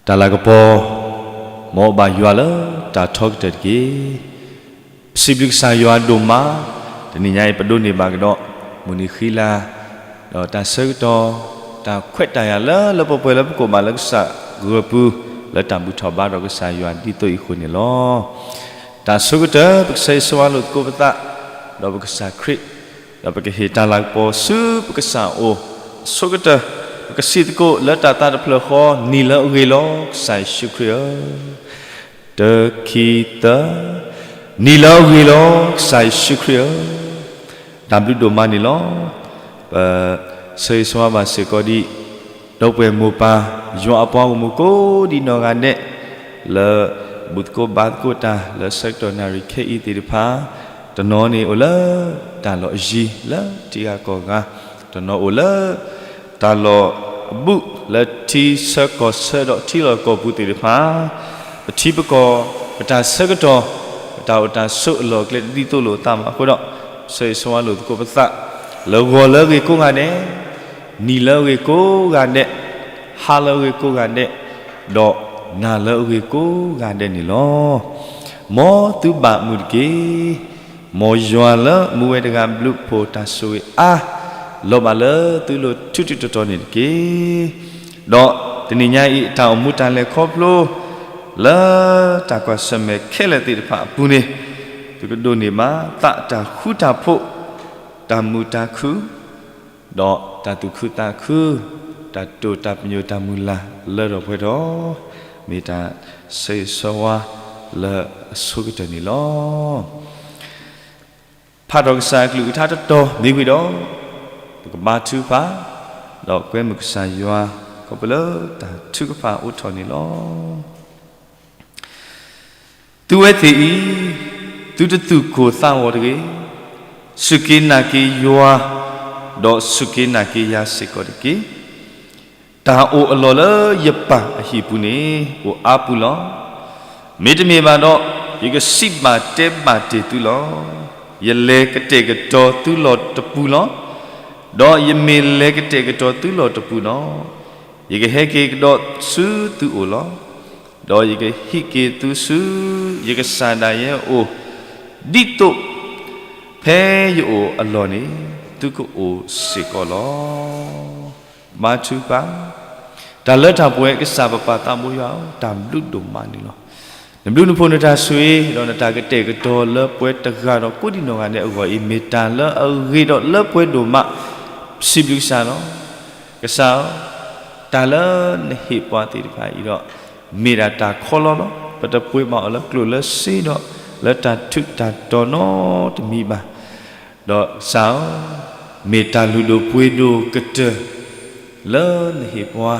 တၢ်လၤကပီၤ, မ်အဘၣ်ယွၤလၢတၢ်ထီကတၢၢ်တက့ၢ်. ပစံးဘျုးကစၢ်ယွၤဒိၣ်မး, တနံၤညါအံၤပဒိးန့ၢ်ဘၣ်ကဒီး မုၢ်နံၤဃံလၤ, ဒီးတၢ်ဆၢကတီၢ်, တၢ်ခွဲးတၢ်ယာ်လၢလၢပှဲၤပှဲၤလၢပကိးဘၣ်လၢကစၢ်ဂၢၢ်ပူၤ, လၢတၢ်ဘူၣ်ထီၣ်ဘါထီၣ်ကစၢ်ယွၤဒ်သိးအံၤအဃိန့ၣ်လီၤ. တၢ်ဆိကတၢၢ် ပကဆၢဂ့ၤဆၢဝါလိာ်သကိးပသး, ဒီးပကစၢ်ခရံာ်, ဒီးပကဟ့ၣ်တၢ်လၤကပီၤဆူပကစၢ်အအိၣ်, အဆိကတၢၢ်, ပကစံးသကိးလၢတၢ်သးတဖျၢၣ်ဃီ, နံၤလၢအဂ့ၤလီၤ ကစၢ်ယ့ၣ်ၡူးခရံာ်ဧၢ, တၢ ခံ သၢ, နံၤလၢအဂ့ၤလီၤ ကစၢ်ယ့ၣ်ၡူးခရံာ်ဧၢ, တၢ်ဘျုးဒိၣ်မးန့ၣ်လီၤ. ပဆၢဂ့ၤဆၢဝါဘၣ်စ့ၢ်ကီးဒံး ဒီပုၢ်ဝဲၢ်မိၢ်ပၢ် ယွၤအပှၤဂီၢ်မုၢ်ကိးဒံးနီၢ်ဂၤဒဲး, လၢဘူၣ်သကိးဘါသကိးတၢ်လၢဆၢကတီၢ်နၣ်ရံၣ်ခဲအံၤသ့ၣ်တဖၣ်, တနီၤန့ၣ်အိၣ်လၢတၢ်လီၢ်အယံၤလၢထံဂၤကီၢ်ဂၤ, တနီၤအိၣ်လၢ တၢ်လီၢ်အဘူးလၢထံဆၢကီၢ်ဆၢဒီးထံလီၢ်ကီၢ်ပူၤသ့ၣ်တဖၣ်, ပထံပကီၢ်, ပတၢ်ဆၢကတီၢ်, ပတၢ်အိၣ်တၢ်ဆိးအလီၢ်အကျဲတဒ်သိးလိာ်အသးဘၣ်အဃိဒီး, ဆၢဂ့ၤဆၢဝါလိာ်သကိးပသး, လၢဂီၤလၢအဂ့ၤကိးဂၤဒဲး, နံၤလၢအဂ့ၤကိးဂၤဒဲး, ဟါလၢအဂ့ၤကိးဂၤဒဲး, ဒီးနၤလၢအဂ့ၤကိးဂၤဒဲးန့ၣ်လီၤ. မ်သုဘၣ်မုာ်တက့ၢ်. မ်ယွၤလၢမူဝဲတဂၤဘျုးဖှိၣ်တၢ်ဆိၣ်ဂ့ၤအါ, လီၤဘၣ်လၢသုလိၤထူးထူးတီၤတီၤန့ၣ်တက့ၢ်. ဒီးတနံၤညါအံၤ တၢ်အိၣ်မူတၢ်လဲၤခီဖျိ လၢတၢ်ကွၢ်ဆၢၣ်မဲာ်ခဲလၢာ်သ့ၣ်တဖၣ်အပူၤန့ၣ်, သုကဒိးန့ၢ်ဘၣ်သးတၢ်ဃူတၢ်ဖိး, တၢ်မုာ်တၢ်ခုၣ်, ဒီးတၢ်သူၣ်ခုသးခု, တၢ်တိာ်တၢ်ပညိၣ်တၢ်မုၢ်လၢ်လၢထီၣ်ပှဲၤထီၣ်, မ့ၢ်တၢ်ဆၢဂ့ၤဆၢဝါလၢအဆိကတၢၢ်န့ၣ်လီၤ. ဖးထီၣ်ကစၢ်အကလုၢ်ကထါတတီၤမ့ၢ်ဝံၤဒီး, ပကဘါထုကဖၣ်, ဒီးကွဲမုာ်ကစၢ်ယွၤ ခီဖျိလၢတၢ်ထုကဖၣ်အိးထီၣ်န့ၣ်လီၤ. သုဝဲသ့ၣ်အံၤ, သုတသူၣ်ကိၢ်သးဂီၤတဂ့ၤ. စူၢ်က့ၤနာ်က့ၤယွၤ, ဒီးစူၢ်က့ၤနာ်က့ၤယၤစ့ၢ်ကီးတက့ၢ်. တၢ်အိၣ်အလီၢ်လၢယပၢ်အဟံၣ်ပူၤန့ၣ် အိၣ်အါပူၤလီၤ. မ့တမ့ၢ်ဘၣ်ဒီး, ယကစံးဘၣ်တဲဘၣ်တ့ၢ်သုလီၤ. ယလဲၤကတဲာ်ကတီၤသုလီၢ်တပူၤလီၤ. ဒီးယမ့ၢ်လဲၤကတဲာ်ကတီၤသုလီၢ်တပူၤဒီး, ယကဟဲက့ၤကဒီးဆူသုအိၣ်လီၤ. ဒီးယကဟံးက့ၤသုဆူယကစၢ်ဒၣ်ယဲအအိၣ်, ဒ်သိးဖဲယအိၣ်အလီၢ်န့ၣ် သုကအိၣ်စ့ၢ်ကီးလီၤ. ဘါထုကဖၣ်. တၢ်လၢတၢ်ပှဲၤကစၢ်ပပၢ်သးဘိယွၤဧၢ, တၢ်ဘျုးဒိၣ်မးန့ၣ်လီၤ. နဘျုးနဖှိၣ်နတၢ်ဆိၣ်ဂ့ၤ ဒီးနတၢ်ကတဲာ်ကတီၤလၢပှၤတဂၤဒီးကိးဒံးနီၢ်ဂၤဒဲးအဂီၢ်အံၤ မ့ၢ်တၢ်လၢအဂ့ၤဒီးလၢပှဲၤဒိၣ်မး, ပစံးဘျုးကစၢ်လီၤ. ကစၢ်ဧၢ, တၢ်လၢနဟ့ၣ်ပှၤသ့ၣ်တဖၣ်အံၤဒီး, မ့ၢ်ဒၣ်တၢ်ခီလီလီၤ. ပတပှ့ၤဘၣ်အီၤလၢကျိၣ်လၢစ့ဒီး လၢတၢ်ထူးတၢ်တီၤနီတမံၤဘၣ်. ဒီးကစၢ်ဧၢ, မ့ၢ်တၢ်လုၢ်ဒိၣ်ပှ့ၤဒိၣ်ကတၢၢ် လၢနဟ့ၣ်ပှၤ,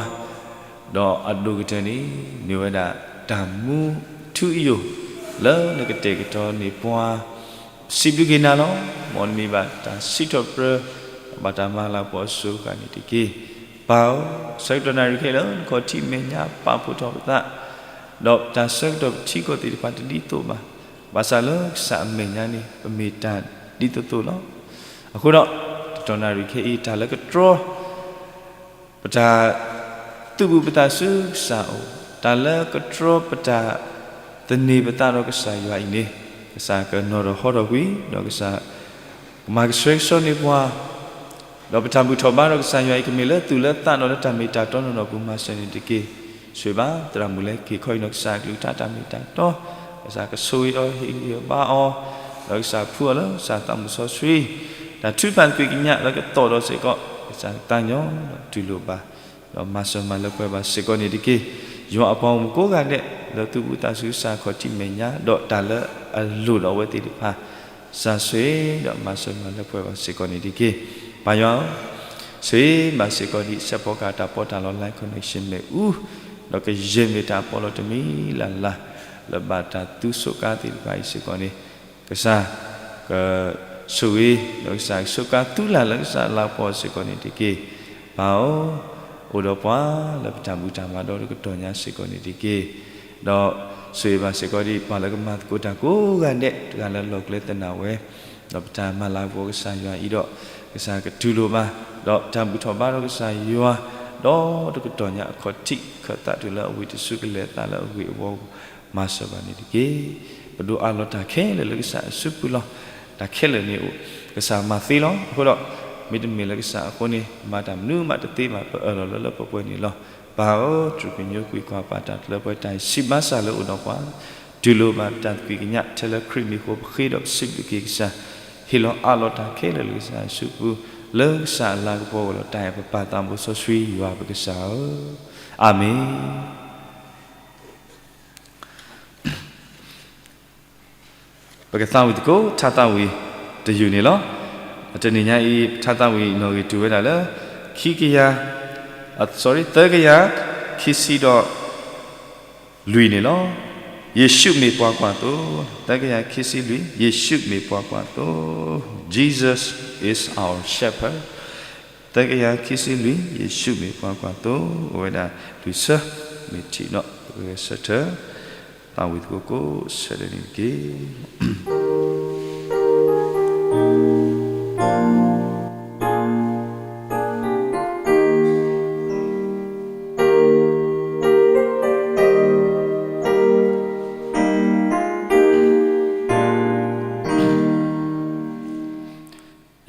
ဒီးအဒိၣ်ကတၢၢ်န့ၣ် မ့ၢ်ဝဲဒၣ်တၢ်မူထူအယိာ် လၢနကတဲာ်ကတီၤန့ၢ်ပှၤ, စံးဘျုးက့ၤနၤလီၤ. မ်နမံၤဘၣ်တၢ်စံးထီၣ်ပတြၢၤ, ဘၣ်တၢ်မၤလၤကပီၤအစိၤအဃၣ်န့ၣ်တက့ၢ်. ပၢ်ဧၢ, ဆၢကတီၢ်နၣ်ရံၣ်ခဲအံၤလၢနခီၣ်ထံးမဲာ်ညါပာ်ဖှိၣ်ထီၣ်ပသး, ဒီးတၢ်ဆၢကတီၢ်ပထံကီၢ်သ့ၣ်တဖၣ်တဒ်သိးဘၣ်. ဘၣ်ဆၣ်လၢကစၢ်အမဲာ်ညါန့ၣ် ပမ့ၢ်တၢ်ဒ်သိးသိးလီၤ. အဃိဒီး, တတီၢ်နၣ်ရံၣ်ခဲအံၤ တၢ်လၢကတြီ ပတၢ်သူၣ်ဘူးပသးဆူကစၢ်အအိၣ်, တၢ်လၢကတြီပတၢ်သန့ၤပသးဒီးကစၢ်ယွၤအံၤန့ၣ်, ကစၢ်ကနီၤထီၣ်ဟီထီၣ်ကွံာ်, ဒီးကစၢ်ကမၤကဆှဲကဆှီန့ၢ်ပှၤ, ဒီးပတၢ်ဘူၣ်ထီၣ်ဘါထီၣ်ကစၢ်ယွၤအံၤ ကမ့ၢ်လၢသူၣ်လၢသးဒီးလၢတၢ်မ့ၢ်တၢ်တီနီၢ်နီၢ်ပူၤမၤစၢၤန့ၣ်တက့ၢ်. ဆိၣ်ဂ့ၤဘၣ်သရၣ်မုၣ်လၢက့ၤခီအံၤဒီးကစၢ်အကလုၢ်ကထါတၢ်မ့ၢ်တၢ်တီ, ကစၢ်ကဆိၣ်ဂ့ၤအီၤဟ့ၣ်ဂံၢ်ဟ့ၣ်ဘါအီၤ, ဒီးကစၢ်ဖှူအီၤလၢကစၢ်သးမုၣ်စီဆှံ, တၢ်ထုကဖၣ်ကွံာ်ကညးလၢကသီၣ်ဒီးစ့ၢ်ကီး, ကစၢ်ကသးညီ, ဒီးတူၢ်လိာ်ဘၣ်, ဒီးမၤစၢၤမၤလၢပှဲၤဘၣ်စ့ၢ်ကီးန့ၣ်တက့ၢ်. ယွၤအပှၤဂီၢ်မုၢ်ကိးဂၤဒဲး လၢသူၣ်ဘူးသးဆူကစၢ်ခီၣ်ထံးမဲာ်ညါ, ဒီးတၢ်လၢအလိၣ်ဒီးအဝဲသ့ၣ်တဖၣ်, ကစၢ်ဆိၣ်ဂ့ၤဒီးမၤစၢၤမၤလၢပှဲၤဘၣ်စ့ၢ်ကီးန့ၣ်တက့ၢ်. ပၢ်ယွၤဧၢ, ဆိၣ်ဂ့ၤဘၣ်စ့ၢ်ကီးဒ်စဲးဖီကဟၣ်တၢ်ပီးတၢ်လီ live connection မ့ၣ်အူ, ဒီးကယဲၢ်မ့ၢ်တၢ်ပီးလီၤတမံၤလၢ်လၢ်, လၢဘၣ်တၢ်သူဆိးကါသ့ၣ်တဖၣ်အံၤစ့ၢ်ကီးန့ၣ်, ကစၢ်ကဆိၣ်ဂ့ၤ, ဒီးကစၢ်ကဆိးကါသူလၢ်လၢကစၢ်လၤကပီၤစ့ၢ်ကီးန့ၣ်တက့ၢ်. ပၢ်ဧၢ, အိၣ်ဒီးပှၤလၢပတၢ်ဘူၣ်တၢ်ဘါဒီတကတီၢ်ညါစ့ၢ်ကီးန့ၣ်တက့ၢ်. ဒီးဆိၣ်ဂ့ၤဘၣ်စ့ၢ်ကီးဒ်ပှၤလၢကမၤသကိးတၢ်ကိးဂၤဒဲး, တဂၤလၢလီၢ်ကျဲသနာ်ဝဲ, ဒီးပတၢ်မၤလၤကပီၤကစၢ်ယွၤအံၤဒီး, ကစၢ်ကတူၢ်လိာ်ဘၣ်, ဒီးပတၢ်ဘူၣ်ထီၣ်ဘါထီၣ်ကစၢ်ယွၤ, ဒီးတကတီၢ်ညါအခီၣ်ထံးခၢၣ်သးတုၤလၢအဝံၢ်တစုကလဲၤအသးလၢအဂ့ၢ်အဝီပူၤ မၤစၢၤဘၣ်န့ၣ်တက့ၢ်. ပဒိးအးလီၤတၢ်ခဲလၢာ်လၢကစၢ်အစုပူၤလီၤ. တၢ်ခဲလၢာ်န့ၣ်အိၣ် ကစၢ်မၤသ့လီၤ. အဃိဒီး မ့တမ့ၢ်လၢကစၢ်အဃိန့ၣ် မၤတၢ်မနုၤမးတသ့ဘၣ် ပအၢၣ်လီၤလၢလၢပှဲၤပှဲၤန့ၣ်လီၤ. ပၢ်ဧၢ, တြူာ်ကညိကွံာ်ကွၢ်ပာ်တၢ်လၢပှဲၤ တၢ်စံးဘၣ်စၢ်လၢအိၣ်ဒီးပှၤ တူၢ်လိာ်ဘၣ်တၢ်သကွံာ်ကညးထဲလၢခရံာ်မံၤအဃိ ပဃ့ဒီးပစံးဘျုးက့ၤကစၢ်, ဟ့ၣ်လီၤအးလီၤတၢ်ခဲလၢာ်လၢကစၢ်အစုပူၤ လၢကစၢ်အလၤကပီၤအိၣ်ဒီးတၢ်အဲၣ် ပပၢ်သးဘိစီဆှံယွၤပကစၢ်ဧၢ, အၤမ့ၣ်. ပကသးဝံၣ်သကိး ထါသးဝံၣ်တယုၢ်န့ၣ်လီၤ. တနံၤညါအံၤ ထါသးဝံၣ်နီၣ်ဂံၢ်တူၢ်ဝဲဒၣ်လၢ ခံကယၤ, သၢကယၤခံဆံဒီးလွံၢ်န့ၣ်လီၤ. ယ့ၣ်ၡူးမ့ၢ်ပှၤကွၢ်သိ, သၢကယၤခံဆံလွံၢ်, ယ့ၣ်ၡူးမ့ၢ်ပှၤကွၢ်သိ, Jesus is our shepherd. သၢကယၤခံဆံလွံၢ်, ယ့ၣ်ၡူးမ့ၢ်ပှၤကွၢ်သိ, အိၣ်ဝဲဒၣ်လွံၢ်ဆၢ, မ့ၢ်ထံၣ်ဒီးဂဲၤဆၢထၢၣ် သးဝံၣ်သကိးကိးဆၢဒဲးန့ၣ်တက့ၢ်.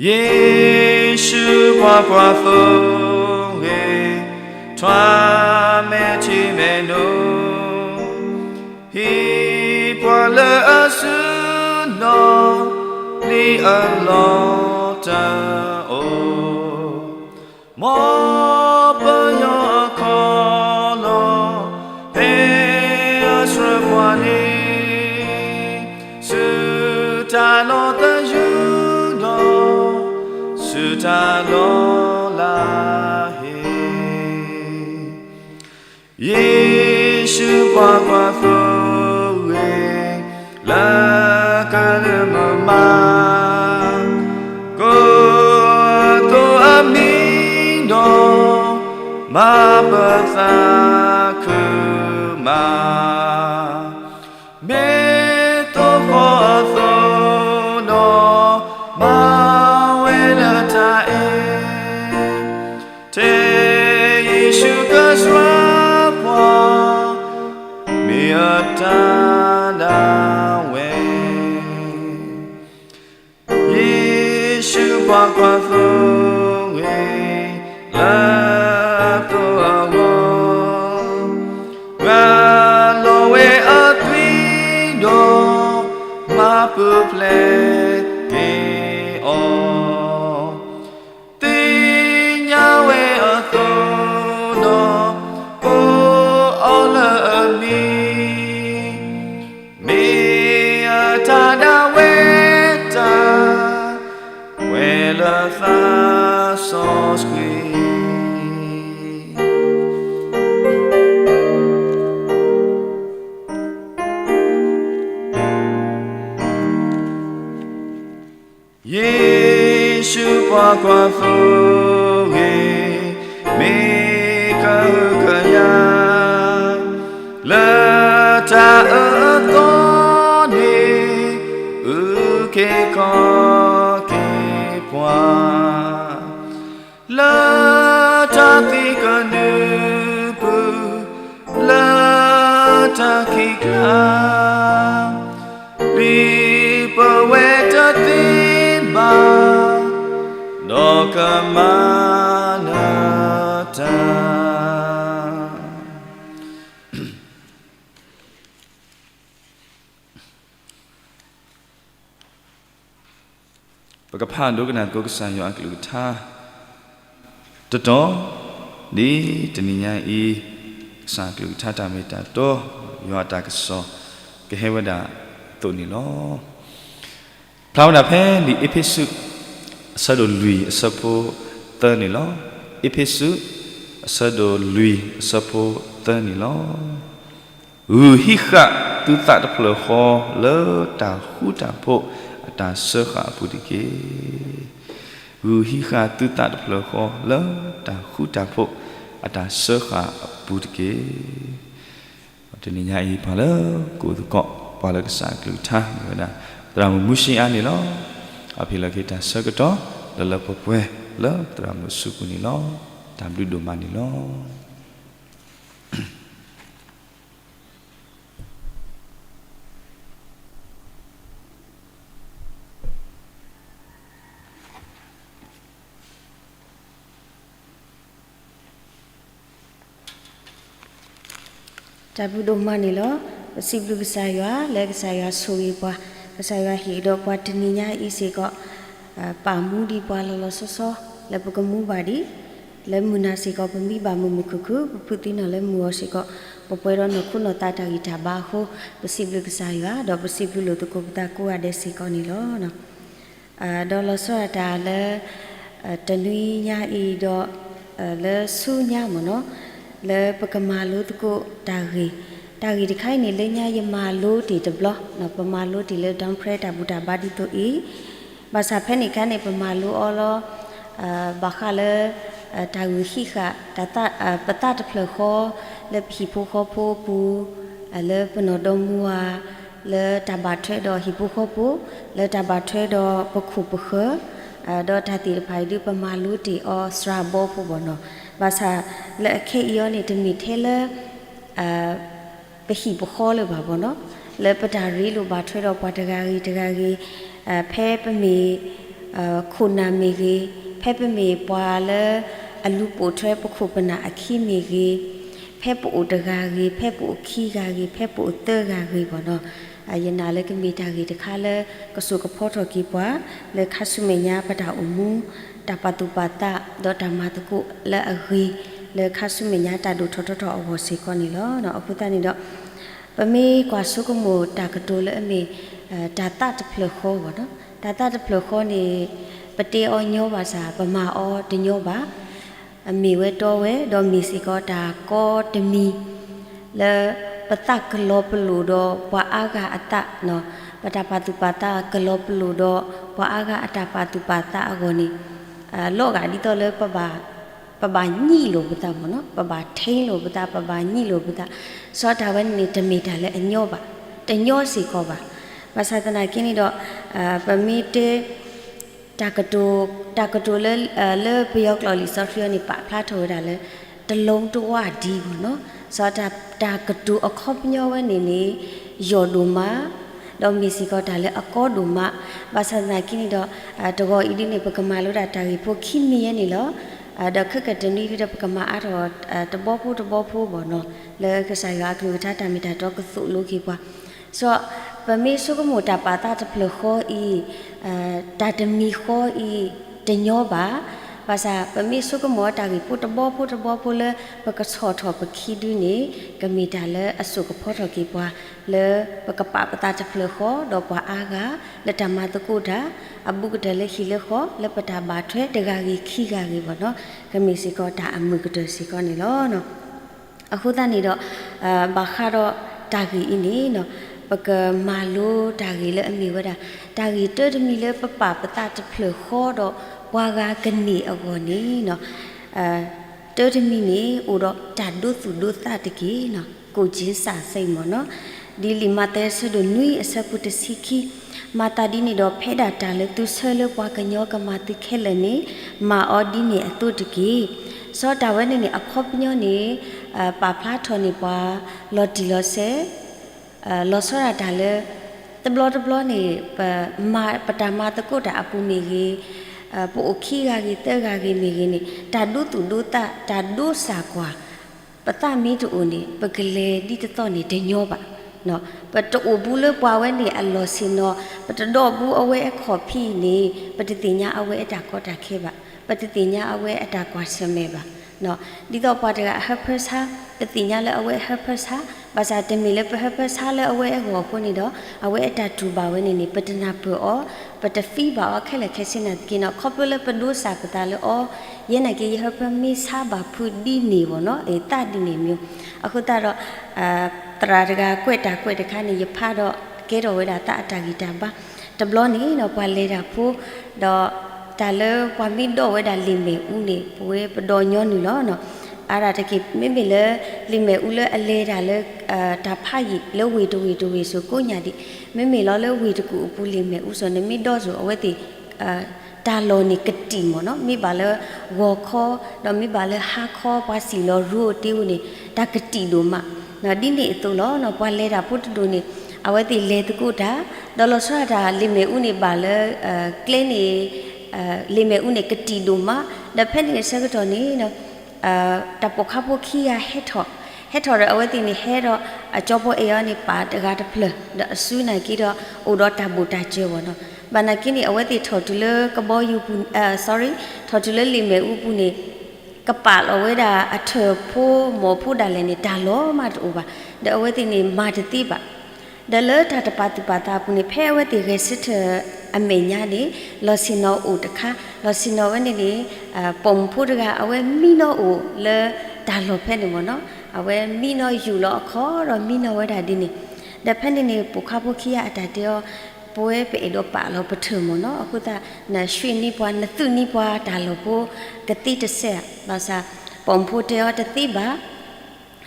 ယ့ၣ်ၡူးပှၤကွၢ်သိဂ့ၤ, ထွါမဲာ်ထံမဲာ်နိ, ဟံးပှၤလၢအစုနီၤ, လံအလီၢ်တအိၣ်, မ်ပယီၤအခီၣ်လီၢ်, ဖဲအဆှၢပှၤန့ၣ် ဆူတၢ်လီၢ်သယုၢ်ဒီး ဆူတၢ်လီၢ်လၢဟ့ၣ်. ယ့ၣ်ၡူးပှၤကွၢ်သိဂ့ၤ, လၢကလုၢ်မုၢ်မး ကိးသိအမံၤဒီး မၤပသးခုမး. မ့ၢ်သိၣ်ဃီအသိးဒီး မၤဝဲလၢတၢ်အဲၣ်, ထဲယ့ၣ်ၡူးကစၢ်ပှၤ မ့ၢ်အတၢ်ဒၣ်ဝဲ. ယ့ၣ်ၡူးပှၤကွၢ်သိဂ့ၤ, လၢအသိးအဂီၢ်, ဂာ်လီၤဝဲအသွံၣ်ဒီး မၤပူၤဖျဲးက့ၤအီၤ, သ့ၣ်ညါဝဲအသိးဒီး ကိးအီၤလၢအမံၤ, မ့ၢ်အတၢ်ဒၣ်ဝဲတၢ် ဝဲလၢသးစီဆှံ. ယ့ၣ်ၡူးပှၤကွၢ်သိဂ့ၤ, မ့ၢ်ကဟုကယာ် လၢတၢ်အၢအသီန့ၣ် အုၣ်က့ၤခီၣ်က့ၤပှၤ လၢတၢ်သံကနၢၣ်ပူၤ လၢတၢ်ခံးကျါ, ပျံၤပဝဲတသ့ဘၣ် ဒီးကမၤနၢၤတၢ်. ပကဖးဒိကနၣ်သကိးကစၢ်ယွၤအကလုၢ်ကထါ တတီၤ, ဒ်တနံၤညါအံၤ ကစၢ်အကလုၢ်ကထါတၢ်မ့ၢ်တၢ်တီ, ယွၤအတၢ်ကစီၣ် ကဟဲဝဲဒၣ်အသိးန့ၣ်လီၤ. ဖျါဝဲဒၣ်ဖဲလံာ်အ့းဖ့းစူး အဆၢဒိၣ်လွံၢ်အဆၢဖိသၢန့ၣ်လီၤ. အ့းဖ့းစူး အဆၢဒိၣ်လွံၢ်အဆၢဖိသၢန့ၣ်လီၤ. ဂုာ်ဟံးဃာ်သုသးတဖျၢၣ်ဃီ လၢတၢ်ဃူတၢ်ဖိးအတၢ်စၢဃာ်အပူၤတက့ၢ်. ဂုာ်ဟံးဃာ်သုသးတဖျၢၣ်ဃီ လၢတၢ်ဃူတၢ်ဖိးအတၢ်စၢဃာ်အပူၤတက့ၢ်. တနံၤညါအံၤ ပှၤလၢကိးသကိး ပှၤလၢကစၢ်အကလုၢ်ကထါ မ့ၢ်ဝဲဒၣ် သရၣ်မုၣ်မူၡ့အါန့ၣ်လီၤ. အဖံးလီၤက့ၤတၢ်ဆၢကတီၢ် လၢလၢပှဲၤပှဲၤ လၢသရၣ်မုၣ်အစုပူၤန့ၣ်လီၤ. တၢ်ဘျုးဒိၣ်မးန့ၣ်လီၤ. တၢ်ဘျုးဒိၣ်မးန့ၣ်လီၤ. ပစံးဘျုးကစၢ်ယွၤ လၢကစၢ်ယွၤဆိၣ်ဂ့ၤပှၤ, ကစၢ်ယွၤဟ့ၣ်ဒီးပှၤတနံၤညါအံၤစ့ၢ်ကီး ပာ်မူဒံးပှၤလီၤလီၤဆီဆီ လၢပကမူဘၣ်ဒံး လၢမုၢ်နၤစ့ၢ်ကီး ပမံဘၣ်မုာ်မုာ်ခုၣ်ခုၣ် ပဖုးသံနီၢ်လၢမုၢ်အီၤစ့ၢ်ကီး ပပှဲၤဒီးနီၢ်ခိနီၢ်သးတၢ်ဂံၢ်တၢ်ဘါအဃိ ပစံးဘျုးကစၢ်ယွၤ ဒီးပစံးဘျုးလိာ်သကိးပသးကိးဂၤဒဲးစ့ၢ်ကီးန့ၣ်လီၤ. ဒီးလီၤဆီဒၣ်တၢ်လၢ တနွံညါအံၤဒီး လၢဆူညါမ့ၢ်နီၤ လၢပကမၤလိသကိးတၢ်ဂ့ၢ်, တၢ်ဂ့ၢ်တခါအံၤန့ၣ် လၢညါယမၤလိတ့ၢ်တဘျီ, ပမၤလိတ့ၢ်လၢ ဒီဖရဲ တၢ်ဘူၣ်တၢ်ဘါဒ်သိးအံၤ, ဘၣ်ဆၣ်ဖဲန့ၣ်အခါန့ၣ် ပမၤလိအီၤလီၤ ဘၣ်ဃးလၢ တၢ်ဂုာ်ဟံးဃာ် ပသးတဖျၢၣ်ဃီ လၢပဟံၣ်ဖိဃီဖိအပူၤ, လၢပနီၢ်ဒီမါဝၤ လၢတၢ်ဘၣ်ထွဲဒီးဟံၣ်ဖိဃီဖိ, လၢတၢ်ဘၣ်ထွဲဒီးပခိၣ်ပဃၢၤ, ဒီးတၢ်သ့ၣ်တဖၣ်အံၤဒုး ပမၤလိတ့ၢ်အီၤစှၤဘီဖိဘၣ်နီၤ. ဘၣ်ဆၣ်လၢအခဲအံၤအီၤန့ၣ် တမ့ၢ်ထဲလၢ ပဟံၣ်ပဃီလၢၤဘၣ်ဘၣ်နီၤ, လၢပတၢ်ရ့လိာ်ဘၣ်ထွဲဒီးပှၤတဂၤဂ့ၤတဂၤဂ့ၤ, ဖဲပမ့ၢ် ခိၣ်နၢ်မ့ၢ်ဂ့ၤ, ဖဲပမ့ၢ်ပှၤလၢ အလူၤပိာ်ထွဲပခိၣ်ပနၢ်အခံမ့ၢ်ဂ့ၤ, ဖဲပအိၣ်တဂၤဂ့ၤ, ဖဲပအိၣ်ခံဂၤဂ့ၤ, ဖဲပအိၣ်သၢဂၤဂ့ၤဘၣ်နီၤ, ယနာ်လၢကမ့ၢ်တၢ်ဂ့ၢ်တခါလၢ ကစိာ်ကဖီထီၣ်က့ၤပှၤ လၢခါဆူမဲာ်ညါပတၢ်အိၣ်မူ တၢ်ပာ်သူၣ်ပာ်သး ဒီးတၢ်မၤသကိးလၢအဂ့ၤ လၢခါဆူမဲာ်ညါတၢ်ဒိၣ်ထီၣ်ထီထီၣ်အဂီၢ်စ့ၢ်ကီးန့ၣ်လီၤ. အဃိသတးန့ၣ်ဒီး ပမ့ၢ်ကွၢ်ဆိကမိၣ်တၢ်ကတိၤလၢအမ့ၢ် တၢ်သးတဖျၢၣ်ဃီဘၣ်နီၤ, တၢ်သးတဖျၢၣ်ဃီန့ၣ် ပတဲအီၤညီဘၣ်ဆၣ် ပမၤအီၤတညီဘၣ်. မ့ၢ်ဝဲတီဝဲ ဒီးမ့ၢ်စ့ၢ်ကီးတၢ်ကီတမံၤ လၢပသးကလီၤပလိာ်ဒီးပှၤအါဂၤအသး, ပတၢ်ပာ်သူၣ်ပာ်သးကလီၤပလိာ်ဒီးပှၤအါဂၤအတၢ်ပာ်သူၣ်ပာ်သးအဂီၢ်န့ၣ် လီၤဂာ်ဒ်သိးလၢ ပဘၣ်ညံးလိာ်ပသးမ့ၢ်နီၤ, ပဘၣ်ထ့လိာ်ပသး, ပဘၣ်ညံးလိာ်ပသး, စီၤတၢ်ဝဲန့ၣ်န့ၣ် တမ့ၢ်တၢ်လၢအညီဘၣ်, တညီစ့ၢ်ကီးဘၣ်. ဘၣ်ဆၣ်သနာ်က့န့ၣ်ဒီး ပမ့ၢ်တဲ တၢ်ကတိၤ, တၢ်ကတိၤလၢ လၢပယီၤကျိာ်လံာ်စီဆှံအံၤန့ၣ် ပာ်ဖျါထီၣ်ဝဲဒၣ်လၢ တလုံးတဝၣ်တည်းဘၣ်နီၤ, စီၤတၢ် တၢ်ကတိၤအခီပညီဝဲန့ၣ်န့ၣ် ယိာ်ဒိၣ်မး ဒီးမ့ၢ်စ့ၢ်ကီးတၢ်လၢအကီဒိၣ်မး, ဘၣ်ဆၣ်သနာ်က့န့ၣ်ဒီး တဂီၤအံၤဒ်န့ၣ် ပကမၤလိဒၣ်တၢ်ဂ့ၢ်ဖိခံမံၤယဲန့ၣ်လီၤ. ဒီးခဲကတနွံဒ်ဒီး ပကမၤအါထီၣ် တဘီဖိတဘီဖိဘၣ်နီၤ, လၢကစၢ်ယွၤအကလုၢ်ကထါတၢ်မ့ၢ်တၢ်တီကသိၣ်လိက့ၤပှၤ, စီၤ ပမ့ၢ်ဆိကမိၣ်တၢ်ပာ်သးတဖျၢၣ်ဃီအံၤ, တၢ်တမံၤဃီအံၤ တညီဘၣ်. ဘၣ်ဆၣ် ပမ့ၢ်ဆိကမိၣ်အီၤတၢ်ဂ့ၢ်ဖိတဘီဖိတဘီဖိလၢ ပကဆီၣ်ထီၣ်ပခံဒုန့ၣ် ကမ့ၢ်တၢ်လၢအစိာ်ကဖီထီၣ်က့ၤပှၤ လၢပကပာ်ပသးတဖျၢၣ်ဃီဒီးပှၤအါဂၤ လၢတၢ်မၤသကိးတၢ် အဘူးကတၢၢ်လၢဟံၣ်လၢဃီ လၢပတၢ်ဘၣ်ထွဲတဂၤဂ့ၤခံဂၤဂ့ၤဘၣ်နီၤ, ကမ့ၢ်စ့ၢ်ကီးတၢ်အမုာ်ကတၢၢ်စ့ၢ်ကီးန့ၣ်လီၤ. အဃိသတးန့ၣ်ဒီး ဘၣ်ဃးဒီးတၢ်ဂ့ၢ်အံၤန့ၣ် ပကမၤလိတၢ်ဂ့ၢ်လၢအမ့ၢ်ဝဲဒၣ် တၢ်ဂ့ၢ်တၢတမံၤလၢပပာ်ပသးတဖျၢၣ်ဃီဒီးပှၤဂၤကန့ၢ်အဂီၢ်န့ၣ် တၢတမံၤန့ၣ် အိၣ်ဒီးတၢ်ဒိသူၣ်ဒိသးတက့ၢ်, ကိၣ်ကၠ့စၢ်စ့ၢ်မ့ၢ်နီၤ, ဒ်လံာ်မးသဲအဆၢဒိၣ်နွံအဆၢဖိတဆံခံ, မၤသးဒ်န့ၣ်ဒီး ဖဲဒၣ်တၢ်လၢသုဆၢလၢပှၤကညီကမၤသုခဲလၢာ်န့ၣ် မၤအီၤဒ်န့ၣ်အသိးတက့ၢ်. စီၤတၢ်ဝဲန့ၣ်န့ၣ် အခီပညီန့ၣ် ပာ်ဖျါထီၣ်န့ၢ်ပှၤ လီၤတံၢ်လီၤဆဲး လီၤဆီဒၣ်တၢ်လၢ တဘျီတဘျီန့ၣ် ပမၤ ပတၢ်မၤသကိးတၢ်အပူၤမ့ၢ်ဂ့ၤ, ပအိၣ်ခံဂၤဂ့ၤသၢဂၤဂ့ၤမ့ၢ်ဂ့ၤန့ၣ် တၢ်ဒိသူၣ်ဒိသး တၢ်ဒိစၢ်ကွၢ် ပသးမ့ၢ်တအိၣ်န့ၣ် ပကလဲၤဒ်တသီၣ်န့ၣ်တညီဘၣ်. ပတအိၣ်ဘူးလၢပှၤဝဲန့ၣ်အလီၢ်ဆ့ၣ်နီၤ, ပတဒီဘူးအဝဲအခီၣ်ဖံးန့ၣ် ပတသ့ၣ်ညါအဝဲအတၢ်ကီတၢ်ခဲဘၣ်, ပတသ့ၣ်ညါအဝဲအတၢ်ကွၢ်ဆၢၣ်မဲာ်ဘၣ်. ဒ်သိးပှၤတဂၤအဟၢဖၢဆါ, ပသ့ၣ်ညါလၢအဝဲအဟၢဖၢဆါ, ဘၣ်ဆၣ်တမ့ၢ်လၢပဟၢဖၢဆါလၢအဝဲအဂီၢ်အဃိန့ၣ်ဒီး အဝဲအတၢ်တူၢ်ဘၣ်ဝဲန့ၣ်န့ၣ် ပတနၢ်ပၢၢ်အီၤ, ပတသံဘၣ်အီၤခဲလၢာ်ခဲဆ့နာ်သက့နီၤ, ခီဖျိလၢပဒိစၢ်ပသးလၢအီၤ, ယဲနာ်က့ ယဟၢဖၢမ့ၢ်ဆါဘၣ်ဖုးဒ်န့ၣ်ဘၣ်နီၤ, အသးဒ်န့ၣ်မ့ၢ်. အဃိသတးဒီး သရၣ်တဂၤကွဲးတၢ်ကွဲးတခါန့ၣ် ယဖးဒီးကဲထီၣ်ဝဲဒၣ်သးအတၢ်ဂံၢ်တၢ်ဘါ, တဘျီန့ၣ်နီၤ ပှၤလဲၤတၢ်ဖိ, ဒီးတၢ်လၢပှၤမ့ၢ်ဒိးဝဲဒၣ်လံာ်မဲာ်အူန့ၣ် ပဝဲပဒိးညီနုၢ်လီၤ. အါဒၣ်တက့ၢ် မ့မ့ၢ်လၢ လံာ်မဲာ်အူလၢအလဲၤတၢ်လၢ တၢ်ဖးယံာ်လၢဝ့ၢ်တဝ့ၢ်တဝ့ၢ်စိၤကိးညါဒံး, မ့မ့ၢ်လီၤလၢဝ့ၢ်တကူၣ်အပူၤလံာ်မဲာ်အူစိၤ နမ့ၢ်ဒိးစိၤ အဝဲသ့ၣ် တၢ်လီၢ်န့ၣ်ကတံာ်မ့ၢ်နီၤ, မ့ၢ်ဘၣ်လၢဂီၤခီ ဒီးမ့ၢ်ဘၣ်လၢဟါခီ ပှၤစံၣ်လီၤရိအတ့ဝဲန့ၣ် တၢ်ကတံာ်ဒိၣ်မး. ဒ်န့ၣ်အသိးလီၤ, ပှၤလဲၤတၢ်ဖိတဒိၣ်န့ၣ် အဝဲသ့ၣ်လဲၤသကိးတၢ်, ဒီးလီၤဆီဒၣ်တၢ် လ့ၣ်မ့ၣ်အူန့ၣ်ဘၣ်လၢ ကျဲန့ၣ် လ့ၣ်မ့ၣ်အူန့ၣ်ကတံာ်ဒိၣ်မး, ဒီးဖဲန့ၣ်အဆၢကတီၢ်န့ၣ် တၢ်ပိာ်ခွါဖိခံဂၤဟဲထီၣ်, ဟဲထီၣ်ဒီးအဝဲသ့ၣ်န့ၣ်ဟဲဒီး အကၠီပီအဲၣ်အီၤန့ၣ် ပာ်တဂၤတဖျၢၣ် ဒီးအစုနာ်က့ဒီး အိၣ်ဒီးတၢ်ဘိၣ်တၢ်စၢၤဘၣ်နီၤ. ဘၣ်နာ်က့န့ၣ် အဝဲသ့ၣ်ထီၣ်တုၤလၢကဘီယူၤပူၤ sorry, ထီၣ်တုၤလၢလ့ၣ်မ့ၣ်အူပူၤန့ၣ် ကပာ်လီၤဝဲဒၣ်အထၢၣ်ဖိမီၢ်ဖိဒၣ်လဲာ်န့ၣ် တၢ်လီၢ်မးတအိၣ်ဘၣ်, ဒီးအဝဲသ့ၣ်န့ၣ်မၤတသ့ဘၣ်. ဒီးလၢတၢ်တပာ်သူၣ်ပာ်သးအပူၤန့ၣ် ဖဲအဝဲသ့ၣ်ဂဲၤဆၢထၢၣ်အမဲာ်ညါန့ၣ် လီၤဆ့ၣ်နီၤအိၣ်တခါ, လီၤဆ့ၣ်နီၤဝဲန့ၣ်န့ၣ် ပိာ်မုၣ်ဖိတဂၤ အဝဲမံနီၤအိၣ်လၢတၢ်လီၢ်ဖဲန့ၣ်မ့ၢ်နီၤ, အဝဲမံနီၤယူၢ်လီၤအခီၣ်ဒီးမံနီၤဝဲဒၣ်ဒ်န့ၣ်, ဒီးဖဲန့ၣ်န့ၣ် ပိာ်ခွါဖိခံဂၤအတၢ်တဲအီၤ, ပဝဲပအဲၣ်ဒိးပာ်လီၤပထၢၣ်မ့ၢ်နီၤ, အဃိသတး နရွှ့ၣ်န့ၢ်ပှၤ နသုးန့ၢ်ပှၤတၢ်လီၢ်ဖိ ကသ့တစဲးဧါ, ဘၣ်ဆၣ် ပိာ်မုၣ်ဖိတဲအီၤတသ့ဘၣ်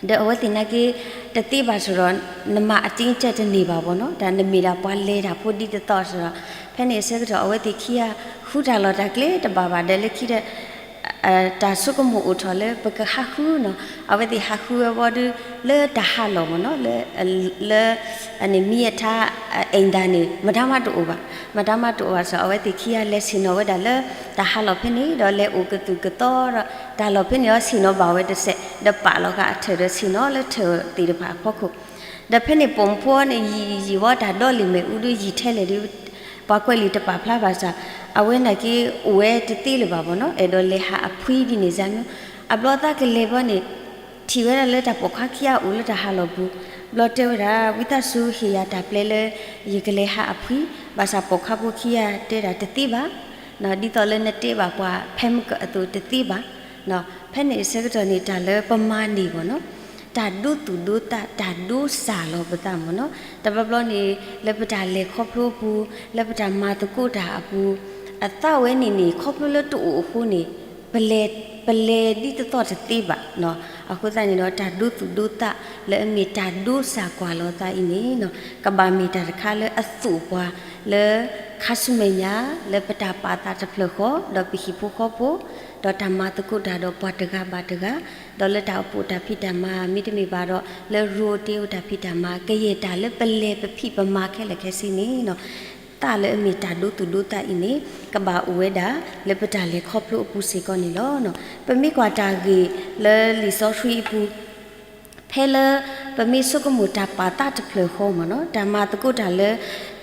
ဒီးအဝဲသ့ၣ်နာ်က့ တသ့ဘၣ်ဆိဒီး နမၤအတင်းအကျပ်တန့ၢ်ဘၣ်ဘၣ်နီၤ, တၢ်နမ့ၢ်ဒၣ်ပှၤလဲၤတၢ်ဖိဒ်သိးသိးဆိဒီး ဖဲန့ၣ်အဆၢကတီၢ် အဝဲသ့ၣ်ခံဂၤ ဃုတၢ်လီၢ်တၢ်ကျဲတဘၣ်ဘၣ် ဒီးလၢခံဒီး တၢ်ဆိကမိၣ်အိၣ်ထီၣ်လၢ ပကဟးဃုနီၤ, အဝဲသ့ၣ်ဟးဃုဝဲဘီဒုး လၢတၢ်ဟးလီၢ်မ့ၢ်နီၤ, လၢ လၢ အန့ၣ်မံအထါ အအိမ်သာန့ၣ် မတၤမးတအိၣ်ဘၣ်, မတၤမးတအိၣ်ဘၣ်ဆိ အဝဲသ့ၣ်ခံဂၤလဲၤဆ့ၣ်နီၤဝဲဒၣ်လၢ တၢ်ဟးလီၢ်ဖဲန့ၣ် ဒီးလဲၤအိၣ်ကသူၣ်ကသီဒီး တၢ်လီၢ်ဖဲန့ၣ်အီၤဆ့ၣ်နီၤဘၣ်ဝဲတစဲး ဒီးပာ်လီၤဃာ်အထၢၣ်ဒီးဆ့ၣ်နီၤလၢထၢၣ်သ့ၣ်တဖၣ်အဖီခိၣ်, ဒီးဖဲန့ၣ်ပိာ်မုၣ်ဖိန့ၣ် ယံာ်ယံာ်ဝဲတၢ်ဒီလ့ၣ်မ့ၣ်အူဒုးယံာ်ထဲလဲၣ်ဒုး ပှၤကွဲးလံာ်တပာ်ဖျါဘၣ်ဆၣ် အဝဲနာ်က့အိၣ်ဝဲတသ့လၢၤဘၣ်ဘၣ်နီၤ, အဲၣ်ဒိးလဲၤဟးအဖှံဒ်န့ၣ်စ့ၢ်မ့ၢ်, အဘျီသးကလဲၤဘီန့ၣ် ထံၣ်ဝဲဒၣ်လၢတၢ်ပိာ်ခွါခံဂၤအိၣ်လၢတၢ်ဟးလီၢ်ပူၤ, ဘျီတဲဝဲဒၣ် ဝံသးစူၤဟ့ၣ်ယၤတၢ်ပျဲလၢ ယကလဲၤဟးအဖှံ, ဘၣ်ဆၣ်ပိာ်ခွါဖိခံဂၤတဲဒၣ်တသ့ဘၣ်, ဒ်သိးလၢနတဲဘၣ်ပှၤဖဲမုၢ်ကၢၢ်အသိးတသ့ဘၣ်, ဖဲန့ၣ်အဆၢကတီၢ်န့ၣ် တၢ်လၢပမၤန့ၢ်ဘၣ်နီၤ, တၢ်ဒိသူၣ်ဒိသး တၢ်ဒိစၢ်လီၤပသးမ့ၢ်နီၤ, တဘျီဘျီန့ၣ် လၢပတၢ်လဲၤခီဖျိအပူၤ လၢပတၢ်မၤသကိးတၢ်အပူၤ အသးဝဲန့ၣ်န့ၣ် ခီဖျိလၢတအိၣ်အဃိန့ၣ် ပလဲၤ ပလဲၤဒ်သိးသိးတသ့ဘၣ်, အဃိသတးန့ၣ်ဒီး တၢ်ဒိသူၣ်ဒိသးလၢအမ့ၢ်တၢ်ဒိစၢ်ကွၢ်လီၤသးအံၤန့ၣ် ကဘၣ်မ့ၢ်တၢ်တခါလၢအသိၣ်ပှၤလၢ ခါဆူမဲာ်ညါ လၢပတၢ်ပာ်သးတဖျၢၣ်ဃီ ဒီးပဟံၣ်ဖိဃီဖိ ဒီးတၢ်မၤသကိးတၢ်ဒီးပှၤတဂၤဘၣ်တဂၤ, ဒီးလၢတၢ်အိၣ်ဖှိၣ်တၢ်ဖံးတၢ်မၤ မ့တမ့ၢ်ဘၣ်ဒီး လၢရိတ့အိၣ်တၢ်ဖံးတၢ်မၤ ကယဲၢ်တၢ်လၢပလဲၤပဖံးပမၤခဲလၢာ်ခဲဆ့န့ၣ် သးလၢအမ့ၢ်တၢ်ဒိသူၣ်ဒိသးအံၤန့ၣ် ကဘၣ်အိၣ်ဝဲဒၣ်လၢပတၢ်လဲၤခီဖျိအပူၤစ့ၢ်ကီးန့ၣ်လီၤ. ပမ့ၢ်ကွၢ်တၢ်ဂ့ၢ်လၢလံာ်စီဆှံအပူၤ ဖဲလၢပမ့ၢ်ဆိကမိၣ်တၢ်ပာ်သးတဖျၢၣ်ဃီမ့ၢ်နီၤ, တၢ်မၤသကိးတၢ်လၢ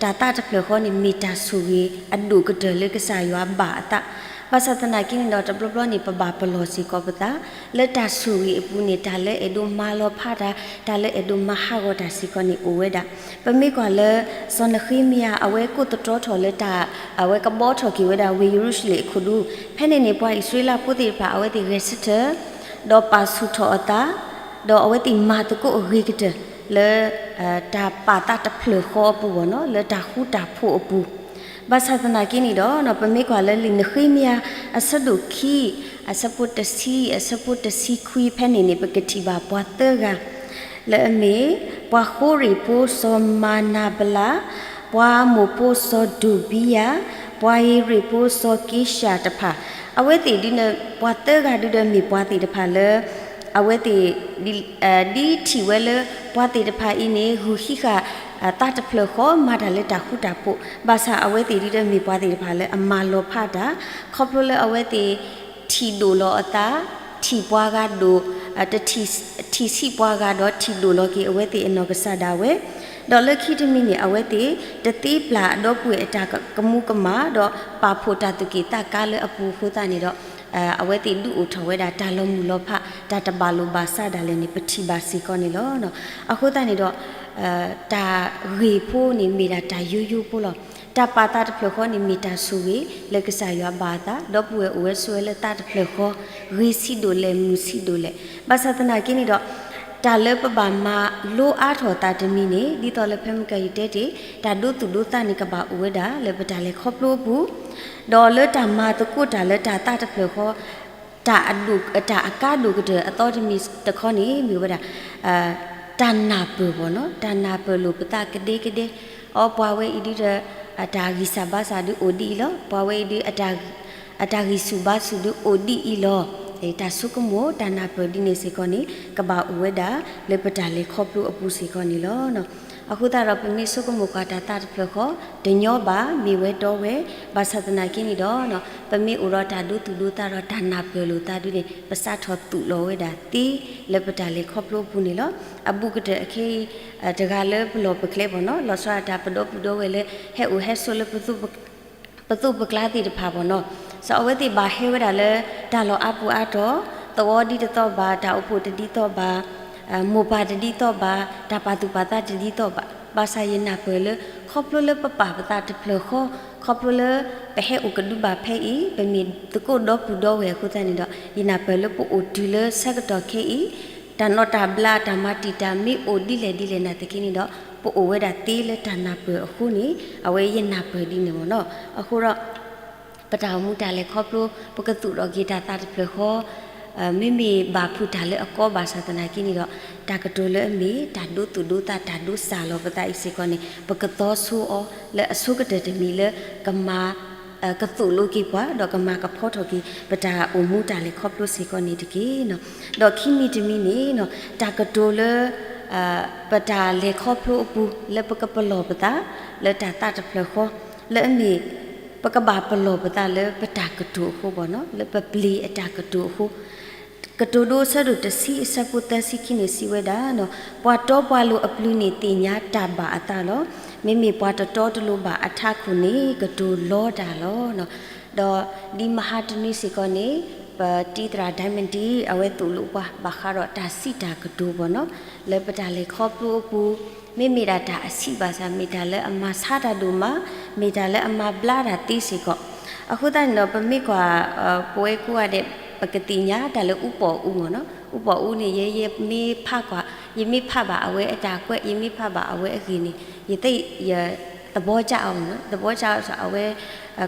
တၢ်သးတဖျၢၣ်ဃီန့ၣ် မ့ၢ်တၢ်ဆိၣ်ဂ့ၤအဒိၣ်ကတၢၢ်လၢကစၢ်ယွၤဘၣ်အသး, ဘၣ်ဆၣ်သနာ်က့န့ၣ်ဒီး တဘျီဘျီန့ၣ် ပဘၣ်ပလီၢ်စ့ၢ်ကီးပသး လၢတၢ်ဆိၣ်ဂ့ၤအပူၤန့ၣ် တၢ်လၢအဲၣ်ဒိးမၤလီၤဖးတၢ် တၢ်လၢအဲၣ်ဒိးမၤဟးဂီၤတၢ်စ့ၢ်ကီးန့ၣ်အိၣ်ဝဲဒၣ်. ပမ့ၢ်ကွၢ်လၢ စီၤနဃ့မယၤ အဝဲကိးသတြီထီၣ်လၢတၢ် အဝဲကဘီထီၣ်က့ၤဝဲဒၣ်ဝ့ၢ်ယရူၤၡလ့ၣ်အခိၣ်ဒူ, ဖဲန့ၣ်န့ၣ် ပှၤအံၣ်စရ့လးဖိသ့ၣ်တဖၣ် အဝဲသ့ၣ်ဂဲၤဆၢထၢၣ် ဒီးပာ်ဆူၣ်ထီၣ်အသး ဒီးအဝဲသ့ၣ်မၤသကိးအဂ့ၤကတၢၢ်လၢ တၢ်ပာ်သးတဖျၢၣ်ဃီအပူၤဘၣ်နီၤ, လၢတၢ်ဃူတၢ်ဖိးအပူၤ, ဘၣ်ဆၣ်သနာ်က့န့ၣ်ဒီး ပမ့ၢ်ကွၢ်လၢလံာ်နဃ့မယၤ အဆၢဒိၣ်ခံ အဆၢဖိတဆံ အဆၢဖိတဆံခွံဖဲန့ၣ်န့ၣ် ပကထံၣ်ဘၣ်ပှၤသၢဂၤ လၢအမ့ၢ် ပှၤဃိရ့ၣ်ဖိစီၤမၤနၤဘလး, ပှၤအမိၣ်ဖိစီၤဒိၣ်ဘံယၤ, ပှၤဧ့ၤရ့ၣ်ဖိစီၤက့ရှၣ်တဖၣ်, အဝဲသ့ၣ်ဒ်န့ၣ် ပှၤသၢဂၤဒုဒီးမ့ၢ်ပှၤသ့ၣ်တဖၣ်လၢ အဝဲသ့ၣ် ဒ်ထံၣ်ဝဲလၢ ပှၤသ့ၣ်တဖၣ်အံၤန့ၣ် ဂုာ်ဟံးဃာ် သးတဖျၢၣ်ဃီ မၤတၢ်လၢတၢ်ဃူတၢ်ဖိး, ဘၣ်ဆၣ်အဝဲသ့ၣ်ဒုဒီးမ့ၢ်ပှၤသ့ၣ်တဖၣ်လၢအမၤလီၤဖးတၢ် ခီဖျိလၢအဝဲသ့ၣ် ထံၣ်ဒိၣ်လီၤအသး, ထံၣ်ပှၤဂၤဒိၣ်, ထံၣ်ဆံးပှၤဂၤဒီးထံၣ်ဒိၣ်လီၤက့ၤအဝဲသ့ၣ်အနီၢ်ကစၢ်ဒၣ်ဝဲ, ဒီးလၢခံတမံၤန့ၣ် အဝဲသ့ၣ် တသ့ပျၢ်အဒီပုၢ်ဝဲၢ်အတၢ်ကမူၤကမၣ် ဒီးပာ်ဖှိၣ်တၢ်သူၣ်က့ၣ်သးကါလၢအပူၤအဃိသတးန့ၣ်ဒီး အဝဲသ့ၣ်ဒုးအိၣ်ထီၣ်ဝဲဒၣ်တၢ်လီၤမုၢ်လီၤဖး တၢ်တဘၣ်လိာ်ဘၣ်စးဒၣ်လဲာ်န့ၣ် ပထံၣ်ဘၣ်စ့ၢ်ကီးန့ၣ်လီၤ. အဃိသတးန့ၣ်ဒီး တၢ်ဂ့ၢ်ဖိန့ၣ်မ့ၢ်ဒၣ်တၢ်ယိယိဖိလီၤ. တၢ်ပာ်သးတဖျၢၣ်ဃီန့ၣ် မ့ၢ်တၢ်ဆိၣ်ဂ့ၤလၢကစၢ်ယွၤဘၣ်အသး, ဒီပုၢ်ဝဲၢ်အိၣ်ဝဲဆိးဝဲလၢသးတဖျၢၣ်ဃီ, ဂ့ၤဆံးဒိၣ်လဲၣ် မုာ်ဆံးဒိၣ်လဲၣ်. ဘၣ်ဆၣ်သနာ်က့န့ၣ်ဒီး တၢ်လၢပဘၣ်မၤလိအါထီၣ်သးတမံၤန့ၣ် ဒ်သိးလၢဖဲမုၢ်ကၢၢ်ယတဲတ့ၢ် တၢ်ဒိသူၣ်ဒိသးန့ၣ် ကဘၣ်အိၣ်ဝဲဒၣ်လၢပတၢ်လဲၤခီဖျိအပူၤ, ဒီးလၢတၢ်မၤသကိးတၢ်လၢတၢ်သးတဖျၢၣ်ဃီ တၢ်အဒိၣ် တၢ်အကါဒိၣ်ကတၢၢ်အသီတမံၤတခီန့ၣ် မ့ၢ်ဝဲဒၣ် တၢ်နၢ်ပၢၢ်ဘၣ်နီၤ, တၢ်နၢ်ပၢၢ်လိာ်ပသးကဒဲကဒဲ, အိ ပှၤဝဲအံၤဒုဒီး အတၢ်ဂံၢ်စၢ်ဘါစၢ်ဒုးအိၣ်ဒ်အံၤလီၤ. ပှၤဝဲအံၤဒုး အတၢ်ဂံၢ်ဆူၣ်ဘါဆူၣ်ဒုးအိၣ်ဒ်အံၤလီၤ. တၢ်ဆိကမိၣ်တၢ်နၢ်ပၢၢ်ဒ်န့ၣ်စ့ၢ်ကီးန့ၣ် ကဘၣ်အိၣ်ဝဲဒၣ်လၢပတၢ်လဲၤခီဖျိအပူၤစ့ၢ်ကီးန့ၣ်လီၤ. အဃိသတးဒီး ပမ့ၢ်ဆိကမိၣ်ကွၢ်တၢ်သးတဖျၢၣ်ဃီ တညီဘၣ် မ့ၢ်ဝဲတီဝဲ, ဘၣ်ဆၣ်သနာ်က့န့ၣ်ဒီး ပမ့ၢ်အိၣ်ဒီးတၢ်ဒိသူၣ်ဒိသးဒီးတၢ်နၢ်ပၢၢ်လိာ်သးဒုးန့ၣ် ပစးထီၣ်သူၣ်လီၤဝဲဒၣ်သ့လၢပတၢ်လဲၤခီဖျိအပူၤန့ၣ်လီၤ. အဘူးကတၢၢ်အခဲအံၤ တဂၤလၢပလီၢ်ပကျဲဘၣ်နီၤ လီၤဆီဒၣ်တၢ်ပဒီပုၢ်ဒီဝဲၢ်လၢ ဟဲအိၣ်ဟဲဆိးလၢ ပသိးပကျါသ့ၣ်တဖၣ်ဘၣ်နီၤ, စီၤအဝဲသ့ၣ်ဘၣ်ဟဲဝဲဒၣ်လၢ တၢ်လီၢ်အါပူၤအါတီၤ, သဝီဒ်တသီၣ်ဘၣ်, တၢ်အိၣ်ဖှိၣ်တဒ်သိးဘၣ်, မိၢ်ပၢ်တဒ်သိးဘၣ်, တၢ်ပာ်သူၣ်ပာ်သးတဒ်သိးဘၣ်, ဘၣ်ဆၣ်ယနၢ်ပၢၢ်လၢ ခီဖျိလၢပပာ်ပသးတဖျၢၣ်ဃီ, ခီဖျိလၢ ပဟဲအိၣ်ကဒုဘၣ်ဖဲအံၤ, ပမ့ၢ်သကိးဒီပုၢ်ဒီဝဲၢ်အဃိသတးန့ၣ်ဒီး ယနၢ်ပၢၢ်လၢပအိၣ်တုၤလၢဆၢကတီၢ်ခဲအံၤ, တၢ်နီၢ်တၢ်ဘျးတၢ်မၤတံာ်တာ်မ့ၢ်အိၣ်ဒ်လဲၣ်ဒ်လဲၣ်နာ်သက့န့ၣ်ဒီး ပအိၣ်ဝဲဒၣ်သ့လၢတၢ်နၢ်ပၢၢ်အဃိန့ၣ် အဝဲယနၢ်ပၢၢ်ဒ်န့ၣ်မ့ၢ်နီၤ. အဃိဒီး ပတၢ်အိၣ်မူတၢ်လဲၤခီဖျိ ပကသူၣ်ထီၣ်က့ၤတၢ်သးတဖျၢၣ်ဃီ, မ့မ့ၢ်ဘၣ်ဖုးတၢ်လၢအကီဘၣ်ဆၣ်သနာ်က့န့ၣ်ဒီး တၢ်ကတိၤလၢအမ့ၢ် တၢ်ဒိသူၣ်ဒိသး တၢ်ဒိစၢ်လီၤပသးအံၤစ့ၢ်ကီးန့ၣ် ပကသီဆိအီၤလၢအဆိကတၢၢ်တမံၤလၢကမၤ ကသိၣ်လိက့ၤပှၤ ဒီးကမၤကဖီထီၣ်က့ၤ ပတၢ်အိၣ်မူတၢ်လဲၤခီဖျိစ့ၢ်ကီးန့ၣ်တက့ၢ်. ဒီးခံမံၤတမံၤန့ၣ် တၢ်ကတိၤလၢ ပတၢ်လဲၤခီဖျိအပူၤ လၢပကပလီၢ်ပသး လၢတၢ်သးတဖျၢၣ်ဃီ လၢအမ့ၢ် ပကဘၣ်ပလီၢ်ပသးလၢပတၢ်ကတိၤအဃိဘၣ်နီၤ လၢပပျ့ၤအတၢ်ကတိၤအဃိ ကတိၤဒိအဆၢဒိၣ်တဆံအဆၢဖိသၢဆံခံန့ၣ် စံးဝဲဒၣ်, ပှၤတီပှၤလိၤအပျုၤန့ၣ် သ့ၣ်ညါတၢ်ဘၣ်အသးလီၤ. မ့မ့ၢ်ပှၤတတီတလိၤဘၣ်အထးခိၣ်န့ၣ် ကတိၤလီတၢ်လီၤ. ဒီးဒ်မဟါတနွံစ့ၢ်ကီးန့ၣ် ပတံၤသရၣ် Diamond အဝဲသိၣ်လိပှၤ ဘၣ်ဃးဒီးတၢ်စံးတၢ်ကတိၤဘၣ်နီၤ လၢပတၢ်လဲၤခီဖျိအပူၤ မ့မ့ၢ်ဒၣ်တၢ်အဆံးဘၣ်ဆၣ် မ့ၢ်တၢ်လၢအမၤဆါတၢ်ဒိၣ်မး မ့ၢ်တၢ်လၢအမၤဘျါတၢ်သ့စ့ၢ်ကီး. အဃိသတးန့ၣ်ဒီး ပမ့ၢ်ကွၢ် ပဝဲကိးဂၤဒဲး ပကသ့ၣ်ညါတၢ်လၢအူပီၣ်အူမ့ၢ်နီၤ အူပီၣ်အူန့ၣ် ယဲ ယမ့ၢ်ဖးကွၢ် ယမ့ၢ်ဖးဘၣ်အဝဲအတၢ်ကွဲး ယမ့ၢ်ဖးဘၣ်အဝဲအဂ့ၢ်န့ၣ် ယသ့ၣ် ယ သဘောကျအီၤမ့ၢ်နီၤ သဘောကျအီၤ စီၤအဝဲ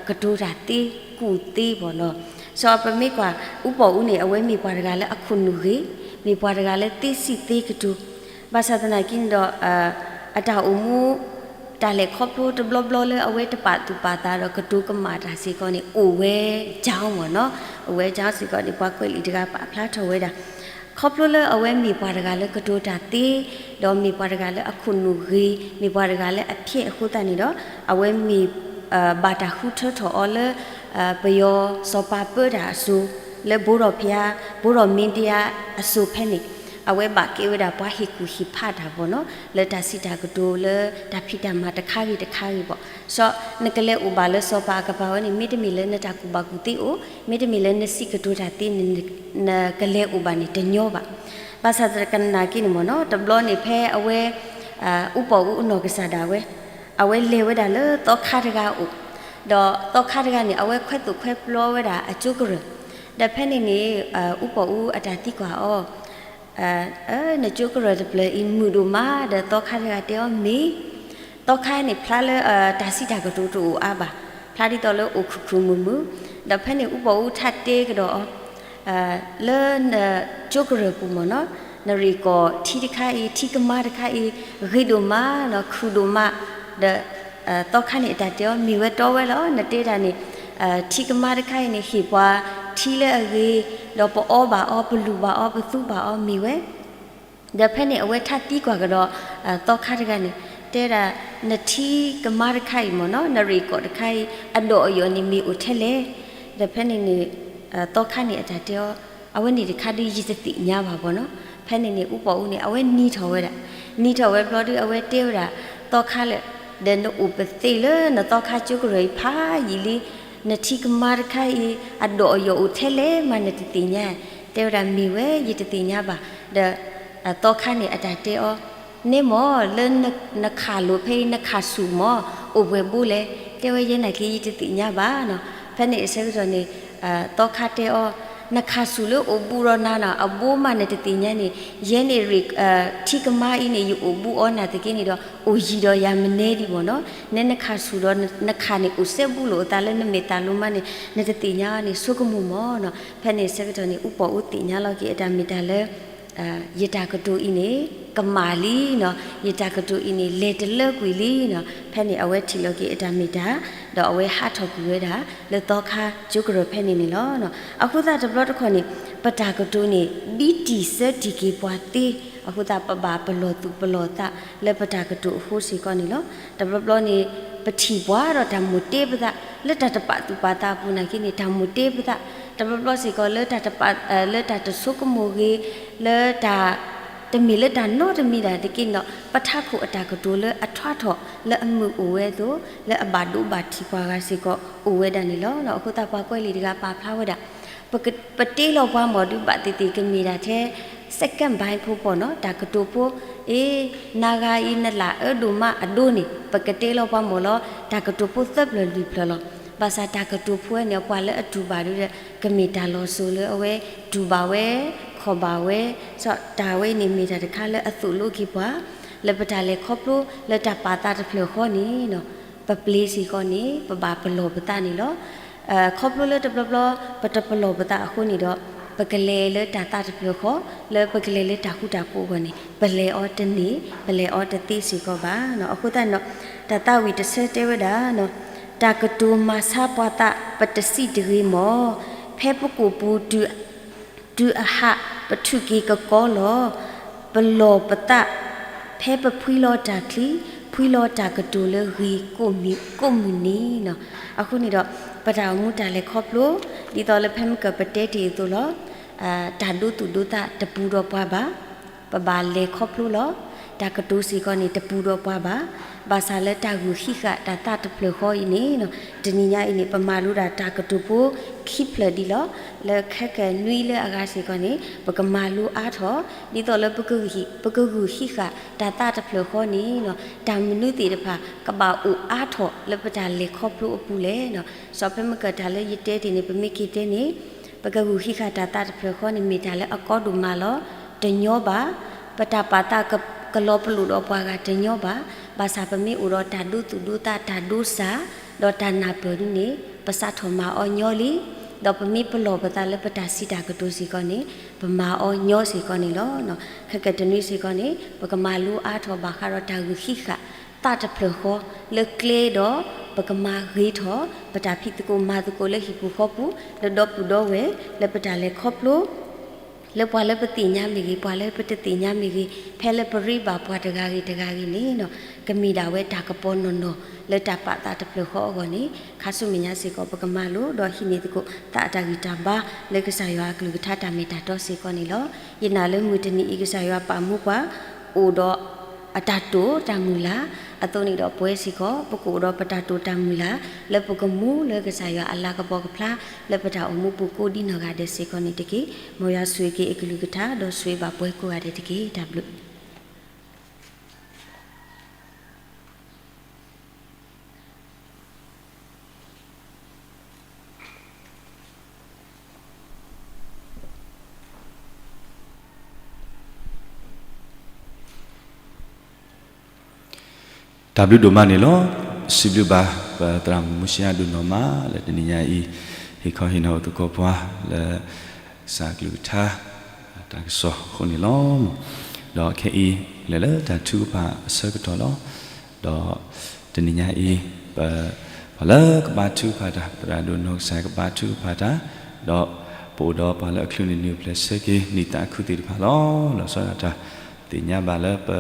ကတိၤတၢ်သ့ကူၣ်သ့ဘၣ်နီၤ. စီၤပမ့ၢ်ကွၢ် အူပီၣ်အူန့ၣ် အဝဲမ့ၢ်ပှၤတဂၤလၢအခိၣ်နူာ်ဂ့ၤ မ့ၢ်ပှၤတဂၤလၢသ့စံးသ့ကတိၤ ဘၣ်ဆၣ်သနာ်က့န့ၣ်ဒီး အတၢ်အိၣ်မူ တၢ်လဲၤခီဖျိတဘျီဘျီလၢအဝဲတပာ်သူၣ်ပာ်သးဒီးကတိၤကမၣ်တၢ်စ့ၢ်ကီးန့ၣ် အိၣ်ဝဲ ကြောင်း မ့ၢ်နီၤ အိၣ်ဝဲ ကြောင်း စ့ၢ်ကီးန့ၣ် ပှၤကွဲးလံာ်တဂၤပာ်ဖျါထီၣ်ဝဲဒၣ် ခီဖျိလၢအဝဲမ့ၢ်ပှၤတဂၤလၢကတိၤတၢ်သ့ ဒီးမ့ၢ်ပှၤတဂၤလၢအခိၣ်နူာ်ဂ့ၤ မ့ၢ်ပှၤတဂၤလၢအဖျဲးအဃိသတးန့ၣ်ဒီး အဝဲမ့ၢ် ဘၣ်တၢ်ဃုထၢထီၣ်အီၤလၢ ပယီၤစီၤပၤပၢတၢ်အစိၤ လၢဘိထီၣ်ဖၠါ ဘိထီၣ်မ့ဒံယါအစိၤဖဲန့ၣ် အဝဲဘၣ်ကဲဝဲဒၣ်ပှၤဟ့ၣ်ကူၣ်ဟ့ၣ်ဖးတၢ်ဘၣ်နီၤ လၢတၢ်စံးတၢ်ကတိၤလၢတၢ်ဖံးတၢ်မၤတခါဂ့ၤတခါဂ့ၤဘၣ်. စီၤ နကလဲၤအိၣ်ဘၣ်လၢစီၤပၤအကပၤဝဲန့ၣ် မ့တမ့ၢ်လၢနတၢ်ကူၣ်ဘၣ်ကူၣ်သ့အိၣ် မ့တမ့ၢ်လၢနစံးကတိၤတၢ်သ့န့ၣ် နကလဲၤအိၣ်ဘၣ်န့ၣ်တညီဘၣ်. ဘၣ်ဆၣ်သနာ်က့န့ၣ်မ့ၢ်နီၤ တဘျီန့ၣ်ဖဲအဝဲ အူပီၣ်အူအနီၢ်ကစၢ်ဒၣ်ဝဲ အဝဲလဲၤဝဲဒၣ်လၢသီခါတဂၤအအိၣ် ဒီးသီခါတဂၤန့ၣ် အဝဲခွဲးသူၣ်ခွဲးပျီဝဲဒၣ်အကၠိကရၢၢ် ဒီးဖဲန့ၣ်န့ၣ် အူပီၣ်အူအတၢ်သံကွၢ်အီၤ နကၠိကရၢၢ်တဖျၢၣ်အံၤမုာ်ဒိၣ်မး ဒီးသီခါတဂၤတဲအီၤမ့ၢ် သီခါန့ၣ်ဖျါလၢ တၢ်စံးတၢ်ကတိၤတအိၣ်အါဘၣ် ဖျါဒ်သိးလၢအိၣ်ခုၣ်ခုၣ်မုာ်မုာ် ဒီးဖဲန့ၣ်အူပီၣ်အူထါတဲကဒီးအီၤ လၢနကၠိကရၢၢ်ပူၤမ့ၢ်နီၤ နရ့ၣ်ကီၢ်ထံတခါအံၤ ထံကမါတခါအံၤ ဂ့ၤဒိၣ်မး ဒီးခုၣ်ဒိၣ်မး ဒီး သီခါန့ၣ်အတၢ်တဲအီၤ မ့ၢ်ဝဲတီဝဲလီၤ နတဲတၢ်န့ၣ် ထံကမါတခါအံၤန့ၣ် ဟ့ၣ်ပှၤထံလၢအဂ့ၤ ဒီးပအီဘၣ်အီၤ ပလူၢ်ဘၣ်အီၤ ပသူဘၣ်အီၤ မ့ၢ်ဝဲ ဒီးဖဲန့ၣ် အဝဲထါသံကွၢ်ကဒီး သီခါတဂၤန့ၣ် တဲဒၣ် နထံကမါတခါအံၤမ့ၢ်နီၤ နရ့ၣ်ကီၢ်တခါအံၤ အဒိၣ်အယိာ်န့ၣ် မ့ၢ်အိၣ်ထဲလဲၣ် ဒီးဖဲန့ၣ်န့ၣ် သီခါန့ၣ်အတၢ်တဲအီၤ အဝဲန့ၣ်တခါဒုးယတသ့ၣ်ညါဘၣ်ဘၣ်နီၤ ဖဲန့ၣ်န့ၣ် အူပီၣ်အူန့ၣ် အဝဲနံၤထီၣ်ဝဲဒၣ် နံၤထီၣ်ဝဲဘျီဒုး အဝဲတဲဝဲဒၣ် သီခါလဲၣ် ဒီးနအိၣ်ပသ့ၣ်လၢနသီခါကၠိကရၢၢ်အံၤဖးယံာ်လံ နထံကမါတခါအံၤ အဒိၣ်အယိာ်အိၣ်ထဲလဲၣ်မး နတသ့ၣ်ညါ တဲဝဲဒၣ်မ့ၢ်ဝဲ ယတသ့ၣ်ညါဘၣ် ဒီး သီခါန့ၣ်အတၢ်တဲအီၤ န့ၣ်မ့ၢ်လၢနခးလိာ်ဖဲအံၤ နခးဆူၣ်မ့ၢ် အိၣ်ပှဲၤဘိလဲၣ် တဲဝဲယဲနာ်က့ ယတသ့ၣ်ညါဘၣ်နီၤ ဖဲန့ၣ်အဆၢကတီၢ်န့ၣ် သီခါတဲအီၤ နခးဆူၣ်လၢအိၣ်ဘူးဒီးနၤနီၤ အဘိမးနတသ့ၣ်ညါန့ၣ် ယဲန့ၣ်ရ့ၣ် ထံကမါအံၤန့ၣ် ယအိၣ်ဘူးအီၤနာ်သက့န့ၣ်ဒီး အိၣ်ယံၤဒီးယၤမနုၤဒံးမ့ၢ်နီၤ နဲနခးဆူၣ်ဒီးနခးန့ၣ် အိၣ်စဲဘူးလိာ်အသးလၢနမဲာ်သးလိၤမးန့ၣ် နတသ့ၣ်ညါန့ၣ် ဆိကမိၣ်မ့ၢ်နီၤ ဖဲန့ၣ်အဆၢကတီၢ်န့ၣ် အူပီၣ်အူသ့ၣ်ညါလီၤက့ၤ အတၢ်မ့ၢ်တၢ်လၢ ယတၢ်ကတိၤအံၤန့ၣ် ကမၣ်လံနီၤ, ယတၢ်ကတိၤအံၤန့ၣ် လဲၤတလၢကွံာ်လံနီၤ. ဖဲန့ၣ်အဝဲထံၣ်လီၤက့ၤအတၢ်မ့ၢ်တၢ်, ဒီးအဝဲဟးထီၣ်ကွံာ်ဝဲဒၣ် လၢသီခါကၠိကရၢၢ်ဖဲန့ၣ်န့ၣ်လီၤ. အဃိသတးတဘျီတခီၣ်န့ၣ် ပတၢ်ကတိၤန့ၣ် ဘံတံၢ်ဆၢတံၢ်က့ၤပှၤသ့, အဃိသတးပဘၣ်ပလီၢ်သူၣ်ပလီၢ်သး လၢပတၢ်ကတိၤအဃိစ့ၢ်ကီးန့ၣ်လီၤ. တဘျီဘျီန့ၣ် ပထံၣ်ပှၤဒီးတၢ်မိၣ်တ့ပသး လၢတၢ်တပာ်သူၣ်ပာ်သးအပူၤနာ်က့န့ၣ် တၢ်မိၣ်တ့ပသး, တဘျီဘျီစ့ၢ်ကီး လၢတၢ်တပာ် လၢတၢ်တဆိကမိၣ်ဂ့ၤ, လၢတၢ် တမ့ၢ်လၢတၢ်နီတမံၤဒၣ်တက့ၢ်န့ၣ်ဒီး ပထးခိၣ်အတၢ်ကတိၤလၢအထွါထီၣ်လၢအမုာ်အိၣ်ဝဲအသိး လၢအဘၣ်ဒိဘၣ်ထံးပှၤဂၤစ့ၢ်ကီးအိၣ်ဝဲဒၣ်န့ၣ်လီၤ. အဃိသတးပှၤကွဲးလံာ်တဂၤပာ်ဖျါဝဲဒၣ် ပက ပတ့လီၤပှၤမ့ၢ်ဒုးဘၣ်သ့ၣ်သ့ၣ်ကမ့ၢ်ဒၣ်ထဲ second ဘိုင်းဖိပီၢ်နီၤ, တၢ်ကတိၤဖိ အ့ နၤဂၤအံၤ နလၢအၢဒိၣ်မးအဒိန့ၣ် ပကတ့လီၤပှၤမ့ၢ်လီၤ တၢ်ကတိၤဖိသၢဖျၢၣ်လွံၢ်ဖျၢၣ်လီၤ. ဘၣ်ဆၣ်တၢ်ကတိၤဖိဝဲန့ၣ် ပှၤလၢအတူၢ်ဘၣ်ဒုး ကမ့ၢ်တၢ်လီၤစိၤလၢအဝဲတူၢ်ဘၣ်ဝဲ ခီၣ်ဘၣ်ဝဲ, တၢ်ဝဲအံၤန့ၣ်မ့ၢ်တၢ်တခါလၢအသိၣ်လိက့ၤပှၤ လၢပတၢ်လဲၤခီဖျိလၢတၢ်ပာ်သးတဖျၢၣ်ဃီန့ၣ် ပပျ့ၤစ့ၢ်ကီးန့ၣ် ပဘၣ်ပလီၢ်ပသးန့ၣ်လီၤ. ခီဖျိလၢတဘျီဘျီ ပတပလီၢ်ပသးအဃိန့ၣ်ဒီး ပကလဲၤလၢတၢ်သးတဖျၢၣ်ဃီ လၢပကလဲၤလၢတၢ်ဃူတၢ်ဖိးအဂီၢ်န့ၣ် ပလဲၤအီၤတန့ၢ် ပလဲၤအီၤတသ့စ့ၢ်ကီးဘၣ်. အဃိသတးန့ၣ် တၢ်သးဝံၣ်တဆၢတဲဝဲဒၣ် တၢ်ကတိၤမၤဆါပှၤသး ပတစံးတဂ့ၤမီၢ်, ဖဲပကိာ်ပူၤ တုၤအဟး ပထုးက့ၤကကီလီၤ. ပလီၢ်ပသး ဖဲပဖှံလီၤတၢ်ချံ ဖှံလီၤတၢ်ကတိၤလၢဂ့ၤကိးမုၢ်နံၤလီၤ. အဃိန့ၣ်ဒီး ပတၢ်အိၣ်မူတၢ်လဲၤခီဖျိ ဒ်သိးလၢဖဲမုၢ်ကၢၢ်ပတဲတ့ၢ်အသိးလီၤ. တၢ်ဒိသူၣ်ဒိသးတပူၤဒီးပှၤဘၣ် ပဘၣ်လဲၤခီဖျိလီၤ. တၢ်ကတိၤစ့ၢ်ကီးန့ၣ် တပူၤဒီးပှၤဘၣ်. ဘၣ်ဆၣ်လၢတၢ်ဂုာ်ဟံးဃာ်တၢ်သးတဖျၢၣ်ဃီအံၤန့ၣ် တနံၤညါအံၤန့ၣ် ပမၤလိဒၣ်တၢ်ကတိၤဖိခံဖျၢၣ်ဒံးလီၤ. လၢခဲကနွံလၢအဂၤစ့ၢ်ကီးန့ၣ် ပကမၤလိအါထီၣ် ဒ်သိးလၢ ပကဂုာ်ဟံးဃာ်တၢ်သးတဖျၢၣ်ဃီန့ၣ် တၢ်မနုၤသ့ၣ်တဖၣ် ကဘၣ်အိၣ်အါထီၣ်လၢပတၢ်လဲၤခီဖျိအပူၤလဲၣ်. စီၤဖဲမုၢ်ကၢၢ်တၢ်လၢယတဲတ့ၢ်န့ၣ် ပမ့ၢ်က့ၤတဲန့ၣ် ပကဂုာ်ဟံးဃာ်တၢ်သးတဖျၢၣ်ဃီန့ၣ် မ့ၢ်တၢ်လၢအကီဒိၣ်မးလီၤ. တညီဘၣ်. ပတၢ်ပာ်သးကလီၤပလိာ်ဒီးပှၤဂၤတညီဘၣ်. ဘၣ်ဆၣ်ပမ့ၢ်အိၣ်ဒီးတၢ်ဒိသူၣ်ဒိသး တၢ်ဒိစၢ် ဒီးတၢ်နၢ်ပၢၢ်ဒ်န့ၣ် ပစးထီၣ်မၤအီၤညီလံ. ဒီးပမ့ၢ်ပလီၢ်ပသးလၢပတၢ်စံးတၢ်ကတိၤစ့ၢ်ကီးန့ၣ် ပမၤအီၤညီစ့ၢ်ကီးန့ၣ်လီၤ. ခဲကတနွံစ့ၢ်ကီးန့ၣ် ပကမၤလိအါထီၣ်ဘၣ်ဃးဒီးတၢ်ဂုာ်ဟံးဃာ်သးတဖျၢၣ်ဃီ လၢကျဲဒီး ပကမၤဂ့ၤထီၣ် ပတၢ်ဖံးသကိးမၤသကိးလၢဟံၣ်ပူၤဃီပူၤ လၢဒီပုၢ်ဒီဝဲၢ် လၢပတၢ်လဲၤခီဖျိ လၢပှၤလၢပသ့ၣ်ညါမ့ၢ်ဂ့ၤ ပှၤလၢပတသ့ၣ်ညါမ့ၢ်ဂ့ၤ ဖဲလၢပရ့ဘၣ်ပှၤတဂၤဂ့ၤတဂၤဂ့ၤန့ၣ် ကမ့ၢ်ဒၣ်ဝဲတၢ်ကပီၤနီၢ်နီၢ် လၢတၢ်ပာ်သးတဖျၢၣ်ဃီအဂီၢ်န့ၣ် ခါဆူမဲာ်ညါစ့ၢ်ကီး ပကမၤလိဒီးဟံးန့ၢ်သကိးသးအတၢ်ဂံၢ်တၢ်ဘါ လၢကစၢ်ယွၤအကလုၢ်ကထါတၢ်မ့ၢ်တၢ်တီစ့ၢ်ကီးန့ၣ်လီၤ. ယနာ်လၢမုၢ်တနံၤအံၤ ကစၢ်ယွၤပာ်မူပှၤ အိၣ်ဒီးအတၢ်တိာ်တၢ်မုၢ်လၢ် အသိးန့ၣ်ဒီးပဝဲစ့ၢ်ကီး ပကအိၣ်ဒီးပတၢ်တိာ်တၢ်မုၢ်လၢ် လၢပကမူလၢကစၢ်ယွၤအလၤကပီၤကဖျါ လၢပတၢ်အိၣ်မူပူၤကိးဒ်နီၢ်ဂၤဒဲးစ့ၢ်ကီးန့ၣ်တက့ၢ်. မ်ယွၤဆိၣ်ဂ့ၤက့ၤအကလုၢ်ကထါ ဒီးဆိၣ်ဂ့ၤဘၣ်ပှၤကိးဂၤဒဲးတက့ၢ်. တၢ်ဘျုး တၢ်ဘျုးဒိၣ်မးန့ၣ်လီၤ. စံးဘျုးဘၣ် ပသရၣ်မုၣ်မူၡ့အဒိၣ်နီၢ်မး လၢတနံၤညါအံၤ ဟ့ၣ်ခီဟ့ၣ်နီၤအိၣ်သကိးပှၤ လၢကစၢ်ကလုၢ်ကထါ တၢ်ကစီၣ်အဃိန့ၣ်လီၤ. ဒီးခဲအံၤ လဲၤလၢတၢ်ထုကဖၣ်အဆၢကတီၢ်လီၤ. ဒီးတနံၤညါအံၤ ပ ပှၤလၢကဘါထုကဖၣ်တၢ် သရၣ်ဒိၣ်နီၢ်ကစၢ်ကဘါထုကဖၣ်တၢ်, ဒီးပအိၣ်ဒီးပှၤလၢအချုးန့ၢ်နုာ်ပျဲၢ်ဆၢက့ၤ နံၣ်သးခုသ့ၣ်တဖၣ်လီၤ. လီၤဆီဒၣ်တၢ် သ့ၣ်ညါဘၣ်လၢပ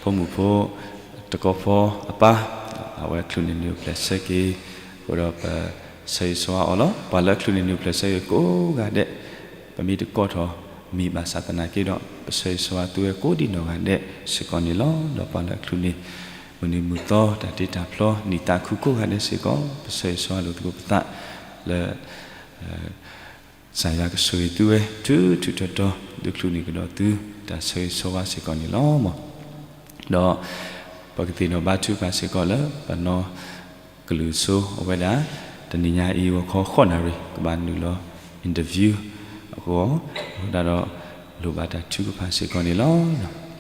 ဖိမုၣ်ဖိ တကီၢ်ဖိအပၢ် အဝဲချုးန့ၢ်နုာ်ပျဲၢ်ဆၢက့ၤ အဃိဒီးပဆၢဂ့ၤဆၢဝါအီၤလီၤ. ပှၤလၢအချုးန့ၢ်နုာ်ပျဲၢ်ဆၢက့ၤကိးဂၤဒဲး ပမ့ၢ်တကိးထီၣ်မံၤဘၣ်ဆၣ်သနာ်က့ဒီး ပဆၢဂ့ၤဆၢဝါသုဝဲကိးဒ်နီၢ်ဂၤဒဲးစ့ၢ်ကီးန့ၣ်လီၤ. ဒီးပှၤလၢအချုးန့ၢ် မုၢ်နံၤမုၢ်သီတၢ်တ့တၢ်ဖျီ နံၣ်သးခုကိးဂၤဒဲးစ့ၢ်ကီး ပဆၢဂ့ၤဆၢဝါလိာ်သကိးပသးလၢ ကစၢ်ယွၤကဆိၣ်ဂ့ၤသုဝဲ ထူထူတီတီ ဒုးချုးန့ၢ်ကဒီးသု တၢ်ဆၢဂ့ၤဆၢဝါစ့ၢ်ကီးန့ၣ်လီၤ. ဒီးပကသ့ၣ်နီၣ်ဘါထုကဖၣ်စ့ၢ်ကီးလၢ ပနီၢ်ကလုၢ်စိအဝဲဒၣ် တနံၤညါအံၤ ဂီၤခီဃိးနၣ်ရံၣ် ကဘၣ်နုာ်လီၤ interview အဂီၢ် အဃိဒၣ်ဒီး လိၣ်ဘၣ်တၢ်ထုကဖၣ်စ့ၢ်ကီးန့ၣ်လီၤ.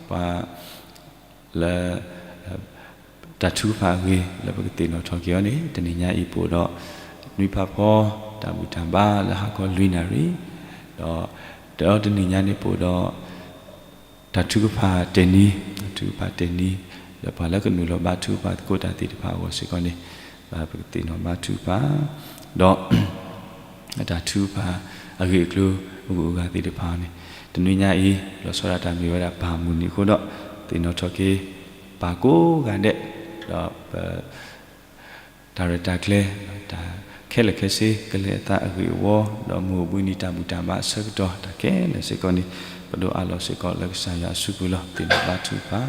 ပှၤ လၢ တၢ်ထုကဖၣ်အဂ့ၢ်လၢပကသ့ၣ်နီၣ်ထီၣ်က့ၤအီၤန့ၣ် တနံၤညါအံၤပအိၣ်ဒီး နွံဖးဖီ တၢ်ဘူၣ်တၢ်ဘါလၢဟါခီလွံၢ်နၣ်ရံၣ်, ဒီးတနံၤညါန့ၣ်ပအိၣ်ဒီး တၢ်ထုကဖၣ်တဲာ်နံၤ, တၢ်ထုကဖၣ်တဲာ်နံၤ, ဒီးပှၤလၢကနုာ်လီၤဘါထုကဖၣ်သကိးတၢ်သ့ၣ်တဖၣ်အဂီၢ်စ့ၢ်ကီးန့ၣ်, ပကသ့ၣ်နီၣ်ဘါထုကဖၣ်, ဒီး တၢ်ထုကဖၣ်အဂ့ၢ်အကျိၤအဂုၤအဂၤသ့ၣ်တဖၣ်န့ၣ်, တနွံညါအံၤ လီၤဆီဒၣ်တၢ်မ့ၢ်ဝဲဒၣ်ပၢ်မုၢ်နံၤအဃိဒီး, သ့ၣ်နီၣ်ထီၣ်က့ၤ ပၢ်ကိးဂၤဒဲး, ဒီးပ တၢ်ရဲၣ်တၢ်ကျဲၤ, တၢ်ခဲလၢာ်ခဲဆ့ ကလဲၤအသးအဂ့ၢ်အဝီ, ဒီးမုၢ်အိၣ်ဘှံးနံၤတၢ်ဘူၣ်တၢ်ဘါအဆၢကတီၢ် တၢ်ခဲလၢာ်စ့ၢ်ကီးန့ၣ်, ပဒိးအးလီၤစ့ၢ်ကီးလၢကစၢ်ယွၤအစုပူၤလီၤ. သ့ၣ်နီၣ်ဘါထုကဖၣ်,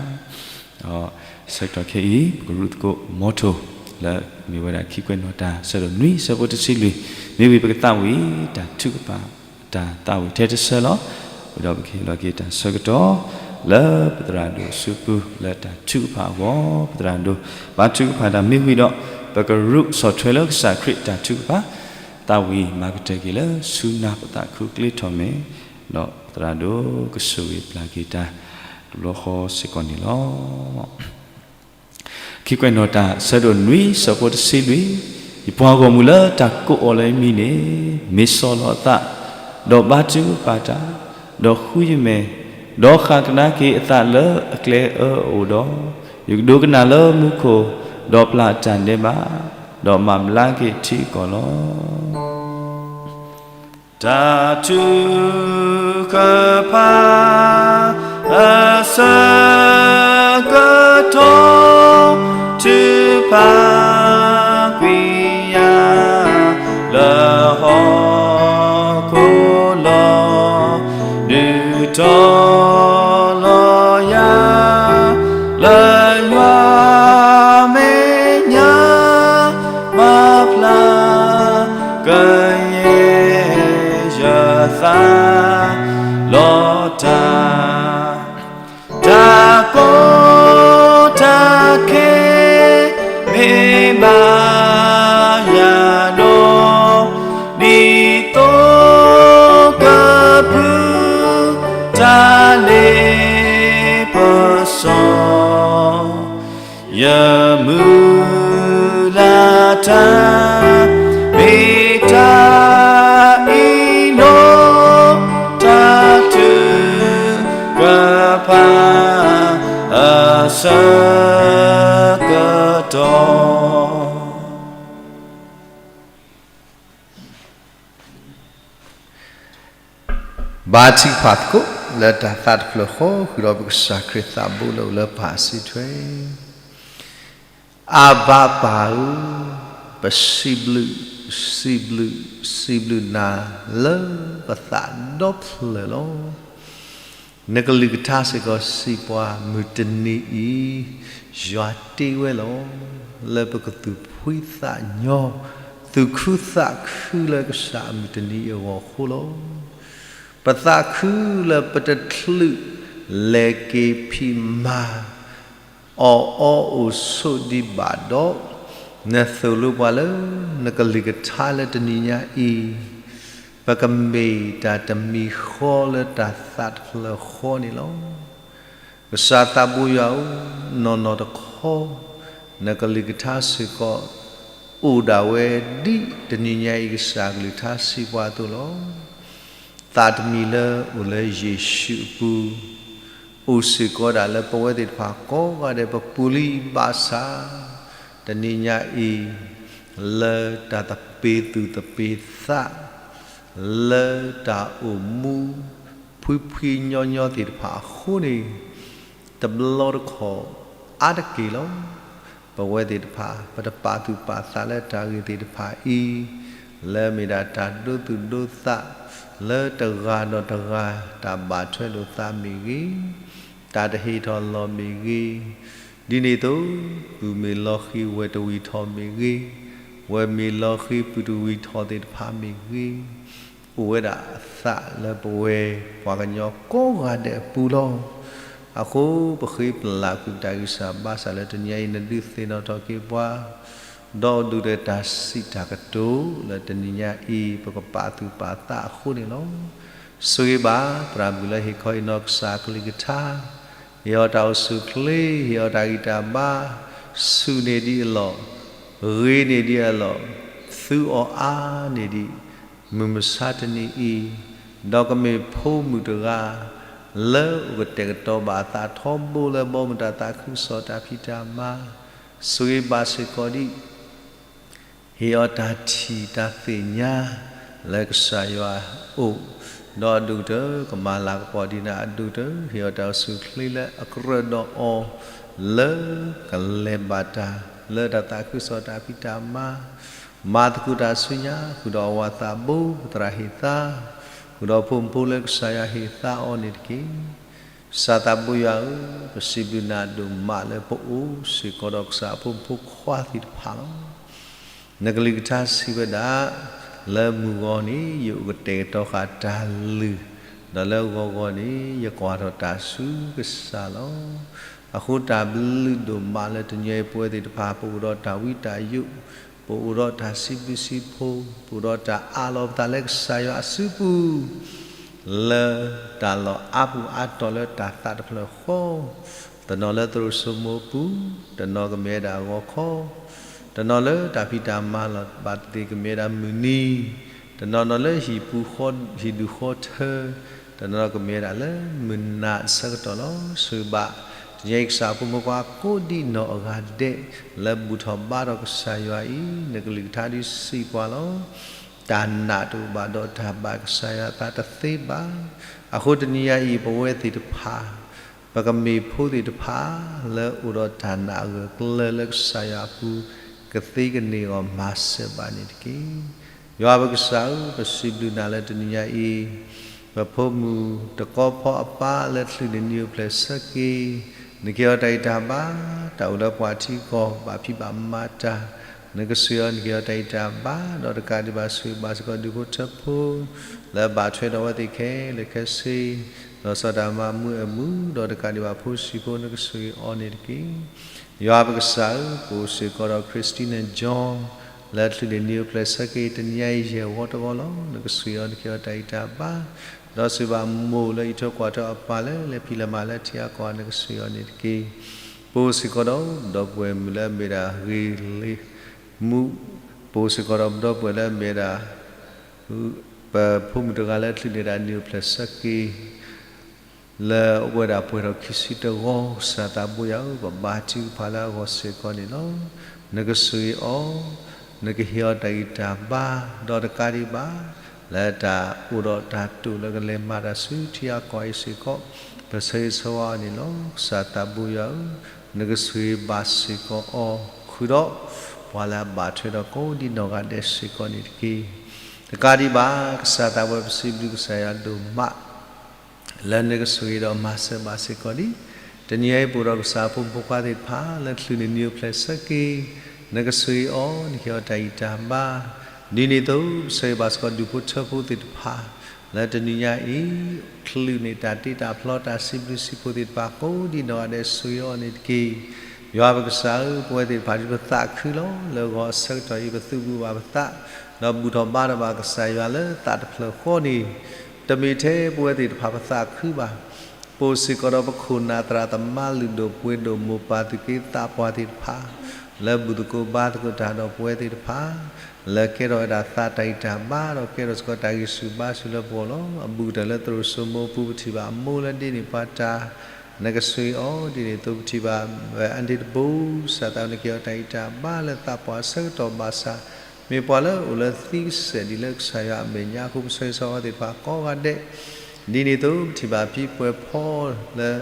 ဒီးဆၢကတီၢ်ခဲအံၤ ပကရူၢ်သကိး motto လၢမ့ၢ်ဝဲဒၣ်ခံကွဲးနီၣ်တၢ် ဆၢဒိၣ်နွံဆၢဖိတဆံလွံၢ်, မ့ၢ်ဝံၤပကသးဝံၣ်တၢ်ထုကဖၣ် တၢ်သးဝံၣ်ထဲတဆၢလီၤ. ဝံၤဒီးပကဟ့ၣ်လီၤက့ၤတၢ်ဆၢကတီၢ် လၢပသရၣ်ဒိၣ်အစုပူၤ လၢတၢ်ထုကဖၣ်အဂီၢ်, ပသရၣ်ဒိၣ် ဘါထုကဖၣ်တၢ်မ့ၢ်ဝံၤဒီး, ပကရူၢ်ဆီၣ်ထွဲလၢကစၢ်ခရံာ်တၢ်ထုကဖၣ်, သးဝံၣ်မၤကတၢၢ်က့ၤလၢဆူနၢ်ပသးခုကျ့ထီၣ်မဲာ်, ဒီးပသရၣ်ဒိၣ်ကဆိၣ်ဂ့ၤပျၢ်က့ၤတၢ်တဘျီဃီစ့ၢ်ကီးန့ၣ်လီၤ. ခံကွဲးနီၣ်တၢ် ဆၢဒိၣ်နွံဆၢဖိတဆံလွံၢ်, ယပှၤဂီၢ်မုၢ်လၢတၢ်ကိးအီၤလၢယမံၤန့ၣ်, မ့ၢ်ဆီၣ်လီၤအသး, ဒီးဘါထုကဖၣ်တၢ်, ဒီးဃုယမဲာ်, ဒီးဃၣ်ကဒါက့ၤအသးလၢအကျဲအၢအအိၣ်ဒီး, ယကဒိကနၣ်လၢမူခိၣ်, ဒီးပျၢ်တၢ်ဒဲးဘး, ဒီးမၤဘျါက့ၤထံအကီၢ်လီၤ. တၢ်ထုကဖၣ် အဆၢကတီၢ် ထုကဖၣ်ကွံာ်ယၤ လၢဟီၣ်ခိၣ်လီၤ. ဒုးတီၤလီၤယၤ လၢယွၤမဲာ်ညါ မၤဖျါကယဲၢ်ယသး လီၤတၢ် တၢ်ကီတၢ်ခဲ မ့ၢ်ဘၣ်ယၤဒီး ဒ်သိးကဖု တၢ်လ့ပစီ ယမုၢ်လၢ်တၢ် မ့ၢ်တၢ်အံၤလီၤ. တၢ်ထုကဖၣ် အဆၢကတီၢ် ဘါထုကဖၣ်သကိး လၢတၢ်သးတဖျၢၣ်ဃီ ဃုာ်ဒီးပကစၢ်ခရံာ်သးဘိလၢအိၣ်လၢပၢ်အစုထွဲ, အၤဘၤပၢ်ဧၢ, ပစံးဘျုး, စံးဘျုး, စံးဘျုးနၤလၢပသးဒီဖျၢၣ်လီၤ. နကလုၢ်ကထါစ့ၢ်ကီးစံးပှၤ မုၢ်တနံၤအံၤ ယွၤတ့ဝဲလီၤ. လၢပကသူၣ်ဖှံသးညီ, သူၣ်ခုသးခုလၢကစၢ်အမုၢ်တနံၤအဂီၢ်အဃိလီၤ. ပသးခုလၢပတချုးလဲၤက့ၤဖံးမၤ အီၣ်အီအိၣ်ဆိးဒံးဘၣ်ဒီး, နသိၣ်လိပှၤလၢနကလုၢ်ကထါလၢတနံၤညါအံၤ, ပကမ့ၢ်တၢ်တမံၤဃီလၢတၢ်သးတဖျၢၣ်ဃီန့ၣ်လီၤ. ကစၢ်သးဘိယွၤဧၢ, နီၢ်နီၢ်တခီ နကလုၢ်ကထါစ့ၢ်ကီး အိၣ်ဒၣ်ဝဲဒ်တနံၤညါအံၤကစၢ်ကလုၢ်ကထါစံးပှၤအသိးလီၤ. သးတမံၤလၢအိၣ်လၢယ့ၣ်ၡူးအပူၤ, အိၣ်စ့ၢ်ကီးဒၣ်လၢပဝဲသ့ၣ်တဖၣ်ကိးဂၤဒဲးပပူၤလံဘၣ်ဆၣ်, တနံၤညါအံၤ လၢတၢ်သပ့ၤသူၣ်သပ့ၤသး, လၢတၢ်အိၣ်မူ ဖှံဖှံညီညီသ့ၣ်တဖၣ်အဃိန့ၣ်, တဘျီတခီၣ်အါတက့ၢ်လီၤ. ပဝဲသ့ၣ်တဖၣ် ပတပာ်သူၣ်ပာ်သးလၢတၢ်ဂ့ၢ်သ့ၣ်တဖၣ်အံၤ, လၢမ့ၢ်ဒၣ်တၢ်ဒိသူၣ်ဒိသး လၢတဂၤဒီးတဂၤ တၢ်ဘၣ်ထွဲလိာ်သးမ့ၢ်ဂ့ၤ, တၢ်တဟ့ၣ်ထီၣ်လီၢ်မ့ၢ်ဂ့ၤ, ဒ်န့ၣ်အသိး ပုၢ်မ့ၢ်လီၤဃံၤဝဲၢ်တဝံၤထီၣ်မ့ၢ်ဂ့ၤ, ဝဲၢ်မ့ၢ်လီၤဃံၤပုၢ်တဝံၤထီၣ်သ့ၣ်တဖၣ်မ့ၢ်ဂ့ၤ, အိၣ်ဝဲဒၣ်အသးလၢပဝဲပှၤကညီကိးဂၤဒဲးအပူၤလီၤ. အဃိပဃ့ပလၢ်ကွံာ်တၢ်ဂံၢ်စၢ်ဘါစၢ်လၢတနံၤညါအံၤ နဒုးသ့ၣ်နီၣ်ထီၣ်က့ၤပှၤ, ဒီးဒုးဒီးတၢ်စံးတၢ်ကတိၤလၢတနံၤညါအံၤ ပကပာ်သူၣ်ပာ်သးအဃိန့ၣ်လီၤ. ဆိၣ်ဂ့ၤဘၣ် သရၣ်မုၣ်လၢဟ့ၣ်ခီဟ့ၣ်နီၤကစၢ်ကလုၢ်ကထါ, ဟ့ၣ်အီၤတၢ်အိၣ်ဆူၣ်အိၣ်ချ့, ဟ့ၣ်အီၤတၢ်ဂံၢ်တၢ်ဘါ, ဆူၣ်န့ၢ်ဒံးအလီၢ်, ဂ့ၤန့ၢ်ဒံးအလီၢ်, သူအီၤအါန့ၢ်ဒံး, မုၢ်မဆါတနံၤအံၤ, ဒီးကမ့ၢ်ဖိမုၣ်တဂၤ, လၢအိၣ်ကတဲာ်ကတီၤဘၣ်အသးထီဘိလၢဘီမုၢ်တၢ်သးခုကစီၣ်တၢ်ဖံးတၢ်မၤ, ဆိၣ်ဂ့ၤဘၣ်စ့ၢ်ကီးဒံး ဟ့ၣ်အီၤတၢ်ထံၣ်တၢ်သ့ၣ်ညါ လၢကစၢ်ယွၤအအိၣ်, ဒီးအဒိၣ်ကတၢၢ် ကမၤလၤကပီၤဒံးနၤအဒိၣ်ကတၢၢ် ဟ့ၣ်အီၤတၢ်အိၣ်ဆူၣ်အိၣ်ချ့လၢအကြၢးဒီးအီၤ လၢကလဲၤဘၣ်တၢ် လၢတၢ်သးခုကစီၣ်တၢ်ဖံးတၢ်မၤ, မၤသကိးတၢ်ဆူညါ ဃုာ်ဒီးအဝၤသးဘိ ပသရၣ်ဟ့ၣ်သါ, ဃုာ်ဒီးဖိမုၣ်ဖိလၢကစၢ်ယွၤဟ့ၣ်သါအီၤန့ၣ်တက့ၢ်. ကစၢ်သးဘိယွၤဧၢ, ပစံးဘျုးနၤဒိၣ်မးလၢပအိၣ်စ့ၢ်ကီးဒီးကစၢ်အဖိမုၣ်ဖိခွါသ့ၣ်တဖၣ်လီၤ. နကလုၢ်ကထါစံးဝဲဒၣ်, လၢမုၢ်ဂီၤန့ၣ် ယအိၣ်ကတဲာ်ကတီၤဃာ်တၢ်လုၢ်, ဒီးလၢဂီၤဂီၤန့ၣ် ယကွၢ်ထီၣ်တၢ်ဆူကစၢ်လီၤ. အဃိတၢ်ဘျုးဒိၣ်မးလၢတနံၤအံၤ ပဝဲသ့ၣ်တဖၣ် ပအိၣ်ဒီးတၢ်ဝံတၢ်ယိး, ပအိၣ်ဒီးတၢ်စံးဘျုးစံးဖှိၣ်, ပအိၣ်ဒီးတၢ်အးလီၤပသးလၢကစၢ်ယွၤအစုပူၤ လၢတၢ်လီၢ်အါပူၤအါတီၤလၢတၢ်သးတဖျၢၣ်ဃီ, တနီၤလၢသရိာ်စိမိၤအပူၤ, တနီၤကမ့ၢ်ဝဲဒၣ်ဂီၤခီ, တနီၤလၢတၢ်ဖံးတၢ်မၤလီၤဘၣ်သ့ၣ်ကမ့ၢ်ဝဲဒၣ်မုၢ်နံၤ, တနီၤနီၤလၢဟံၣ်ပူၤဃီ, ဟံၣ်ဒူၣ်ဃီထၢ, တနီၤနီၤကမ့ၢ်ဝဲဒၣ်လၢမုၢ်နၤအဆၢကတီၢ်လီၤ. ဆိၣ်ဂ့ၤဘၣ် တနံၤအံၤကစၢ်အဖိမုၣ်ဖိခွါကိးဒံးနီၢ်အဂၤဒဲး လၢဘူၣ်ထီၣ်ဘါထီၣ်ကစၢ်ယွၤအံၤ, နကလုၢ်ကထါဒုးစံးပှၤလီၤ. တၢ်နာ်တအိၣ်ဘၣ်ဒီးတၢ်ဘၣ်ကစၢ်ယွၤအသးတသ့ဘၣ်. အဃိတနံၤအံၤ ပဝဲသ့ၣ်တဖၣ် ပကမ့ၢ်ဖိသ့ၣ်တဖၣ် လၢအိၣ်ဒီးတၢ်နာ်အဂၢၢ်ကျၢၤလၢကစၢ်ယွၤအပူၤ ကသ့ကန့ၢ်အဂီၢ်မၤစၢၤဘၣ်န့ၣ်တက့ၢ်. ယွၤပကစၢ်ဧၢ, ပစံးဘျုးနၤလၢတနံၤညါအံၤ, ပဖိမုၣ်တကီဖီအပၢ်လၢချုးန့ၢ်နံၣ်အိၣ်ဖျဲၣ်ဆၢက့ၤ, နကဟ့ၣ်အီၤတၢ်ဂံၢ်တၢ်ဘါ, တၢ်အိၣ်လၢပှၤထံကီၢ် ဘၣ်ဖံးဘၣ်မၤတၢ်, နကဆိၣ်ဂ့ၤအီၤ နကဟ့ၣ်အီၤတၢ်ဂံၢ်တၢ်ဘါ, ဒီးတကးဒံးဘၣ်ဆိၣ်ဂ့ၤဘၣ်စ့ၢ်ကီးဒူၣ်ဖိထၢဖိ လၢအဘၣ်ထွဲဒီးအဝဲသ့ၣ်ခဲလၢာ်ခဲဆ့, ဒီးစီၤတၢ်မၤမုာ်အမုာ်, ဒီးတကးဒံးဘၣ်ဖိဆံးဖိ နကဆိၣ်ဂ့ၤအီၤန့ၣ်တက့ၢ်. ယွၤပကစၢ်ဧၢ, ပအိၣ်စ့ၢ်ကီးဒီး Christine John လၢချုးန့ၢ်နံၣ်အိၣ်ဖျဲၣ်ဆၢက့ၤ တနံၤညါအံၤယဲၢ်ဝီတဝီလီၤ. နကဆိၣ်ဂ့ၤအီၤ နကဟ့ၣ်အီၤတၢ်ဂံၢ်တၢ်ဘါ, ဒီးဆိၣ်ဂ့ၤဘၣ်မိၢ်လၢအံးထွဲကွၢ်ထွဲအပၢ်လၢ လဲၤဖံးလဲၤမၤလၢထံအကီၢ် နကဆိၣ်ဂ့ၤအီၤန့ၣ်တက့ၢ်. ပအိၣ်စ့ၢ်ကီးဒီး ဒီပုၢ်ဝဲၢ်မုၣ်လၢအမ့ၢ်ဒၣ်ဂ့ၤလ့မူ, ပအိၣ်စ့ၢ်ကီးဒီးပဒီပုၢ်ဝဲၢ်လၢအမ့ၢ်ဒၣ် ပဖိမုၣ်တဂၤလၢချုးန့ၢ်ဒၣ်နံၣ်အိၣ်ဖျဲၣ်ဆၢက့ၤ လၢအဝဲဒၣ်ပှဲၤထီၣ်ခံဆံတဝီ, ကစၢ်သးဘိယွၤဧၢ, ပဘါထုကဖၣ်လၢအဂီၢ်စ့ၢ်ကီးန့ၣ်လီၤ. နကဆိၣ်ဂ့ၤအီၤ, နကဟ့ၣ်အီၤတၢ်ဂံၢ်တၢ်ဘါ, ဒီးတကးဒံးဘၣ် လၢတၢ်အိၣ်ဒီးတၢ်တိာ်လၢကလဲၤမၤတၢ်ဆူထံအကီၢ်အံၤစ့ၢ်ကီး ပဆၢဂ့ၤဆၢဝါအီၤန့ၣ်လီၤ. ကစၢ်သးဘိယွၤဧၢ, နကဆိၣ်ဂ့ၤဘၣ်စ့ၢ်ကီးအီၤ, ဃုာ်ဒီးပှၤလၢအဘၣ်ထွဲဒီးကိးဒံးနီၢ်ဂၤဒဲးစ့ၢ်ကီးန့ၣ်တက့ၢ်. တကးဒံးဘၣ် ကစၢ်သးဘိယွၤ ပစံးဘျုးကစၢ်ယွၤဒိၣ်မး လၢနကဆိၣ်ဂ့ၤဒီးမၤစၢၤဘၣ်စ့ၢ်ကီးဒံး, တနံၤအံၤပအိၣ်ဒီးကစၢ်ဖိမုၣ်ဖိခွါသ့ၣ်တဖၣ် လၢချုးန့ၢ်နံၣ်အိၣ်ဖျဲၣ်ဆၢက့ၤ, နကဆိၣ်ဂ့ၤအီၤ, နကဟ့ၣ်အီၤတၢ်ဂံၢ်တၢ်ဘါ, ဒ်န့ၣ်အသိး ပဆၢဂ့ၤဘၣ်စ့ၢ်ကီးဒူၣ်ဖိထၢဖိသ့ၣ်တဖၣ် လၢတနံၤညါအံၤ ချုးန့ၢ်တၢ်တ့တၢ်ဖျီတၢ်စံးဘျုးစံးဖှိၣ်သ့ၣ်တဖၣ် ကိးဒံးနီၢ်ဂၤဒဲး ဆိၣ်ဂ့ၤအီၤန့ၣ်တက့ၢ်. ယွၤပကစၢ်ဧၢ, ပဝဲသ့ၣ်တဖၣ်ဒ်ပသးခုလီၤ. လၢဂီၤအဆၢကတီၢ်အံၤ ပသုးဘူးဘၣ်ပသး, ဒီးဘူၣ်ထီၣ်ဘါထီၣ်ဘၣ်ကစၢ်ယွၤလၢသးတဖျၢၣ်ဃီန့ၣ်, တမ့ၢ်ထဲပဝဲသ့ၣ်တဖၣ်ပသးခုဘၣ်. ပအိၣ်စ့ၢ်ကီးဒီးပခိၣ်နၢ်သရၣ်သမါလုၢ်ဒိၣ်ပှ့ၤဒိၣ်မိၢ်ပၢ်သုးက့သးပှၢ်သ့ၣ်တဖၣ် လၢဘူၣ်သကိးဘါသကိးတၢ်ဒီးပဝဲသ့ၣ်တဖၣ် လၢကဲထီၣ်ဝဲဒၣ်သးတၢ်ဂံၢ်တၢ်ဘါ ဒီးကဲထီၣ်စ့ၢ်ကီးတၢ်ဂံၢ်ဆူၣ်ဘါဆူၣ်လၢပဂီၢ်လီၤ. အဘူးကတၢၢ်လၢသရိာ်စိမိၤအပူၤ ပထံၣ်ဘၣ်အမိၢ်လၢဒ်န့ၣ်ပှၤတၢ် နကဆိၣ်ဂ့ၤအီၤ ဒ်န့ၣ်အသိးပထံၣ်ဘၣ်ဝဲအဒ့တဘိ ကစၢ်သးနကဟ့ၣ်အီၤတၢ်ဂံၢ်တၢ်ဘါလၢသးပှၢ်အဆၢကတီၢ်ဘၣ်ဆၣ် မ့ၢ်ပှၤလၢအိၣ်လၢသံကစဲာ်ဒ်လၢကစၢ်ယွၤအမဲာ်ညါအဃိ ပဆၢဂ့ၤဆၢဝါအီၤသ့ၣ်တဖၣ်ကိးဂၤဒဲး ဒ်န့ၣ်အသိး ပထံၣ်ဘၣ်ဖံပှဲၤဖီလၢ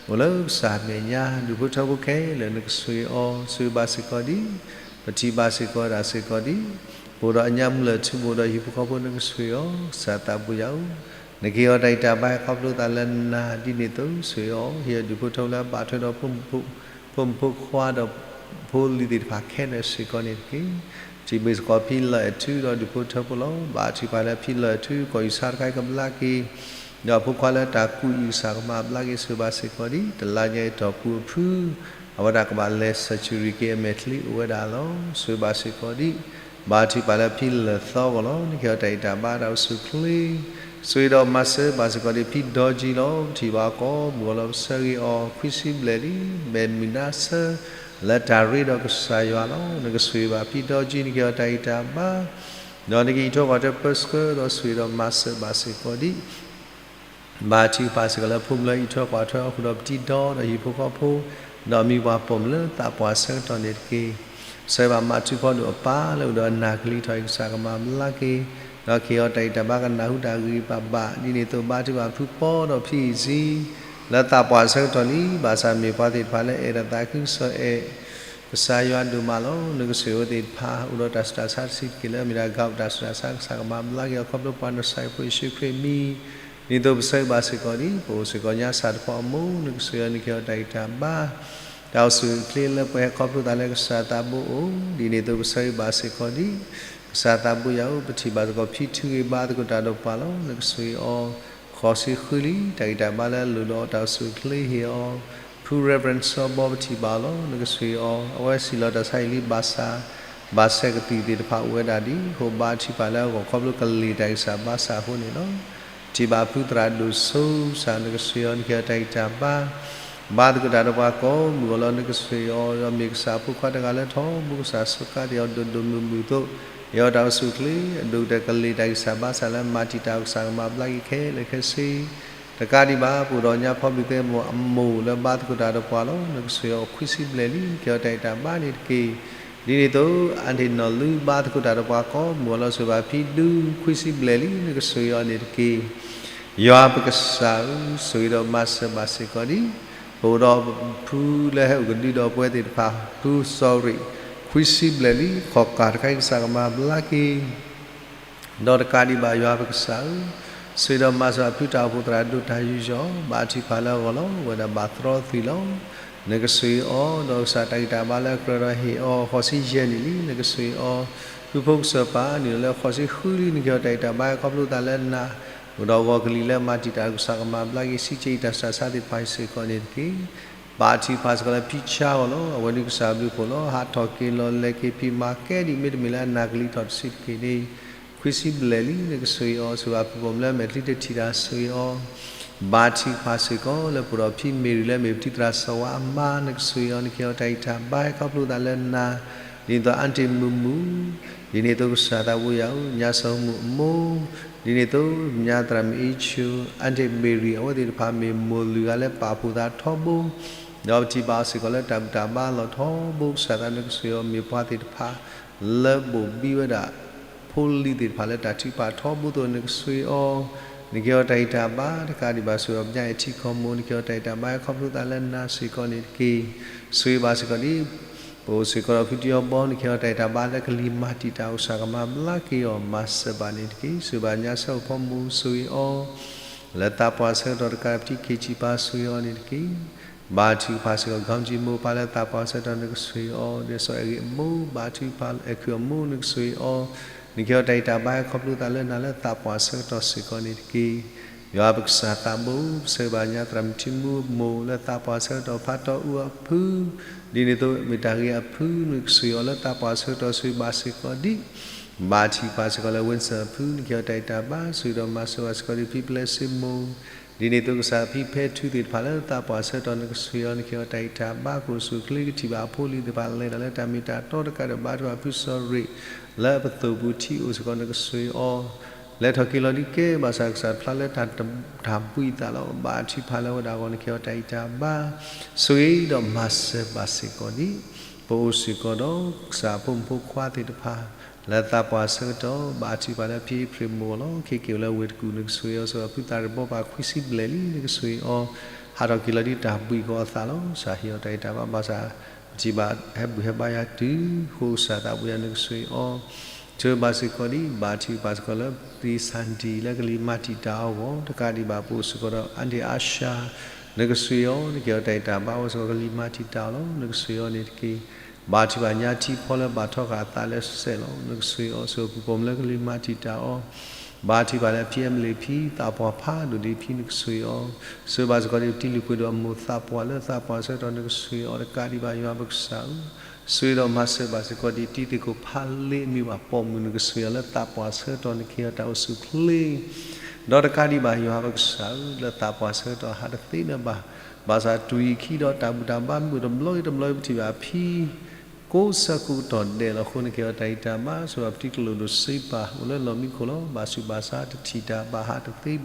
အိၣ်လၢကစၢ်အမဲာ်ညါ ဒူၣ်ဖိထၢဖိခဲလၢာ် နကဆိၣ်ဂ့ၤအီၤ ဆိၣ်ဂ့ၤဘၣ်စ့ၢ်ကီးဒံး ပထံၣ်ဘၣ်စ့ၢ်ကီးဝဲဒၣ်စ့ၢ်ကီးဒံး ပအိၣ်ဒီးအညၣ်မုၢ်လၢၢ်ထူ ပအိၣ်ဒီးဟံၣ်ဖိဃီဖိ နကဆိၣ်ဂ့ၤအီၤ ကစၢ်သးဘိယွၤဧၢ, နကဟ့ၣ်အီၤတၢ်ဂံၢ်တၢ်ဘါ ဟဲခီဖျိသးလၢနၤ ဒ်န့ၣ်အသိးဆိၣ်ဂ့ၤအီၤ ဟ့ၣ်အီၤဒူၣ်ဖိထၢဖိလၢအဘၣ်ထွဲဒီး ဖိမုၣ်ဖိခွါဒီးဖိလံၤသ့ၣ်တဖၣ်ခဲလၢာ်စ့ၢ်ကီးန့ၣ်တက့ၢ်. ထံၣ်ဘၣ်စ့ၢ်ကီးဖံလၢၢ်အထူဒီးဒူၣ်ဖိထၢဖိလီၤ. ဘၣ်ထံၣ်ပှၤလၢဖံလၢၢ်အထူ ကီၢ်ယူၢ်ဆါတခါအံၤကဘျါက့ၤ ဒီးအဖိခွါလၢတၢ်ကူးအံၤကစၢ်ကမၤဘျါက့ၤ ဆိၣ်ဂ့ၤဘၣ်စ့ၢ်ကီးဒံး တလါညါအံၤတီၢ်ပူၤအဖု အဝဲဒၣ်ကဘၣ်လဲၤ surgery က့ၤအမဲာ်ချံအိၣ်ဝဲဒၣ်လီၤ. ဆိၣ်ဂ့ၤဘၣ်စ့ၢ်ကီးဒံး ဘၣ်ထံၣ်ပှၤလၢဖံလၢၢ်သီဂီၢ်လီၤ. နကဟ့ၣ်အီၤတၢ်ဂံၢ်တၢ်ဘါတၢ်အိၣ်ဆူၣ်အိၣ်ချ့ ဆိၣ်ဂ့ၤဒီးမၤစၢၤဘၣ်စ့ၢ်ကီးဒံး ဖံဒီကၠံလီၤ. ပထံၣ်ဘၣ်ကိးမုၢ်ဂီၤလီၤ ပဆၢဂ့ၤအီၤ ခွံဆံဘျဲၣ်လံ မဲာ်မုာ်နါဆၢ လၢတၢ်ရ့ဒီးကစၢ်ယွၤလီၤ. နကဆိၣ်ဂ့ၤဘၣ်ဖံဒီကၠံ နကဟ့ၣ်အီၤတၢ်ဂံၢ်တၢ်ဘါ ဒီးနကအံးထွဲကွၢ်ထွဲပၢဆှၢဒီးဆိၣ်ဂ့ၤဒီးမၤစၢၤဘၣ်စ့ၢ်ကီးဒံး ဘါထုကဖၣ်စ့ၢ်ကီးလၢဖိမုၣ်လၢအံးထွဲကွၢ်ထွဲအီၤဃုာ်ဒီးပတံၤဒီဒီးဟံၣ်ဖိဃီဖိ, ဒီးမံၤပှၢ်ပိာ်မုၣ်လၢသးပှၢ်ဆၢကတီၢ်န့ၣ်တက့ၢ်. ဆှၢဘၣ်မၤထူၣ်ဖီဒိၣ်အပၢ်လၢအိၣ်ဒီးအနၢ်ကလံၤထီၣ်အံၤကစၢ်ကမၤဘျါက့ၤ, ဒီးကဟ့ၣ်အီၤတၢ်ဂံၢ်တၢ်ဘါကနၢ်ဟူတၢ်ဂ့ၢ်ဘၣ်ဘၣ်, ဒ်န့ၣ်အသိးဘါထုကဖၣ်ဖုပီဒီးဖံအံၤစံ လၢသးပှၢ်ဆၢကတီၢ်လံ, ဘၣ်ဆၣ်မ့ၢ်ပှၤသ့ၣ်တဖၣ်လၢအဲၣ်ဒိးသးခုကစီၣ်အဲၣ် ကစၢ်ယွၤဒိၣ်မးလီၤ. နကစၢ်ယွၤသ့ၣ်တဖၣ် အိၣ်ဒီးတၢ်ဆူးတၢ်ဆါတဆံးတက့ၢ်လၢအမ့ၢ်ဒၣ် ကး တၢ်ဆူးတၢ်ဆါ ကစၢ်ကမၤဘျါက့ၤအီၤခီဖျိပှၤနၤစၤရ့းဖိယ့ၣ်ၡူးခရံာ်အမံၤ, ဒ်သိးပဆၢဂ့ၤဘၣ်စ့ၢ်ကီးဒံး ပအိၣ်စ့ၢ်ကီးညါဆၣ်တဖီအမိၢ် နကစၢ်ယွၤနကဟ့ၣ်အီၤတၢ်ဂံၢ်တၢ်ဘါ တၢ်အိၣ်ဆူၣ်အိၣ်ချ့လၢပှဲၤဟဲခီဖျိသးလၢကစၢ်သးဘိအိၣ်, ဒ်န့ၣ်အသိးပဆၢဂ့ၤဘၣ်စ့ၢ်ကီးဒံး ကစၢ်သးဘိယွၤဧၢ, ပထံၣ်ဘၣ်စ့ၢ်ကီးဖံထုဂ့ၤဘါသကိးတၢ်ဒီးပှၤလီၤ. နကစၢ်ယွၤ ဃိးဆံဃုလံ တၢ်ဂံၢ်တၢ်ဘါလၢအလိၣ်လီၤအီၤတၢ်အိၣ်ဆူၣ်အိၣ်ချ့ဟ့ၣ်အီၤ, ဖု Reverend စီၤဘီ ပထံၣ်ဘၣ်အီၤလီၤ. နကစၢ်ယွၤ အဝဲစံၣ်လီၤတၢ်ဆါဟံၣ်လံ ဘၣ်ဆၣ် ဘၣ်ဆဲးကသံၣ်သ့ၣ်တဖၣ်အိၣ်ဝဲဒၣ်ဒ် ဟိးဘါထုကဖၣ်လၢအဂီၢ်ခီဖျိကလ့ၢ်တၢ်ဂံၢ်စၢ်ဘါစၢ်အဃိန့ၣ်လီၤ. ထံၣ်ဘၣ်ဖုသရၣ်ဒိၣ်စိကစၢ် နကစၢ်ယွၤ နကဟ့ၣ်အီၤတၢ်ဂံၢ်တၢ်ဘါ, ဘါသကိးတၢ်ဒီးပှၤကိးမုၢ်အလီၢ် နကစၢ်ယွၤ ဒီးမ့ၢ်ကစၢ်အဖိခွါတဂၤလၢထီဘိကစၢ်စူးကါသ့ၣ်အီၤဒိၣ်ဒိၣ်မုၢ်မုၢ်အသိး, ဟ့ၣ်အီၤတၢ်အိၣ်ဆူၣ်အိၣ်ချ့, အဒိၣ်ကတၢၢ်ကလ့ၢ်တၢ်ဂံၢ်စၢ်ဘါစၢ်လၢမၤတံာ်တာ်အီၤ ကစၢ်ကမၤဘျါက့ၤခဲလၢာ်ခဲဆ့ တကးဒံးဘၣ် ပအိၣ်ဒီးညါဖီဘုၣ်သ့ၣ်မုၣ်အမိၢ်လၢဘါသကိးတၢ်ဒီးပှၤလီၤ. နကစၢ်ယွၤအိၣ်ခွံဆံဘျဲၣ်လံ နကဟ့ၣ်အီၤတၢ်ဂံၢ်တၢ်ဘါန့ၣ်တက့ၢ်. ဒ်န့ၣ်အသိး အါတ့ၢ်နီၢ်လူဘါသကိးတၢ်ဒီးပှၤကိးမုၢ်အလီၢ် စၢၤဘၣ်ဖံဒူခွံဆံဘျဲၣ်လံ နကစၢ်ယွၤန့ၣ်တက့ၢ်. ယွၤပကစၢ်ဧၢ, ဆိၣ်ဂ့ၤဒီးမၤစၢၤဘၣ်စ့ၢ်ကီးဒံး ပအိၣ်ဒီးဖုလၢဟဲအိၣ်ကဒုဒီးပဝဲသ့ၣ်တဖၣ် ဖုစီၤရ့ၣ် ခွံဆံဘျဲၣ်လံ ခီၣ်ကၢ်တခါအံၤကစၢ်ကမၤဘျါက့ၤ ဒီးတကးဒံးဘၣ်ယွၤပကစၢ်ဧၢ, ဆိၣ်ဂ့ၤဒီးမၤစၢၤဖုတၢ်အိၣ်ဖှိၣ်သရၣ်ဒိၣ်တၢ်ယူးယီၣ် ဘါထုကဖၣ်လၢအဂီၢ်လီၤ အဝဲဒၣ်ဘၣ်သြီသွံၣ်လီၤ. နကစၢ်ယွၤ ဒီးကစၢ်တၢ်ဂံၢ်တၢ်ဘါလၢကြၢးဒီးဟ့ၣ်အီၤ ဃိးဆံယဲၢ်နံၣ်လံ နကစၢ်ယွၤ, ဖုဖိကစၢ်ပၢ် နံၣ်လီၤလၢဃိးဆံဃုလံ နကဟ့ၣ်အီၤတၢ်ဂံၢ်တၢ်ဘါခီဖျိသးလၢနၤ, အိၣ်ဒီးဂီၤကလံၤလၢမၤတံာ်တာ်ကစၢ်ကမၤဘျါက့ၤ စံးက့ၤအံၤတၢ်ဆူးတၢ်ဆါသ့ၣ်တဖၣ်အံၤစ့ၢ်ကီးန့ၣ်တက့ၢ်. ဘါထုကဖၣ်စ့ၢ်ကီးလၢဖံဆါအဂီၢ်လီၤ. အဝဲဒၣ်ကစၢ်ဘျုးဖှိၣ်လီၤ. ဟးထီၣ်က့ၤလီၤလဲၤက့ၤဖံးမၤကဲဒံး မ့တမ့ၢ်လၢအနၢ်ကလံၤထီၣ်တဆံးတက့ၢ်န့ၣ်, ခွံဆံဘျဲၣ်လံ နကစၢ်ယွၤ, ဆိၣ်ဂ့ၤဘၣ်ဖုပိာ်မုၣ်လၢမဲာ်ချံတထံၣ်တၢ် ဆိၣ်ဂ့ၤအီၤ, ဘါထုကဖၣ်စ့ၢ်ကီးလၢပအိၣ်ဒီးဖံမ့ၢ်ရံၤလၢမ့ၢ်ပတံၤသရၣ်စီၤဝါအမါ နကစၢ်ယွၤ နကဟ့ၣ်အီၤတၢ်ဂံၢ်တၢ်ဘါခီဖျိသးလၢနၤ, ဒ်သိးအါတ့ၢ်မုာ်မုာ် ဒ်န့ၣ်အသိးကစၢ်သးဘိယွၤဧၢ, ညါစီၤမုၢ်အမိၢ်, ဒ်န့ၣ်အသိးညါသရၣ်မုၣ်အ့ဆူ, အါတ့ၢ်မ့ၢ်ရံၤ အဝဲသ့ၣ်တဖၣ်မ့ၢ်မိၢ်လုၢ်ဂၤလၢပာ်ဖှိၣ်သးထီဘိ, ဒီးပထံၣ်ဘၣ်အီၤစ့ၢ်ကီးလၢတၢ်ဘူၣ်တၢ်ဘါလီၢ်ထီဘိ ကစၢ်သးနကစၢ်ယွၤ မ့ၢ်ပှၤသ့ၣ်တဖၣ် လၢဘိၣ်ဘံဝဲဒၣ် ဖိလံၤသ့ၣ်တဖၣ်လၢတၢ်ထုကဖၣ်ထီဘိအသိး နကစၢ်ယွၤ, နကဟ့ၣ်အီၤတၢ်ဂံၢ်တၢ်ဘါ တကးဒံးဘၣ် ဆိၣ်ဂ့ၤအီၤပညါအဲၣ်ထံကီၢ်မိၢ် နကဟ့ၣ်အီၤတၢ်ဂံၢ်တၢ်ဘါခီဖျိသးလၢနၤစ့ၢ်ကီးန့ၣ်တက့ၢ်. ဆိၣ်ဂ့ၤဘၣ်စ့ၢ်ကီးဒ် ပအိၣ်စ့ၢ်ကီးဒီးဖုတံၤအီဘီ နကဟ့ၣ်အီၤတၢ်ဂံၢ်တၢ်ဘါလၢကလံၤမၤတံာ်တာ် ကစၢ်ကမၤဘျါက့ၤအီၤ မၤစၢၤဘၣ်န့ၣ်တက့ၢ်. ဆိၣ်ဂ့ၤဘၣ်ညါဆၢအိၣ်ဖီမိၢ် ဆိၣ်ဂ့ၤအီၤ လၢသးပှၢ်ဆၢကတီၢ်တကး ပတံၤခံးဆံးပၢ် ဆိၣ်ဂ့ၤအီၤန့ၣ်တက့ၢ်. ဘါထုကဖၣ်စ့ၢ်ကီး ကီမတံမိၢ်ပၢ်လၢသးပှၢ်ဆၢကတီၢ် နကစၢ်ယွၤ, ဒ်သိးအဲၣ်ဂ့ၤအမိၢ် ဘါထုကဖၣ် အဲၣ်ခုးအမိၢ် နကစၢ်ယွၤ, နကဟ့ၣ်အီၤတၢ်ဂံၢ်တၢ်ဘါခီဖျိသးလၢနၤလၢသးပှၢ်ဆၢကတီၢ်စ့ၢ်ကီးန့ၣ်တက့ၢ်. ယွၤပကစၢ်သးဘိ, ပဆၢဂ့ၤဘၣ်ညါသရၣ်မုၣ်ထံမူအမိၢ်လၢသးပှၢ်ဆၢကတီၢ် ဖးတီအူအဖု, ဒ်န့ၣ်အသိးမ့ၢ်တၢ်ဂ့ၤအဖု နကစၢ်ယွၤလၢသးပှၢ်ဆၢကတီၢ် ဆိၣ်ဂ့ၤဘၣ်စ့ၢ်ကီးဒ် ဘါထုကဖၣ်စ့ၢ်ကီးလၢ Winston အဖု နကဟ့ၣ်အီၤတၢ်ဂံၢ်တၢ်ဘါ ဆိၣ်ဂ့ၤဒီးမၤစၢၤဘၣ်စ့ၢ်ကီးဒ် ဖံပျဲစ့မိၢ်, ဒ်န့ၣ်အသိးကစၢ်ဖံဖဲထုသ့ၣ်တဖၣ်လၢသးပှၢ်ဆၢကတီၢ် နကစၢ်ယွၤ နကဟ့ၣ်အီၤတၢ်ဂံၢ်တၢ်ဘါ ကအိၣ်ဆူၣ်အိၣ်ချ့ ကထံၣ်ဘၣ်အဖိအလံၤသ့ၣ်တဖၣ်လဲၤတၢ်လၢတၢ်မ့ၢ်တၢ်တီတကးဒီး ဘါထုကဖၣ်ဖုစီၤရ့ၣ် လၢအပသိၣ်ပူၤထံအိၣ်စ့ၢ်ကီး နကစၢ်ယွၤ လဲၤထီၣ်က့ၤလီၤဒ်ကဲ ဘၣ်ဆၣ်ကစၢ်တဖျါလၢတၢ်တၢ်ဘှံးအသးလီၤ. ဘါထုကဖၣ်လၢအဝဲဒၣ်အဂီၢ် နကဟ့ၣ်အီၤတၢ်ဂံၢ်တၢ်ဘါ ဆိၣ်ဂ့ၤဒီးမၤစၢၤဘၣ်စ့ၢ်ကီးဒ် ပအိၣ်စ့ၢ်ကီးဒီးကစၢ်အဖိမုၣ်ဖိခွါသ့ၣ်တဖၣ် လၢသးပှၢ်ဆၢကတီၢ် ဘါထုကဖၣ်လၢဖံအ့ဖြ့ၣ်မိၢ်အဂီၢ်လီၤ. ခဲက့ၤအိၣ်လၢဝ့ၢ်တကူၣ် နကစၢ်ယွၤ ဆိၣ်ဂ့ၤအီၤဖုသးရ့ၣ်ဘီပၤခွံဆံဘျဲၣ်လံ နကစၢ်ယွၤ ဟးထီၣ်က့ၤလီၤဒ်တၢ်ဘှံးကီၤအသးလီၤ. ကစၢ်ဟ့ၣ်အီၤတၢ်ဂံၢ်တၢ်ဘါ ဘၣ်ဆၣ် ပထံၣ်ဘၣ်ဟဲဘူၣ်ဟဲဘါယွၤတုၤဃိ ကစၢ်သးဘိယွၤ နကစၢ်ယွၤ ဆိၣ်ဂ့ၤဘၣ်စ့ၢ်ကီးဒ် ဘါထုကဖၣ်စ့ၢ်ကီးလၢ ပတံၤစၣ်ဒံၣ် လၢကလံၤမၤတံာ်တာ်အဂီၢ် တကးဒံးဘၣ် ပအိၣ်စ့ၢ်ကီးဒီး အါတ့ၢ်အါရှါ နကစၢ်ယွၤ နကဟ့ၣ်အီၤတၢ်ဂံၢ်တၢ်ဘါ အဝဲစ့ၢ်ကီးကလံၤမၤတံာ်တာ်အီၤလီၤ. နကစၢ်ယွၤန့ၣ်တက့ၢ်. ဘါထုကဖၣ်ညါထံဖီလၢဘၣ်ထီဃာ်အသးလၢစဲးလီၤ. နကစၢ်ယွၤ ဆိၣ်ဂ့ၤဖုပိာ်မုၣ်လၢကလံၤမၤတံာ်တာ်အီၤ ဘါထုကဖၣ်လၢဖံအဲမလ့ၣ်ဖံ သးပှၢ်ဖးဒိၣ်ဒ်ဖံ နကစၢ်ယွၤ ဆိၣ်ဂ့ၤဘၣ်စ့ၢ်ကီးဒ်တံၤလုၢ်ပှ့ၤဒိၣ်အမိၢ်သးပှၢ်လၢသးပှၢ်ဆၢကတီၢ် နကစၢ်ယွၤ တကးဒံးဘၣ် ယွၤပကစၢ်ဧၢ, ဆိၣ်ဂ့ၤဒီးမၤစၢၤဘၣ်စ့ၢ်ကီးဒ်တံၤသကိးဖးလ့အမံၤဘၣ်ပိာ်မုၣ် နကစၢ်ယွၤလၢသးပှၢ်ဆၢကတီၢ် နကဟ့ၣ်အီၤတၢ်အိၣ်ဆူၣ်အိၣ်ချ့ ဒီးတကးဒံးဘၣ် ယွၤပကစၢ်ဧၢ, လၢသးပှၢ်ဆၢကတီၢ်ဟးတသ့လၢၤဘၣ်, ဘၣ်ဆၣ်တုၤအံၤခံဒီးတၢ်ဘူၣ်တၢ်ဘါမုၢ် တဘျီဂ့ၤတဘျီဂ့ၤ ပထံၣ်ဘၣ်ဖံ ကိးဆၢကိးကတီၢ်ဒဲးလီၤ. အဃိန့ၣ် ကဲထီၣ်တၢ်ဂံၢ်တၢ်ဘါ ဆိၣ်ဂ့ၤပှၤပထံကျိၤဒိၣ်စ့ပာ် အိၣ်လၢလီၢ်မံခိၣ်လီၤ. ဘၣ်ဆူးဘၣ်ဆါတထံၣ်တၢ်ဘၣ်ဟးတသ့ဘၣ်,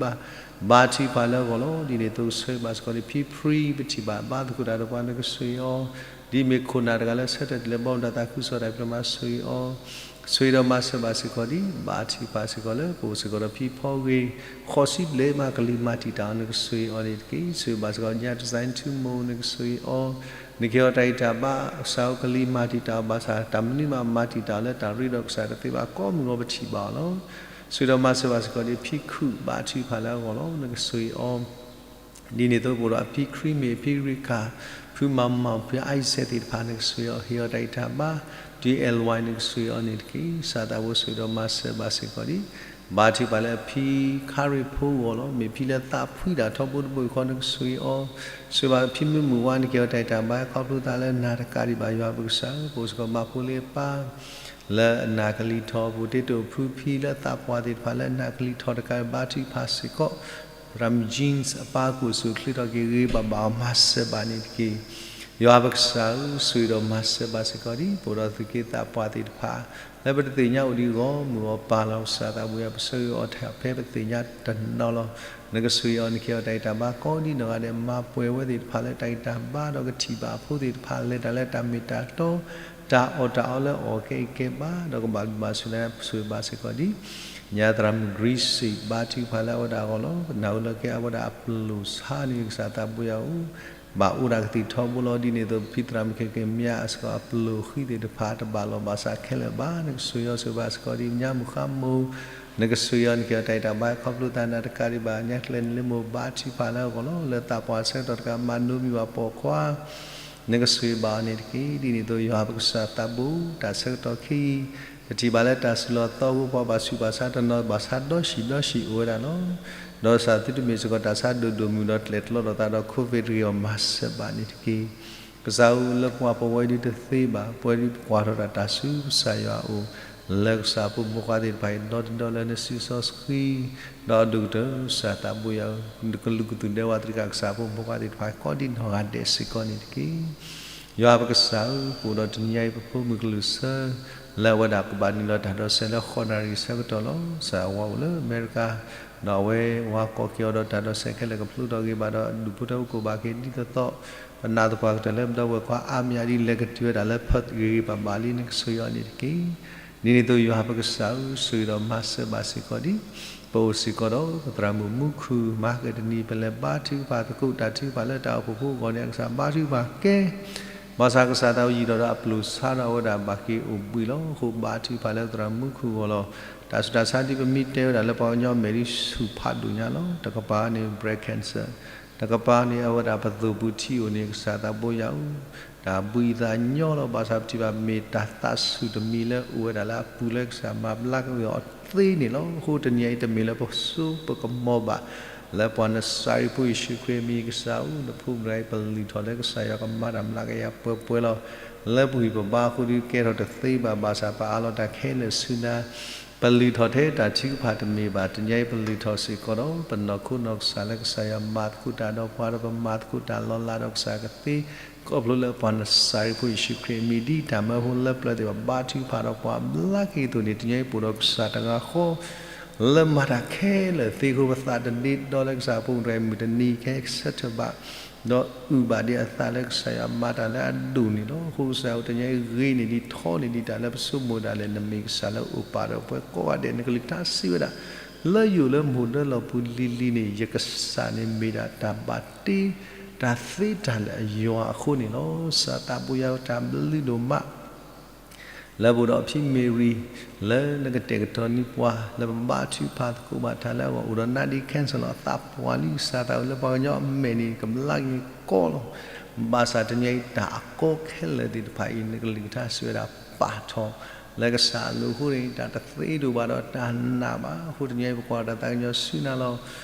ဘါထုကဖၣ်လၢအဂီၢ်လီၤ. ဒ်န့ၣ်အသိးဆိၣ်ဂ့ၤဘၣ်စ့ၢ်ကီးဒ် ဖံဖရံ ပထံၣ်ဘၣ်ဘါသကိးတၢ်ဒီးပှၤ နကဆိၣ်ဂ့ၤအီၤ, ဒ်မ့ၢ်ခိၣ်နၢ်တဂၤလၢဆၢထၢၣ်တလဲၤဘီမုၢ်တၢ်သးခုကစီၣ်တၢ်ဖျၢၣ်မၤဆိၣ်ဂ့ၤအီၤ, ဆိၣ်ဂ့ၤဒီးမၤစၢၤဘၣ်စ့ၢ်ကီးဒ် ဘါထုကဖၣ်စ့ၢ်ကီးလၢပအိၣ်စ့ၢ်ကီးဒီးဖံဖီဂ့ၤ, ဃိးဆံဘျဲၣ်မးကလံၤမၤတံာ်တာ်အီၤ နကဆိၣ်ဂ့ၤအီၤန့ၣ်တက့ၢ်. ဆိၣ်ဂ့ၤဘၣ်စ့ၢ်ကီးညါတစဲးထူမိၢ် နကဆိၣ်ဂ့ၤအီၤ, နကဲထီၣ်တၢ်ဂံၢ်တၢ်ဘါ ကစၢ်ဧၢကလံၤမၤတံာ်တာ်အီၤဘၣ်ဆၣ် တၢ်မနုၤမးမၤတံာ်တာ်အီၤလၢတၢ်ရ့ဒီးကစၢ်တသ့ဘၣ် ကိးမုၢ်ဂီၤပထံၣ်ဘၣ်အီၤလီၤ. ဆိၣ်ဂ့ၤဒီးမၤစၢၤဘၣ်စ့ၢ်ကီးဒ် ဖံခုၣ် ဘါထုကဖၣ်လၢအဂီၢ်လီၤ. နကဆိၣ်ဂ့ၤအီၤ ဒ်န့ၣ်အသိးပအိၣ်ဒီးအဖံခရံမ့ၢ် အဖံရ့ခၣ်, ဖုမၤမီၢ် ဖုအါယံၤစဲးသ့ၣ်တဖၣ် နကဆိၣ်ဂ့ၤအီၤ ဟ့ၣ်အီၤတၢ်ဂံၢ်တၢ်ဘါ, ဒ် L Y နကဆိၣ်ဂ့ၤအီၤန့ၣ်တက့ၢ်. ကစၢ်သးဘိဆိၣ်ဂ့ၤဒီးမၤစၢၤဘၣ်စ့ၢ်ကီး ဒ် ဘါထုကဖၣ်လၢအဖံခါရ့ၣ်ဖိအဂီၢ်လီၤ. မ့ၢ်ဖံလၢသးဖှံတၢ်ထီဘိတဘိယူၢ်ဃီ နကဆိၣ်ဂ့ၤအီၤ, ဆိၣ်ဂ့ၤဘၣ်ဖံမုၢ်မုၢ်ဝါ နကဲထီၣ်တၢ်ဂံၢ်တၢ်ဘါ ခီဖျိသးလၢနၤတကးဒံးဘၣ် ယွၤပကစၢ်ဧၢ, ပအိၣ်စ့ၢ်ကီးဘၣ်ဖိလ့အပၢ် လၢအနၢ်ကလံၤထီၣ် ပအိၣ်တ့တိာ်ဖုဖံလၢသးပှၢ်သ့ၣ်တဖၣ်လၢအနၢ်ကလံၤထီၣ်တကး ဘါထုကဖၣ်စ့ၢ်ကီး သရၣ်မုၣ် Jeans အပၢ်အကူၣ်ဆူၣ်ချ့ထီၣ်က့ၤဂ့ၤဂ့ၤဘၣ်ဘၣ်အီၤ မၤစၢၤဘၣ်န့ၣ်တက့ၢ်. ယွၤပကစၢ်ဧၢ, ဆိၣ်ဂ့ၤဒီးမၤစၢၤဘၣ်စ့ၢ်ကီးဒ် ပအိၣ်ဒီးသုးက့သးပှၢ်သ့ၣ်တဖၣ် လၢပတသ့ၣ်ညါအိၣ်ဒံးဂီၢ်မုၢ်အီၤ ပၢ်လီၤ ကစၢ်သးဘိယွၤ ပဆၢဂ့ၤအီၤထဲဖဲပသ့ၣ်ညါတနီၤလီၤ. နကဆိၣ်ဂ့ၤအီၤ နကဲထီၣ်တၢ်ဂံၢ်တၢ်ဘါကိးဒ်နီၢ်ဂၤဒဲး မၤပှဲၤဝဲသ့ၣ်တဖၣ်လၢတၢ်ဂံၢ်တၢ်ဘါဒီးကထံၣ်ဘၣ်အဖိသ့ၣ်တဖၣ် လဲၤတၢ်လၢတၢ်မ့ၢ်တၢ်တီ တၢ်အီၣ်တၢ်အီလၢအီၣ်ကဲအံၤကဲဘၣ် ဒီးကဘၣ်ဘျုးဘၣ်ဆိၣ်ဂ့ၤ ဆိၣ်ဂ့ၤဘၣ်စ့ၢ်ကီးဒ် ညါသရၣ်မုၣ် Grace ဘါထုကဖၣ်လၢအဝဲဒၣ်အဂီၢ်လီၤ. ပနၢ်ဟူလၢကဲအဝဲဒၣ်အပျိၢ်ဆါန့ၣ် ကစၢ်သးဘိယွၤဧၢ, ဘၣ်အိၣ်ဒၣ်ကသံၣ်ထီဘိလီၤ. ဒ်န့ၣ်အသိး ပဖံသရၣ်မုၣ်ခဲက့ၤမါအစ့ၢ်ကီး အပျိၢ်ဃံသ့ၣ်တဖၣ် တဘၣ်လီၤဘၣ်စးခဲလၢာ်ဘၣ် နကဆိၣ်ဂ့ၤအီၤဆိၣ်ဂ့ၤဘၣ်စ့ၢ်ကီးဒ် ညါမုၣ်ဃါမိၢ် နကဆိၣ်ဂ့ၤအီၤ နကဲထီၣ်တၢ်ဂံၢ်တၢ်ဘါ ခီဖျိသးနၤတကးဒံးဘၣ် ညါကျဲန့ၣ်လၢမိၢ်ဘါထုကဖၣ်လၢအဂီၢ်လီၤ. လၢသးပှၢ်ဆၢကတီၢ်တကး မၤနိမံၤဘၣ်ပိာ်ခွါ နကဆိၣ်ဂ့ၤဘၣ်အီၤန့ၣ်တက့ၢ်. ဒ်န့ၣ်အသိးယွၤပကစၢ်သးဘိ တၢ်ဆၢကတီၢ်ခဲအံၤ ပထံၣ်ဘၣ်လၢတၢ်စုလီၢ်သီအဃိ ပှၤဘၣ်ဆူးဘၣ်ဆါတနီၤ ဘၣ်ဆါဒီးဆံးဒီးဆံးအိၣ်ဝဲဒၣ်လီၤ. ဒီးကစၢ်သုတမ့ၢ်စ့ၢ်ကီးတၢ်ဆါဒိၣ်ဒိၣ်မုၢ်ဒီးကျဲၣ်ကျီဒီးသးဒီး COVID တဂ့ၤအီၤ မၤစၢၤဘၣ်န့ၣ်တက့ၢ်. ကစၢ်ဧၢ လၢပှၤပဝဲဒၣ်တသ့ဘၣ် ပဝဲဒၣ်ပကွၢ်ထီၣ်တၢ်တၢ်ဆူကစၢ်ယွၤအအိၣ် လၢကစၢ်ဖိမုၣ်ဖိခွါသ့ၣ်တဖၣ်အံၤ ဒီတဒီလၢနစုစီဆှံ ဒီးအဒိၣ်ကတၢၢ် ကစၢ်သးဘိယွၤဧၢ, ကလူးကသူၣ်ဒဲဝဲတြံးဃာ်ကစၢ်ဖိမုၣ်ဖိခွါသ့ၣ်တဖၣ် ကိးဒ်နီၢ်ဂၤဒဲးစ့ၢ်ကီးန့ၣ်တက့ၢ်. ယွၤပကစၢ်ဧၢ, ပအိၣ်ဒီးတနံၤအံၤ ပဖိမုၣ်ကလုၢ်ဆၢ လၢအဝဲဒၣ်ကဘၣ်နုာ်လီၤတၢ်ဒိးစဲးလၢဃိးနၣ်ရံၣ်ဆၢကတီၢ်လီၤ. ကစၢ်အဝဲအိၣ်လၢအမဲရကၤ ဒီးအဝဲဝၤကိးက့ၤအီၤဒီးတၢ်ဒိးစဲးခဲလၢာ်ကဖျိထီၣ်ဂ့ၤဘၣ်ဒီး အဒူၣ်ဖိထၢဖိကိးဘၣ်က့ၤဒ်သိးသိး ပနာ်သပှၢ်ကတၢၢ်လၢပဒီပုၢ်ဝဲၢ်ခွါအါမးဒ်လဲၣ်ကတုၤဝဲဒၣ်လၢ Perth ဂ့ၤဂ့ၤဘၣ်ဘၣ်လံ နကဆိၣ်ဂ့ၤအီၤန့ၣ်တက့ၢ်. ဒ်န့ၣ်အသိးယွၤပကစၢ်ဧၢ, ဆိၣ်ဂ့ၤဒီးမၤစၢၤဘၣ်စ့ၢ်ကီးဒ် ပအိၣ်စ့ၢ်ကီးဒီး ပသရၣ်မုၣ်မူခိၣ် မၤကတနံၤ ပလဲၤဘါထုကဖၣ်သကိးတၢ်ထုကဖၣ်လၢတၢ်အိၣ်ဖှိၣ်ဖိအဂီၢ်န့ၣ် အကစၢ်ဘါထုကဖၣ်ကဲ ဘၣ်ဆၣ်ကစၢ်သးယံၤဒီးအပျိၢ်ဆါဒီးအဝဲဒၣ်ဘၣ်က့ၤအိၣ်ဘှံးလီၤ. အဃိဘါထုကဖၣ်လၢပသရၣ်မုၣ်မူခိၣ်အဂီၢ်လီၤ. တၢ်ဆူးတၢ်ဆါဒ်ပမ့ၢ်တဲဝဲဒၣ်လၢပှၤကညီမဲာ်ဒ်ဆူၣ်ဖးဒိၣ်ညါလီၤ. တကပၤန့ၣ် breast cancer, တကပၤန့ၣ် အဝဲဒၣ်ပသိၣ်ပူၤထံအိၣ်န့ၣ် ကစၢ်သးဘိယွၤဧၢ, တၢ်ဘှံးအသးညီလီၤ. ဘၣ်ဆၣ်ပထံၣ်ဘၣ်မ့ၢ်တၢ်သးဆူၣ်တမံၤလၢအိၣ်ဝဲဒၣ်လၢအပူၤလၢကစၢ်မၤဘျါက့ၤအီၤ သ့န့ၣ်လီၤ. အဃိတနံၤအံၤတမ့ၢ်လၢပစိပကမီၤဘၣ်, လၢပှၤနစၤရ့းဖိယ့ၣ်ၡူးခရံာ်အမံၤ ကစၢ်ဧၢ, နဖိမုၣ်တဂၤအံၤ ပလုၢ်ထီၣ်လၢကစၢ်ယွၤကမၤတၢ်မျးကယၤပှဲၤပှဲၤလီၤ. လၢပဂံၢ်ပဘါအဃိဒီးကဲထီၣ်တသ့ဘၣ်, ဘၣ်ဆၣ်ပအးလီၤတၢ်ခဲလၢာ်ဆူနၤ, ပလုၢ်ထီၣ်ထဲတၢ်ထုကဖၣ်တမ့ၢ်ဘၣ်, တနံၤအံၤပလုၢ်ထီၣ်စ့ၢ်ကီးဒီး ပနီၢ်ခိနီၢ်ကစၢ်လၢကစၢ်ယွၤမၤသကိးတၢ်ဒီးပှၤဒီးပမၤသကိးတၢ်လီၤလးဒီးကစၢ်ကသ့, ခီဖျိလၢပှၤနစၤရ့းဖိယ့ၣ်ၡူးခရံာ်အမံၤ ဒ်တၢ်မၢဖိလၢပျၢၤသ့ၣ်တဖၣ်ဘါထုကဖၣ်ဒီးပှၤဘျါက့ၤအသိးန့ၣ်, တနံၤအံၤပအိၣ်ဒီးကစၢ်တဂၤဃီ လၢမၤတၢ်ခဲလၢာ်သ့အဃိ ပသးတဒ့ဒီလၢကစၢ်ဖိမုၣ်တဂၤအံၤ မုၢ်တနံၤကဟဲဆၢထၢၣ်ဘၣ် ဒီးအုၣ်ဘၣ်ဒံးအသးလၢကစၢ်ယွၤမၤတၢ်လၢအဒိၣ်န့ၣ်လီၤ. အဃိကစၢ်ဧၢ, တနံၤအံၤဂ့ၤန့ၢ်ဒံးထီန့ၢ်ဒံးတၢ်လၢပဆိကမိၣ်ဒၣ်လဲာ်, နမ့ၢ်ကစၢ်လၢအိၣ်ပာ်ဒီးပှၤကိးဂၤဒဲး, နကလုၢ်ကထါစံးဝဲဒၣ် လၢယအိၣ်လၢမူခိၣ်ဒၢလီၢ်ပူၤလံၤလံၤန့ၣ် ယကစၢ်န့ၣ်မ့ၢ်ဒၣ်တၢ်ဘၣ်တ့ တၢ်သ့တၢ်လၢာ်အယွၤအဃိန့ၣ်လီၤ. ကစၢ်သးဘိယွၤဧၢ, တၢ်ဘျုးဒိၣ်မး လၢပအိၣ်ဒီးဖံမ့ၤရံၤ လၢနကတဲာ်ကတီၤန့ၢ်ပှၤ လၢပဘါထုကဖၣ်သကိးဘၣ်တၢ်လၢအဂီၢ်, အိၣ်ဒီးနါဒ့ cancer လီၤ, အသးပှၢ်လံ, ကစၢ်သးဧၢ, လၢပှၤကညီအမဲာ်န့ၣ် ကဘျါက့ၤကီလီၤ. ဘၣ်ဆၣ်တနံၤအံၤတၢ်အကီခဲလၢာ်သ့ၣ်တဖၣ်အံၤ နကလုၢ်ကထါစံးဝဲဒၣ်ပာ်ထီၣ် လၢကစၢ်အလိၤအဃိန့ၣ် တၢ်တသ့ဒိၣ်ဘၣ်ဒီးတၢ်နာ်ဘၣ်. အဃိတနံၤအံၤပကွၢ်တၢ်သးကညီၤဆူနၤလီၤ.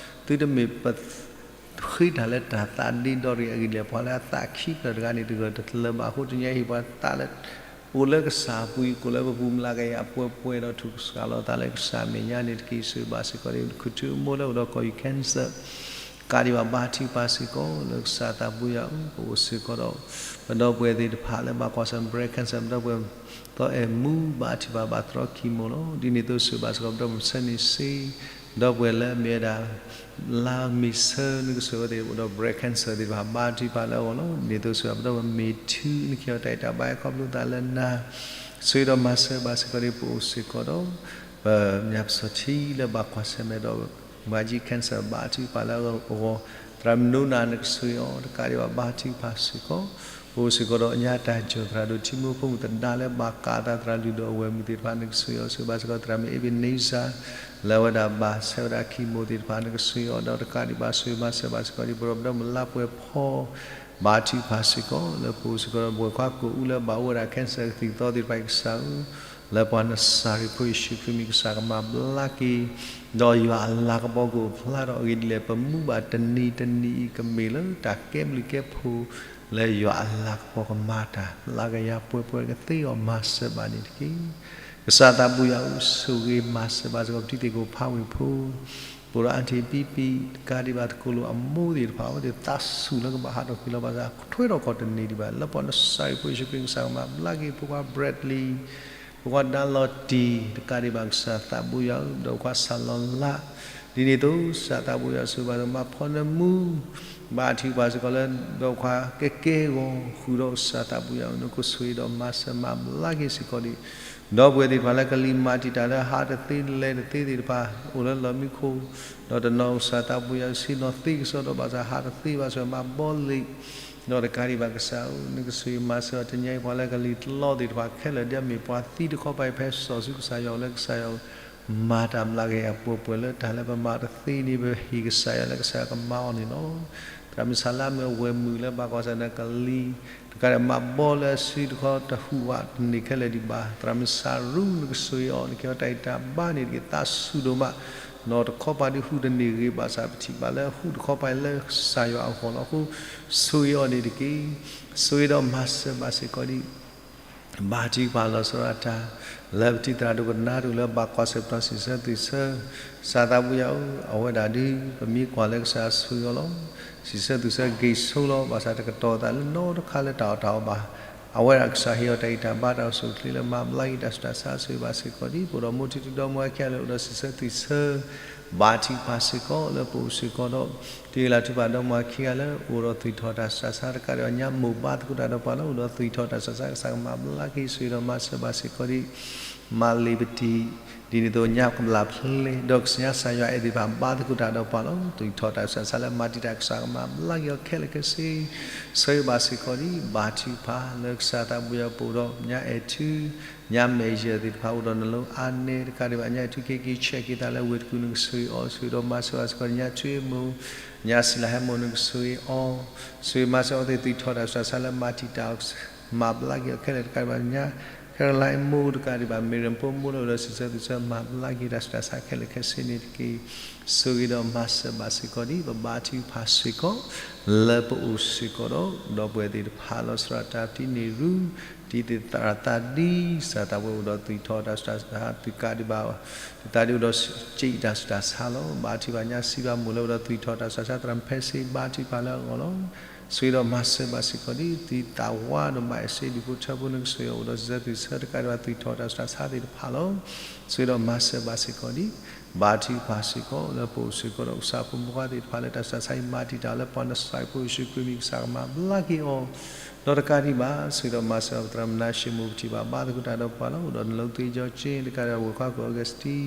သုတမ့ၢ်ပ ဃ့တၢ်လၢတၢ်သးဒ့ဒီရံၣ်အဂ့ၢ်ဒ်လဲၣ်, ပှၤလၢအသးခံဖျၢၣ်တဂၤန့ၣ် တဂၢၢ်တကျၢၤဘၣ်. အဃိတနံၤအံၤ ပှၤသးလၢ အိၣ်လၢကစၢ်အပူၤအံၤ ကိးလၢပပူၤမျးကယၤပှဲၤပှဲၤဒီး ထုးကစှၤလီၤသးလၢကစၢ်အမဲာ်ညါန့ၣ်တက့ၢ်. ဆိၣ်ဂ့ၤဘၣ်စ့ၢ်ကီး နခူၣ်ထူအမိၢ်လၢအိၣ်ဒီးကီၢ်ယူၢ် cancer တကးဒံးဘၣ် ဘါထုကဖၣ်စ့ၢ်ကီးလၢကစၢ်သးဘိယွၤဧၢ, ပအိၣ်စ့ၢ်ကီးဒီး ပဒီပုၢ်ဝဲၢ်သ့ၣ်တဖၣ်လၢဘၣ်ကွၢ်ဆၢၣ် breast cancer ပဒီပုၢ်ဝဲၢ် သီအဲၣ်မူ ဘါထုကဖၣ်ဘၣ်သရီခံမိၢ်လီၤ. ဒ်န့ၣ်အသိးစံးဘၣ်စ့ၢ်ကီး ပဒီပုၢ်ဝဲၢ်ဆၢန့ၣ်စ့ ဒီပုၢ်ဝဲၢ်လၢအမ့ၢ်ဝဲဒၣ် လါမ့ၤဆၢ နကစၢ်ဝဲသ့ၣ်အိၣ်ဒီး breast cancer သ့ၣ်တဖၣ် ဘါထုကဖၣ်လၢအဂီၢ်လီၤ. ဒ်န့ၣ်အသိးစံးဘၣ် ပဒီပုၢ်ဝဲၢ်မ့ၢ်ထူ နကဟ့ၣ်အီၤတၢ်အဲၣ်တၢ်ဘါ ခီဖျိသးလၢနၤ ဆိၣ်ဂ့ၤဒီးမၤစၢၤဘၣ်စ့ၢ်ကီးဒ် ပအိၣ်စ့ၢ်ကီးဒီး ပညၣ်ပစီၣ်ထံလၢဘၣ်ကွၢ်ဆၢၣ်မဲာ်ဒီး မၤကၠံ cancer ဘါထုကဖၣ်လၢအဂီၢ်, သရၣ်မုၣ်နိနၤ နကဆိၣ်ဂ့ၤအီၤ တကးဒံးဘၣ် ဘါထုကဖၣ်စ့ၢ်ကီး, ပအိၣ်စ့ၢ်ကီးဒီးညါတၢ်ကၠီၣ်သရၣ်ဒိၣ်ထံမိၢ်ဖိမုၣ်သဒါလၢဘၣ်ကးအသး သရၣ်လုၢ်ဒိၣ်အဝဲၢ်မုၣ်သ့ၣ်တဖၣ် နကဆိၣ်ဂ့ၤအီၤ ဆိၣ်ဂ့ၤဘၣ်စ့ၢ်ကီး သရၣ်မုၣ်အ့ဘ့းနံစၢ် လၢအဝဲဒၣ်ဘၣ်ဆဲးဝဲဒၣ် chemo သ့ၣ်တဖၣ် နကဆိၣ်ဂ့ၤအီၤ ဒီးတကးဒံးဘၣ်ဆိၣ်ဂ့ၤမၤစၢၤဘၣ်စ့ၢ်ကီးဒ် ပဒီပုၢ်ဝဲၢ်မုၣ်လါပှဲၤဖီ ဘါထုကဖၣ်စ့ၢ်ကီး လၢပအိၣ်စ့ၢ်ကီးဒီးပဝဲၢ်ခွါကိာ်အူလၢဘၣ်အိၣ်ဝဲဒၣ် cancer ကသံၣ်သီသ့ၣ်တဖၣ် ကစၢ်ဧၢ, လၢပှၤနစၤရ့းဖိယ့ၣ်ၡူးခရံာ်မံၤ ကစၢ်ကမၤဘျါက့ၤ ဒီးယွၤအလၤကပီၤကအိၣ်ဖျါထီၣ်အဂ့ၢ်ဒ်လဲၣ် ပမူဘၣ်တနံၤတနံၤအံၤ ကမ့ၢ်လၢတၢ်ကဲဘျုးကဲဖှိၣ် လၢယွၤအလၤကပီၤကမၤတၢ် လၢကယၤပှဲၤပှဲၤကသ့အီၤ မၤစၢၤဘၣ်န့ၣ်တက့ၢ်. ကစၢ်သးဘိယွၤဧၢ, ဆိၣ်ဂ့ၤမၤစၢၤဘၣ်စ့ၢ်ကီး ပတံၤသကိးဖးဝ့ၢ်ဖိ ပအိၣ်ဒီး aunty ပံပံ, တကးဒံးဘၣ်သကိးလိာ်အမိၢ်သ့ၣ်တဖၣ် အဝဲသ့ၣ်သးဆူၣ်လၢကဘၣ်ဟးထီၣ်ကွံာ်လီၤဘၣ်ဆၣ် ထွဲထီၣ်ကီၢ်တန့ၢ်ဒံးဘၣ် လၢပှၤနစၤရ့းဖိယ့ၣ်ၡူးခရံာ်ကစၢ်ကမၤဘျါက့ၤ ဖိခွါ Bradley, ဖိခွါဒါလီၤတံၢ်, တကးဒံးဘၣ်ကစၢ်သးဘိယွၤဧၢ, ဒီးဖိခွါစၢ်လီၤလး, ဒ်န့ၣ်အသိး ကစၢ်သးဘိယွၤ ဆိၣ်ဂ့ၤဘၣ်စ့ၢ်ကီး မၤဖီနၢမူ ဘါထုကဖၣ်စ့ၢ်ကီးလၢ ဒီးဖိခွါကဲကဲဂီၤဃုာ်ဒီး ကစၢ်သးဘိယွၤဧၢ, နကဆိၣ်ဂ့ၤဒီးမၤစၢၤမၤဘျါက့ၤစ့ၢ်ကီးဒ် ဒီပုၢ်ဝဲၢ်သ့ၣ်တဖၣ်လၢကလံၤမၤတံာ်တာ်လၢဟးတသ့လဲၤတသ့သ့ၣ်တဖၣ် အိၣ်လၢလီၢ်မံခိၣ်, ဒီးတနီၤကစၢ်သးဘိယွၤဧၢ ဆ့ၣ်နီၤသ့ကစီဒီးဘၣ်ဆၣ် ဟးတသ့ဘၣ်ဆၣ် မၤဘီလ့ၣ်, ဒီးတကးဒံးဘၣ်ကစၢ်ဧၢ, နကဆိၣ်ဂ့ၤမၤစၢၤအီၤ တနံၤအံၤ ပှၤလၢကလံၤတလီသ့ၣ်တဖၣ်ခဲလၢာ် ဒ်အမ့ၢ်ပှၤသံတခီပၤအံၤ ဖဲစီၤစုကစၢ်ယွၤအိၣ်လၢကစၢ်ယွၤ မၤတၢ်မျးကယၤပှဲၤပှဲၤလၢတၢ်လၢပမၤတသ့န့ၣ် ပဟ့ၣ်ကစၢ်ယွၤလၢကစၢ်ယွၤကမၤအီၤန့ၣ်လီၤ. သရၣ်မုၣ်ဆၣ်လါမ့ၢ်အဝဲၢ်မုၣ်လၢဘၣ်ကွၢ်ဆၢၣ်နကလံၤ တကးဒံးမၤဘီလၢအစုတခီတဟူးဝးတန့ၢ်ခဲလၢာ်ဒံးဘၣ်. သရၣ်မုၣ်စၤရူ နကဆိၣ်ဂ့ၤအီၤ နကဟ့ၣ်အီၤတၢ်အံၣ်တၢ်ဘါန့ၣ်တက့ၢ်. သးဆူၣ်ဒိၣ်မး နီၢ်တခီပၤဒုးဟူးတန့ၢ်ဂ့ၤဘၣ်ဆၣ် ပထံၣ်ဘၣ်လၢဟူးတခီပၤလၢကစၢ်ယွၤအဂီၢ်လီၤအဃိ ဆိၣ်ဂ့ၤအီၤန့ၣ်တက့ၢ်. ဆိၣ်ဂ့ၤဒီးမၤစၢၤဘၣ်စ့ၢ်ကီးဒ် ဘါထုကဖၣ်လီၤဆီဒၣ်တၢ် လၢပတံၤသရၣ်ဒိၣ်ပနါဒိၣ်လၢဘၣ်ကွၢ်ဆၢၣ်ပတီၢ်စံးဆၢသွံၣ်ဆၢ ကစၢ်သးဘိယွၤဧၢ, အဝဲဒၣ်ဒုး ပမ့ၢ်ကွၢ်လၢကစၢ်ဆိၣ်ဂ့ၤအီၤလီၤ. စံးဆၢသွံၣ်ဆၢဂ့ၤဆိလီၤ. ဘၣ်ဆၣ်တကတီၢ်သးလၢနီတခါလၢတၢ်အီၣ်တၢ်အီဘၣ်. အဝဲဒၣ်ကစၢ်ဟ့ၣ်အီၤတၢ်ဂံၢ်တၢ်ဘါတၢ်အိၣ်ဆူၣ်အိၣ်ချ့လၢမၤဘျါက့ၤတၢ်ဆူးတၢ်ဆါ ဆိၣ်ဂ့ၤဘၣ်စ့ၢ်ကီးဒ် ပအိၣ်ဒီးမိၢ်ထံတံၤဒီမါဝၤခံဂၤလၢအိၣ်ဒီးစံးဆၢသွံၣ်ဆၢ ဘါထုကဖၣ်စ့ၢ်ကီးလၢပအိၣ်စ့ၢ်ကီးဒီး တ့လၢ်ထူပၢ်ဒီမါဝၤခံဂၤလၢအိၣ်ဒီးသွံၣ်ထီၣ်တၢ်ဆူးတၢ်ဆါ တကးဒံးဘၣ်ညါမိၢ်ဘါသကိးတၢ်ဒီးပှၤလၢ အိၣ်ဒီးသွံၣ်ထီၣ်တၢ်ဆူးတၢ်ဆါ ကစၢ်ကမၤဘျါက့ၤ ဆိၣ်ဂ့ၤဒီးမၤစၢၤဘၣ်စ့ၢ်ကီးဒ် မၤလ့ၤပတံၤ ဒ်န့ၣ်အသိးညါကဘျၣ်ဖျဲး ဒီးကစၢ်ယွၤအဲၣ်သ့ၣ်တဖၣ်ဘါသကိးတၢ်ဒီးပှၤလီၤ. သွံၣ်ထီၣ်တၢ်ဆူးတၢ်ဆါလၢမၤတံာ်တာ် ကစၢ်ကမၤဘျါက့ၤအီၤခဲလၢာ်ခဲဆ့ ဆိၣ်ဂ့ၤဘၣ်စ့ၢ်ကီးဒ် ဘါထုကဖၣ်လၢကစၢ်သးဘိယွၤပအိၣ်ဒီးညါအဲၣ်ထူ ညါမဲာ်ယဲၢ်သ့ၣ်တဖၣ် အိၣ်ဒီးနလီၤအါနဲ တကးဒံးဘၣ်ညါအဲၣ်ထူ ခ့က့ ဆဲးက့ၤသးလၢဝ့ၢ်တကူၣ် နကဆိၣ်ဂ့ၤအီၤ ဆိၣ်ဂ့ၤဒီးမၤစၢၤဘၣ်စ့ၢ်ကီး ညါထွ့မိၢ် ညါစံလၤဟဲမိၢ် နကဆိၣ်ဂ့ၤအီၤ ဆိၣ်ဂ့ၤမၤစၢၤအဝဲသ့ၣ် သွံၣ်ထီၣ်တၢ်ဆူးတၢ်ဆါလၢမၤတံာ်တာ် မၤဘျါက့ၤအီၤခဲလၢာ် တကးဒံးဘၣ်ညါ ခဲရလါမိၢ် တကးဒံးဘၣ် မ့ၢ်ရၣ်ဖိမိၢ်လၢအိၣ်ဒီးစံးဆၢသွံၣ်ဆၢ မၤဘျါက့ၤတၢ်ဆူးတၢ်ဆါခဲလၢာ်ခဲဆ့န့ၣ်တက့ၢ်. ဆိၣ်ဂ့ၤဒီးမၤစၢၤဘၣ်စ့ၢ်ကီးဒ် ပဘါထုကဖၣ်စ့ၢ်ကီး လၢပအိၣ်စ့ၢ်ကီးဒီး ဒီပုၢ်ဝဲၢ်သ့ၣ်တဖၣ်လီၤဆီဒၣ်တၢ် ပတံၤန့ၢ်ရူ တံၤသရၣ်သးဒံ ကစၢ်သးဘိယွၤအိၣ်ဒီးသွံၣ်ထီၣ်တၢ်ဆူးတၢ်ဆါ တကးဒံးဘၣ် တံၤသရၣ်ဒံအိၣ်ဒီးစံးတၢ်ဆူးတၢ်ဆါလီၤ. ဘါထုကဖၣ်ညါစံးဘၣ်မိၢ်လၢအိၣ်ဒီးသွံၣ်ထီၣ်တၢ်ဆူးတၢ်ဆါ သရၣ်မုၣ်ဖဲစ့ ဘါထုကဖၣ်လၢအဂီၢ်လီၤ. ဆိၣ်ဂ့ၤဒီးမၤစၢၤဘၣ်စ့ၢ်ကီးဒ် တံၤသးဝါဒီးမၤအဲၣ်စ့ ဒူၣ်ဖိထၢဖိ နကဆိၣ်ဂ့ၤအီၤ အိၣ်ဒီးစံးဆၢသွံၣ်ဆၢ တကးဒံးဘၣ်သွံၣ်ထီၣ်တၢ်ဆူးတၢ်ဆါသ့ၣ်တဖၣ်လီၤ. ဆိၣ်ဂ့ၤဒီးမၤစၢၤဘၣ်စ့ၢ်ကီးဒ် ဘါထုကဖၣ်စ့ၢ်ကီး လၢပအိၣ်စ့ၢ်ကီးဒီး ကစၢ်ဖိမုၣ်ဖိခွါသ့ၣ်တဖၣ်လၢ တၢ်ဆူးတၢ်ဆါအံၤမၤတံာ်တာ်လၢပှၤနစၢ်ဖိယ့ၣ်ၡူးခရံာ်မံၤ ကစၢ်ကမၤဘျါက့ၤအီၤ ဒီးတကးဒံးဘၣ် ဆိၣ်ဂ့ၤဒီးမၤစၢၤအီၤ ပသရၣ်မုၣ်နါၡ့မိၢ် ပထံၣ်ဘၣ်ဘါသကိးတၢ်ဒီးပှၤလီၤ. အိၣ်ဒီးနလိသ့ကၠီက့ တကးဒံးဘၣ် ဝဲၢ်ခွါကိာ်အီကူးစတံ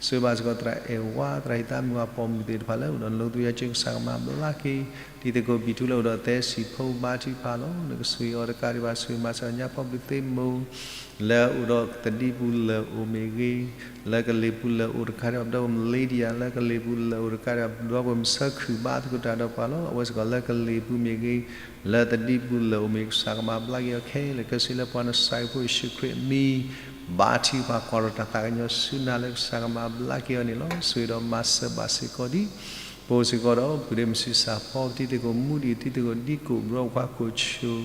ဆိၣ်ဂ့ၤဘၣ်စ့ၢ်ကီး သရၣ်အဲၣ်ဝါ သရၣ်ဟံသးမုၢ် အပိာ်မုၣ်သ့ၣ်တဖၣ်လၢ အိၣ်ဒီးနလိသ့ကၠီက့ ကစၢ်ကမၤဘျါက့ၤ တံၤသကိးဘံၣ်ထူလၢအိၣ်ဒီးသဲစံၣ်ဖိ ဘါထုကဖၣ်လီၤ. နကဆိၣ်ဂ့ၤအီၤ တကးဒံးဘၣ် ဆိၣ်ဂ့ၤမၤစၢၤညါ ဖီဘျုးသ့မိၢ် လၢအိၣ်ဒီးသဒံပူၤလၢအိၣ်မ့ၢ်ဂ့ၤ, လၢကလ့ၤပူၤလၢအိၣ်တကးဒံးဘၣ် ပဒီပုၢ်ဝဲၢ် Lydia လၢကလ့ၤပူၤလၢအိၣ်တကးဒံးဘၣ် ပဒီပုၢ်ဝဲၢ်မုၣ်ဆၢခုၣ် ဘါသကိးတၢ်ဒီးပှၤလီၤ. အဝဲစ့ၢ်ကီးလၢကလ့ၤပူၤမ့ၢ်ဂ့ၤ, လၢသဒံပူၤလၢအိၣ်မ့ၢ် ကစၢ်ကမၤဘျါက့ၤအီၤခဲလၢာ်ခဲဆ့ လၢပှၤနစၢ်ဖိယ့ၣ်ၡူးခရံာ်အမံၤ ဘါထုကဖၣ်ကွၢ်ထီၣ်တၢ်သးကညီၤဆူနၤလၢ ကစၢ်ကမၤဘျါက့ၤအီၤန့ၣ်လီၤ. ဆိၣ်ဂ့ၤဒီးမၤစၢၤဘၣ်စ့ၢ်ကီးဒ် ပအိၣ်စ့ၢ်ကီးဒီး ပုၢ်ဒ့မုၣ်ဆံးစၢ်ဖီ ပတံၤသကိးမူဒံး တံၤသကိးဒံကိၣ် ဘြီဝဲၢ်ခွါကိာ်ဆိၣ်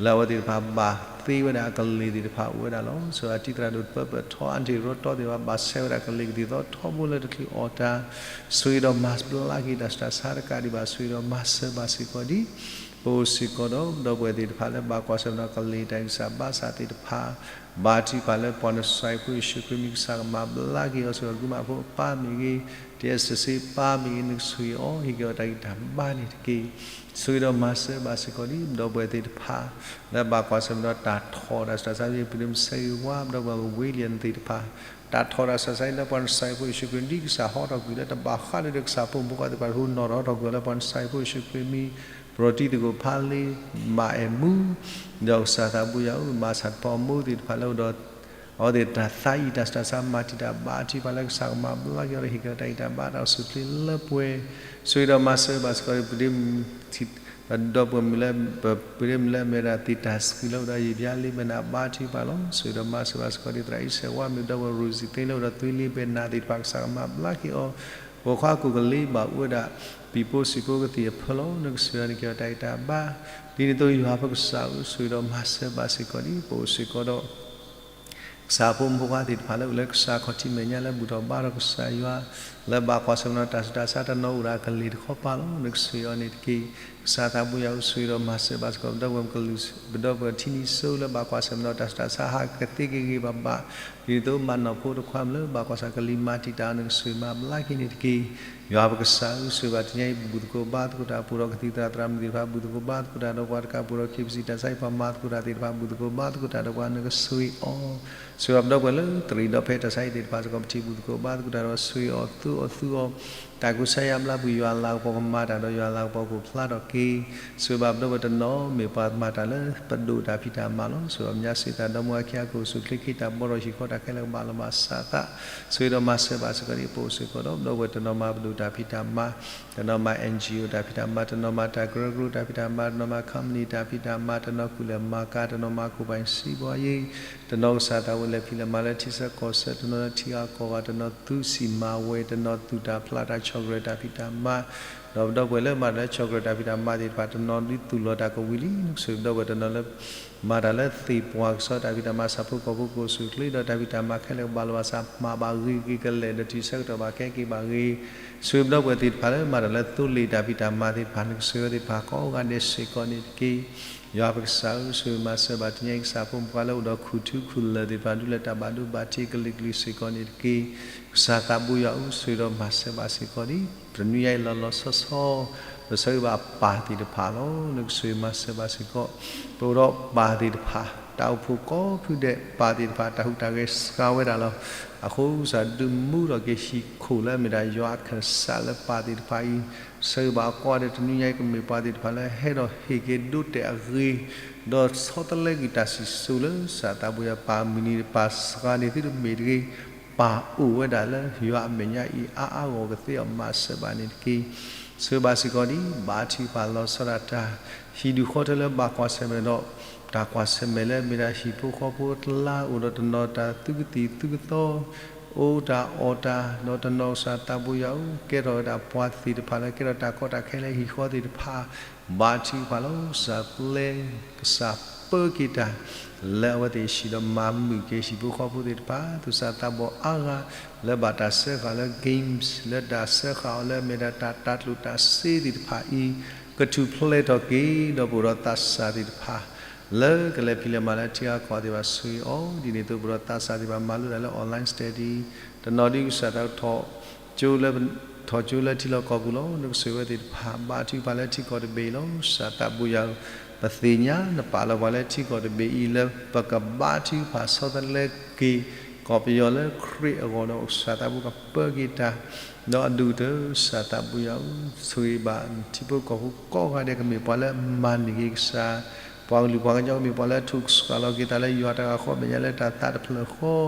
လၢအဝဲသ့ၣ်တဖၣ်ဘၣ်သ့ဝဲဒၣ်အကလံၤသ့ၣ်တဖၣ်အိၣ်ဝဲဒၣ်လီၤ. စံးဝဲဒၣ်တံၤသရၣ်ဒိၣ်တပၢပၢၢ်ထီ အၣ်တံၤရီတီသ့ၣ်တဖၣ် ဘၣ်ဆဲးဝဲဒၣ်ကလံၤကသံၣ်သီထီဘိလၢတချုးအီၣ်တၢ်, ဆိၣ်ဂ့ၤဒီးမၤဘျါက့ၤတၢ်ဆူးတၢ်ဆါတကးဒံးဘၣ် ဆိၣ်ဂ့ၤဒီးမၤစၢၤဘၣ်စ့ၢ်ကီးဒံး, ပအိၣ်စ့ၢ်ကီးဒီးပဒီပုၢ်ဝဲၢ်သ့ၣ်တဖၣ်လၢဘၣ်ကွၢ်ဆၢၣ်မဲာ်ဒီးကလံၤတၢ်ဂံၢ်စၢ်ဘါစၢ်သ့ၣ်တဖၣ်, ဘါထုကဖၣ်လၢပှၤနစၢ်ဖိယ့ၣ်ၡူးခရံာ်မံၤကစၢ်ကမၤဘျါက့ၤအီၤ ဆိၣ်ဂ့ၤဒီးကုမၤဖိအပၢ်မ့ၢ်ဂ့ၤ, တံၤသရၣ်စ့ပၢ်မ့ၢ်ဂ့ၤ နကဆိၣ်ဂ့ၤအီၤ ဟ့ၣ်က့ၤအီၤတၢ်ဂံၢ်တၢ်ဘါန့ၣ်တက့ၢ်. ဆိၣ်ဂ့ၤဒီးမၤစၢၤဘၣ်စ့ၢ်ကီးဒံး ပဒီပုၢ်ဝဲၢ်သ့ၣ်တဖၣ် လၢဘၣ်ကွၢ်ဆၢၣ်မဲာ်ဒီးတၢ်ထီၣ်တၢ်ဆူးတၢ်ဆါ ပဒိၣ်မုၢ်ဆဲးဂ့ၤဝါ ပဒီပုၢ်ဝဲၢ်ဝ့လံယၣ်သ့ၣ်တဖၣ်, တၢ်ထီၣ်တၢ်ဆူးတၢ်ဆါအံၤလၢပှၤနစၢ်ဖိယ့ၣ်ၡူးခရံာ် ဒ်ကစၢ်ဟီထီၣ်ကွံာ်လၢတဘၣ်ဃးဒီးတကစၢ်ဖိမူဃီသ့ၣ်တဖၣ် ဟူးနီၣ်ထီၣ်ထီၣ်ကွံာ်အီၤလၢပှၤနစၢ်ဖိယ့ၣ်ၡူးခရံာ်မံၤ ပရိးတံၤသကိးဖးလ့ မၤအဲၣ်မူ ဒီးကစၢ်သးဘိယွၤဧၢ မၤဆၣ်တဖီအမိၢ်သ့ၣ်တဖၣ်လၢအိၣ်ဒီး အဝဲသ့ၣ်တၢ်သးအံၤ တၢ်ဆူးတၢ်ဆါမၤတံာ်တာ်ဘၣ်ထုကဖၣ်လၢကစၢ်ကမၤဘျါက့ၤအီၤဒီးဟ့ၣ်က့ၤအီၤတၢ်ဂံၢ်တၢ်ဘါတၢ်အိၣ်ဆူၣ်အိၣ်ချ့လၢပှဲၤ, ဆိၣ်ဂ့ၤဒီးမၤစၢၤဘၣ်စ့ၢ်ကီးဒံး ပဒီပုၢ်ဝဲၢ်မုၣ်လၢ ပပုၢ်ဝဲၢ်မုၣ်လၢအမ့ၢ်ဝဲဒၣ်သ့ၣ်တၢ်ဆှုၣ်လၢအိၣ်ဒီးယံာ်ဘျါလ့ဘဲနၤဘါထုကဖၣ်လီၤ. ဆိၣ်ဂ့ၤဒီးမၤစၢၤဘၣ်စ့ၢ်ကီးဒံး သရၣ်အံၣ်စဲးဝါမ့ၢ်ပဒီပုၢ်ဝဲၢ် Rosie သ့လၢအိၣ်ဒီးသွံလ့ဘဲနၤသ့ၣ်တဖၣ် ကစၢ်ကမၤဘျါက့ၤအီၤ, ပိာ်ခွါကိးကလ့ဘၣ်အိၣ်ဝဲဒၣ် ပံၤပိစံၣ်ဖိကသံၣ်အဖၢလီၤ နကဆိၣ်ဂ့ၤအီၤန့ၣ်က့ၤအီၤတၢ်ဂံၢ်တၢ်ဘါ, ဒ်န့ၣ်အသိးယွၤပကစၢ်ဧၢ ဆိၣ်ဂ့ၤဒီးမၤစၢၤဘၣ်စ့ၢ်ကီးဒံး ပအိၣ်စ့ၢ်ကီးဒီး ကစၢ်ဖိမုၣ်ဖိခွါသ့ၣ်တဖၣ်လၢအိၣ်လၢကစၢ်ခီၣ်ထံးမဲာ်ညါလၢဘူၣ်ထီၣ်ဘါထီၣ်ကစၢ်ယွၤ, လၢဘၣ်ကွၢ်ဆၢၣ်မဲာ်ဒီးတၢ်ဆူးတၢ်ဆါတနီၤအိၣ်ဒီးအကလံၤတခီပၤလီၤ နကဆိၣ်ဂ့ၤအီၤန့ၣ်တက့ၢ်. ကစၢ်သးဘိယွၤဧၢ ဆိၣ်ဂ့ၤဒီးမၤစၢၤဘၣ်စ့ၢ်ကီး ပဒီပုၢ်ဝဲၢ်ကလုာ် ပဒီပုၢ်ဝဲၢ်ထံနံၤစိလၢဘၣ်ကွၢ်ဆၢၣ်မဲာ်ဒီးတၢ်ဆူးတၢ်ဆါဟးကသ့က့ၤဂ့ၤဘၣ်ဘၣ်, ဒ်န့ၣ်အသိးမၤနီၣ်ဖိတခွါမုၣ်လၢဘၣ်ကွၢ်ဆၢၣ်ကလံၤမၤတံာ်တာ်အီၤ နကဆိၣ်ဂ့ၤမၤဘျါက့ၤန့ၣ်တက့ၢ်. ယွၤပကစၢ်ဧၢ ဆိၣ်ဂ့ၤဘၣ်တနံၤအံၤ ဘူၣ်သကိးဘါသကိးတၢ် ပှဲၤဒီးကသံၣ်သရၣ်သရၣ်မုၣ်သ့ၣ်တဖၣ် ဘူၣ်သကိးဘါသကိးတၢ်ဒီးပှၤတကး ပှဲၤဒီး KBC တၢ်ဆါဟံၣ်ပှၤမၤသကိးတၢ်သ့ၣ်တဖၣ် ဘူၣ်သကိးဘါသကိးတၢ်ဒီးပှၤ နကဆိၣ်ဂ့ၤအီၤ, ဆိၣ်ဂ့ၤဘၣ်ပဒီပုၢ်ဝဲၢ်လၢတရံးဒီးဖဲတၢ်ဆါဟံၣ်သ့ၣ်တဖၣ်စ့ၢ်ကီး ပထံၣ်ဘူၣ်သကိးဘါသကိးတၢ်ဒီး ဆိၣ်ဂ့ၤအီၤသိအီၤသူအီၤ, တၢ်ကူစါယါဘျါပူၤ ယွၤလၤကပီၤကမၤတၢ်ဒီး ယွၤလၤကပီၤကအိၣ်ဖျါထီၣ်က့ၤ, ဆိၣ်ဂ့ၤဘၣ်ပဒီပုၢ်ဝဲၢ်တနီၤမ့ၢ်ပှၤမၤတၢ်လၢပဒိၣ်တၢ်ဖံးတၢ်မၤလီၤ. ဆိၣ်ဂ့ၤဘၣ်မဲာ်ညါစ့ၢ်ကီး ဒီမါဝၤခံဂၤ ကအိၣ်ဆူၣ်အိၣ်ချ့ ခ့တၢ်ဘီထီၣ်ဟံၣ်ဃီတၢ်ခဲလၢာ်ကဘၣ်လီၤဘၣ်စးသး, ဆိၣ်ဂ့ၤဒီးမၤစၢၤဘၣ်စ့ၢ်ကီးဒံး ပအိၣ်စ့ၢ်ကီးဒီး ပဒီပုၢ်ဝဲၢ်တနီၤမၤပဒိၣ်တၢ်ဖံးတၢ်မၤ, တနီၤမၤ NGO တၢ်ဖံးတၢ်မၤ, တနီၤမၤတၢ်ကရၢကရိတၢ်ဖံးတၢ်မၤ, တနီၤမၤ company တၢ်ဖံးတၢ်မၤ, တနီၤကူၣ်လဲၤမၤကၤ, တနီၤမၤ company စံးဘီယ့, တနီၤကစၢ်သးဝဲလဲၤဖံးလဲၤမၤလၢထံဆၢကီၢ်ဆၢ, တနီၤလၢထံဂၤကီၢ်ဂၤ, တနီၤသူစံၣ်မၤဝဲ, တနီၤသူၣ်တၢ်ဖျးတၢ် chocolate တၢ်ဖံးတၢ်မၤ, ဒီးပဒီပုၢ်ဝဲၢ်လၢမၤတၢ်လၢ chocolate တၢ်ဖံးတၢ်မၤသ့ၣ်တဖၣ် တနီၤဒုးသူၣ်လီၤတၢ်ကဝံၤလံ, နကဆိၣ်ဂ့ၤပဒီပုၢ်ဝဲၢ်တနီၤလၢ မၤတၢ်လၢသ့ၣ်ပှၢ်ကစီၣ်တၢ်ဖံးတၢ်မၤ ဆၣ်ဖိကီၢ်ဖိကအိၣ်ဆူၣ်အိၣ်ချ့ ဒီးတၢ်ဖံးတၢ်မၤခဲလၢာ်ကဘၣ်လီၤဘၣ်စး မၤဘၣ်ဂ့ၤဂ့ၤကလဲာ် ဒီးတုၤဆၢကတီၢ်ဘၣ်ကဟဲက့ၤဘၣ်ဂ့ၤ, ဆိၣ်ဂ့ၤပဒီပုၢ်ဝဲၢ်သ့ၣ်တဖၣ်လၢမၤတၢ်လၢသိလ့ၣ်တၢ်ဖံးတၢ်မၤသ့ၣ်တဖၣ် နကဆိၣ်ဂ့ၤအဝဲသ့ၣ်တဖၣ်ကိးဂၤဒဲးစ့ၢ်ကီးန့ၣ်တက့ၢ်. ယွၤပကစၢ်ဧၢ ဆိၣ်ဂ့ၤမၤစၢၤဘၣ်တနံၤအံၤ ကစၢ်ဖိမုၣ်ဖိခွါလၢအိၣ်ဒီးခူၣ်ထူခူၣ်လၢၢ်သ့ၣ်တဖၣ် ဒုးလၢတၢ်ဘၣ်ဒိဘၣ်ထံးကလံၤကလံၤစ့ၢ်ကီးန့ၣ်တက့ၢ်. ကစၢ်သးဘိယွၤဧၢ ဆိၣ်ဂ့ၤဒီးမၤစၢၤဘၣ်စ့ၢ်ကီးဒံး တနံၤအံၤလီၤလီၤဆီဆီ ပဆၢဂ့ၤဘၣ်ပၢ်သ့ၣ်တဖၣ်လီၤ. နကဆိၣ်ဂ့ၤမၤစၢၤဘၣ်စ့ၢ်ကီး ပအိၣ်ဒီးပၢ်သ့ၣ်တဖၣ် တၢ်အိၣ်ဖှိၣ်ကိးဖုဒဲး ပၢ်သ့ၣ်တဖၣ် တၢ်ဟူးတၢ်ဂဲၤစှၤဝဲဒၣ်လီၤ. အဃိကစၢ်ဒုးမူထီၣ်က့ၤဟံၣ်ခိၣ်လၢအမ့ၢ်ဒၣ် ယွၤအခၢၣ်စးလၢပၢ်သ့ၣ်တဖၣ်အံၤ ဆၢဂ့ၤဘၣ်အကိးဂၤဒဲး တနံၤညါအံၤ ကမ့ၢ်ပှၤသ့ၣ်တဖၣ်လၢဟဲဒီးဟ့ၣ်က့ၤဒိတဲာ်အဂ့ၤ ဒီးဆီတလဲကွံာ်တၢ်စံၣ်စိၤလၢ ကစၢ်သးဘိယွၤ ပၢ်မုၢ်နံၤ ပၢ်စှၤန့ၢ်သုတမ့ၢ်တဂ့ၤ, ပၢ်အိၣ်ဝဲဒၣ်လၢယွၤအမဲာ်ညါအံၤ အါအါဂီၢ်ဂီၢ်ကသ့အီၤ မၤစၢၤဘၣ်န့ၣ်တက့ၢ်. ဆိၣ်ဂ့ၤဘၣ်စ့ၢ်ကီးဒံး ဘါထုကဖၣ်လီၤဆီဒၣ်တၢ် ဟံၣ်ဒူၣ်ဃီထၢလၢဘၣ်ကွၢ်ဆၢၣ်မဲာ်ဒီး တၢ်ကွၢ်ဆၢၣ်မဲာ်လၢမ့ၢ်ဒၣ်ဟံၣ်ဖိဃီဖိအကျါ အိၣ်ဒီးတနီၤတၢ်သူကသံၣ်သူကသီ အိၣ်တၢ်အီၣ်တၢ် ဒီးတနီၤကစၢ်သးဘိယွၤဧၢ ကဲထီၣ်ဝဲဒၣ်ပှၤသ့ၣ်တဖၣ်လၢကဲထီၣ်တၢ်ကီတၢ်ခဲလၢဟံၣ်ဃီသ့ၣ်တဖၣ် ဘါထုကဖၣ်လီၤ. ကစၢ်ပျဲ ကစၢ်ပၢက့ၤတၢ် လၢအဝဲသ့ၣ်ဟံၣ်ဒီးမၤမုာ်က့ၤဟံၣ်ဖိဃီဖိသ့ၣ်တဖၣ် သူၣ်စၢ်သးဘီၣ်အါဂၤ လၢဘၣ်တၢ်စၢဃာ်လၢ games လၢတၢ်စၢဃာ်အီၤလၢအမ့ၢ်ဒၣ်တၢ်တၤကျိၣ်တၢ်စ့သ့ၣ်တဖၣ်အံၤ ကထူၣ်ဖျဲးထီၣ်က့ၤ ဒီးပအိၣ်ဒီးသးစၢ်သ့ၣ်တဖၣ် လၢကလဲၤဖံးလဲၤမၤလၢထံဂၤကီၢ်ဂၤသ့ၣ်တဖၣ် ဆိၣ်ဂ့ၤအီၤ ဒ်န့ၣ်အသိး ပအိၣ်ဒီးသးစၢ်သ့ၣ်တဖၣ် မၤလိတၢ်လၢ online study တနီၤဒ်ကစၢ်သးထီၣ် ကၠိလၢ ထီၣ်ကၠိလၢထံလီၢ်ကီၢ်ပူၤလီၤ. နကဆိၣ်ဂ့ၤဝဲသ့ၣ်တဖၣ် ဘါထုကဖၣ်လၢထံကီၢ်တဘ့ၣ်အံၤလီၤ. ကစၢ်သးဘိယွၤဧၢ ပသ့ၣ်ညါနပာ်လီၤပှၤလၢထံကီၢ်တဘ့ၣ်အံၤလၢ ပကဘါထုကဖၣ်ဆီတလဲက့ၤ ကီၢ်ပယီၤလၢခရံာ်အဂီၢ်ဒီး ကစၢ်သးဘိကပၢက့ၤတၢ် ဒီးအဒိၣ်ကတၢၢ် ကစၢ်သးဘိယွၤဧၢ ဆိၣ်ဂ့ၤဘၣ်ထံဖိကီၢ်ဖိကိးဂၤဒဲး ကမ့ၢ်ပှၤလၢမၤန့ၢ်က့ၤကစၢ် ပှၤကလုာ်ပှၤကညီ ကမ့ၢ်ပှၤလၢထူၣ်ကဆှီလီၤက့ၤသးလၢယွၤတၢ်ဂၤဃီမဲာ်ညါလၢတၢ်သးတဖျၢၣ်ဃီ ဒီ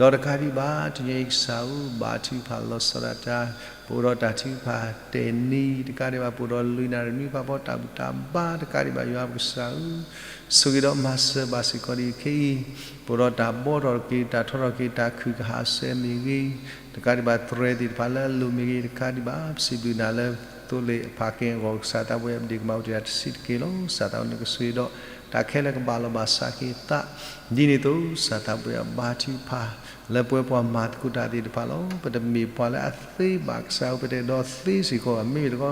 းတကးဒံးဘၣ် တနံၤအံၤကစၢ်ဧၢ ဘါထုကဖၣ်လီၤဆီဒၣ်တၢ် ပအိၣ်ဒီးတၢ်ထုကဖၣ်တဲာ်နံၤ တကးဒံးဘၣ် ပအိၣ်ဒီးလွံၢ်နၣ်ရံၣ်နွံဖးဖီ တၢ်ဘူၣ်တၢ်ဘါ တကးဒံးဘၣ် ယွၤပကစၢ်ဧၢ ဆိၣ်ဂ့ၤဒီးမၤစၢၤဘၣ်စ့ၢ်ကီးဒ်အံၤခဲအံၤ ပအိၣ်ဒီးတၢ်ဘီထီၣ်က့ၤ တၢ်ထီထီၣ်က့ၤ တၢ်ခုၣ်ကဟၣ်စဲမ့ၢ်ဂ့ၤ တကးဒံးဘၣ် သရဲသ့ၣ်တဖၣ်လၢအလိၤမ့ၢ်ဂ့ၤ တကးဒံးဘၣ် ပစံးဘျုးနၤလၢ သိလ့ၣ်အဖးက့ၢ်အဂီၢ် ကစၢ်သးဘိယွၤ ပဒ့ၣ်ကမၣ်အိၣ်တ့ၢ်တၢ်တဆံးတက့ၢ်လီၤ. ကစၢ်သးဘိယွၤ နကဆိၣ်ဂ့ၤဒီး တၢ်ခဲလၢာ်ကဘၣ်လီၤဘၣ်စးက့ၤသး, ဒ်န့ၣ်အသိး ကစၢ်သးဘိယွၤဘါထုကဖၣ် လၢပဝဲပှၤမၤသကိးတၢ်သ့ၣ်တဖၣ်လီၤ. ပတမ့ၢ်ပှၤလၢအသ့ဘၣ်ကစၢ်ဧိၤ ပတအဲၣ်ဒိးသ့စ့ၢ်ကီးဘၣ်. မ့မ့ၢ်တခီ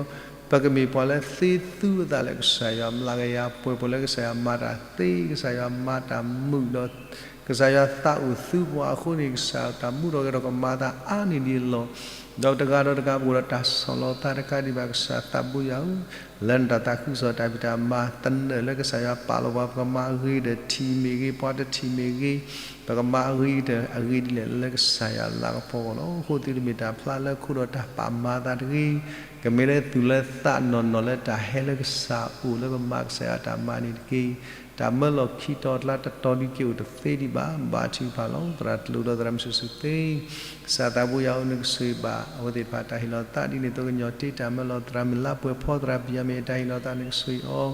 ပကမ့ၢ်ပှၤလၢသ့သူအသးလၢကစၢ်ယွၤ မျးကယၤပှဲၤပှဲၤလၢကစၢ်ယွၤမၤတၢ်သ့, ကစၢ်ယွၤမၤတၢ်မုာ်ဒီး ကစၢ်ယွၤသးအိၣ်သူပှၤအဃိန့ၣ် ကစၢ်တၢ်မူထီၣ်ဂဲၤထီၣ်ကမၤအသးအါန့ၢ်ဒံးအလီၢ်, ဒီးတဂၤဒီးတဂၤပအိၣ်ဒီးတၢ်ဆီၣ်လီၤသးတကးဒံးဘၣ် ကစၢ်သးဘိယွၤဧၢ, လၢနတၢ်သးခုကစီၣ်တၢ်ဖံးတၢ်မၤ သနၢၣ်လၢကစၢ်ယွၤပာ်လီၤပှၤ ပကမၤအဂ့ၤဒီးထံၣ်မ့ၢ်ဂ့ၤ ပှၤတထံၣ်မ့ၢ်ဂ့ၤ ပကမၤအဂ့ၤဒီးအဂ့ၤဒ်လဲၣ်လၢကစၢ်ယွၤလၤကပီၤအဂီၢ်လီၤ. အဃိသုတမ့ၢ်တၢ်ဖျါလၢခိၣ်ဒီးတၢ်ပာ်မၤအသးတဂ့ၤ, ကမ့ၢ်လၢသူၣ်လၢသးနီၢ်နီၢ်လၢတၢ်ဟဲလၢကစၢ်အအိၣ်လၢပမၤကစၢ်ယွၤတၢ်မၤန့ၣ်တက့ၢ်. တၢ်မၢလီၢ်ခံတီၤအကျါတတီၤဒုးက့ၤအိၣ်တသ့ဒံးဘၣ်. ဘါထုကဖၣ်လီၤ. သရၣ်တလိၣ်ဒီးသရၣ်မုၢ်စူၣ်သ့, ကစၢ်သးဘိယွၤဧၢ နကဆိၣ်ဂ့ၤဘၣ်အဝဲသ့ၣ်တဖၣ်တၢ်ဟ့ၣ်လီၤသးဒ်န့ၣ်အသိး ကညီၤတ့တၢ်မၢလီၤ သရၣ်မုၢ်လါပှဲၤဖီ သရၣ်ပံၤယၤမ့ၢ်တၢ်ဟ့ၣ်လီၤသး နကဆိၣ်ဂ့ၤအီၤ,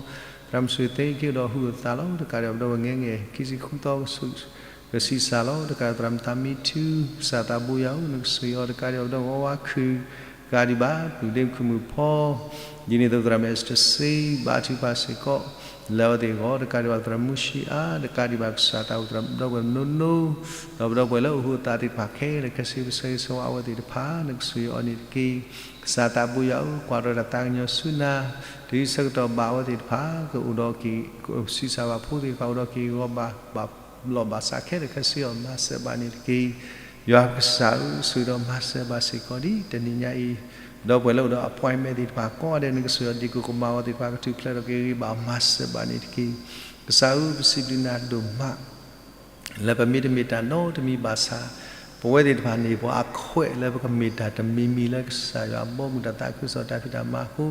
သရၣ်မုၢ်စူၣ်သ့ က့ၤအိၣ်ဒီးဟူးဒီးသးလီၤ. တကးဒံးဘၣ် ပဒီပုၢ်ဝဲၢ်ငဲငဲၢ် ခံဆံဃုသီ ကဆံးစၢ်လီၤ. တကးဒံး သရၣ်မုၢ်သးမံထူ ကစၢ်သးဘိယွၤဧၢ နကဆိၣ်ဂ့ၤအီၤ တကးဒံးဘၣ် ပဒီပုၢ်ဝဲၢ်ဝါခုၣ် တကးဒံးဘၣ် ပုၢ်ဒ့မုၣ်ခုၣ်မုၣ်ဖီ ဒ်န့ၣ်အသိး သရၣ်မုၣ်အဲစတၢၢ်စ့ ဘါထုကဖၣ်စ့ၢ်ကီး လၢအဝဲသ့ၣ်အဂီၢ် တကးဒံးဘၣ် သရၣ်မုၢ်ၡံအါ တကးဒံးဘၣ် ကစၢ်သးအိၣ် သရၣ်ဒီပုၢ်ဝဲၢ်မနိနိ ဒီးပဒီပုၢ်ဝဲၢ်လၢအိၣ်ဃူအိၣ်သးသ့ၣ်တဖၣ်ခဲလၢာ် ခဲဆ့ပဆၢဂ့ၤဆၢဝါအဝဲသ့ၣ်တဖၣ် နကဆိၣ်ဂ့ၤအီၤန့ၣ်တက့ၢ်. ကစၢ်သးဘိယွၤဧၢ ကွၢ်ထီၣ်တၢ်သးကညီၤဆူနၤ တုၤဆၢကတီၢ်ဘၣ်အဝဲသ့ၣ်တဖၣ် ကအိၣ်ဒီးက့ၤ ကဆံးစၢ်ဘၣ်ဖိသ့ၣ်တဖၣ် အိၣ်ဒီးက့ၤဂီၤဘၣ် ဘၣ်လီၢ်ဘၣ်စးခဲလၢာ်ခဲဆ့အီၤ မၤစၢၤဘၣ်န့ၣ်တက့ၢ်. ယွၤကစၢ်ဧၢ ဆိၣ်ဂ့ၤဒီးမၤစၢၤဘၣ်စ့ၢ်ကီးဒ်တနံၤညါအံၤ ဒီပုၢ်ဝဲၢ်လၢအိၣ်ဒီး appointment သ့ၣ်တဖၣ်ကိးဂၤဒဲး နကဆိၣ်ဂ့ၤအီၤ ဒ်ကိၢ်ကမၤဝဲသ့ၣ်တဖၣ် ကထူၣ်ဖျဲးထီၣ်က့ၤဂ့ၤဘၣ် မၤစၢၤဘၣ်န့ၣ်တက့ၢ်. ကစၢ်ဧၢ ပစံးဘျုးနၤဒိၣ်မး လၢပမ့တမ့ၢ်တၢ်နီတမံၤဘၣ်ဆၣ် ပဝဲသ့ၣ်တဖၣ်န့ၣ် ပှၤအခွဲးလၢပကမ့ၢ်တၢ်တမံၤမံၤလၢကစၢ်ယွၤအဘီအမုၢ်တၢ်သးခုကစီၣ်တၢ်ဖံးတၢ်မၤအဃိ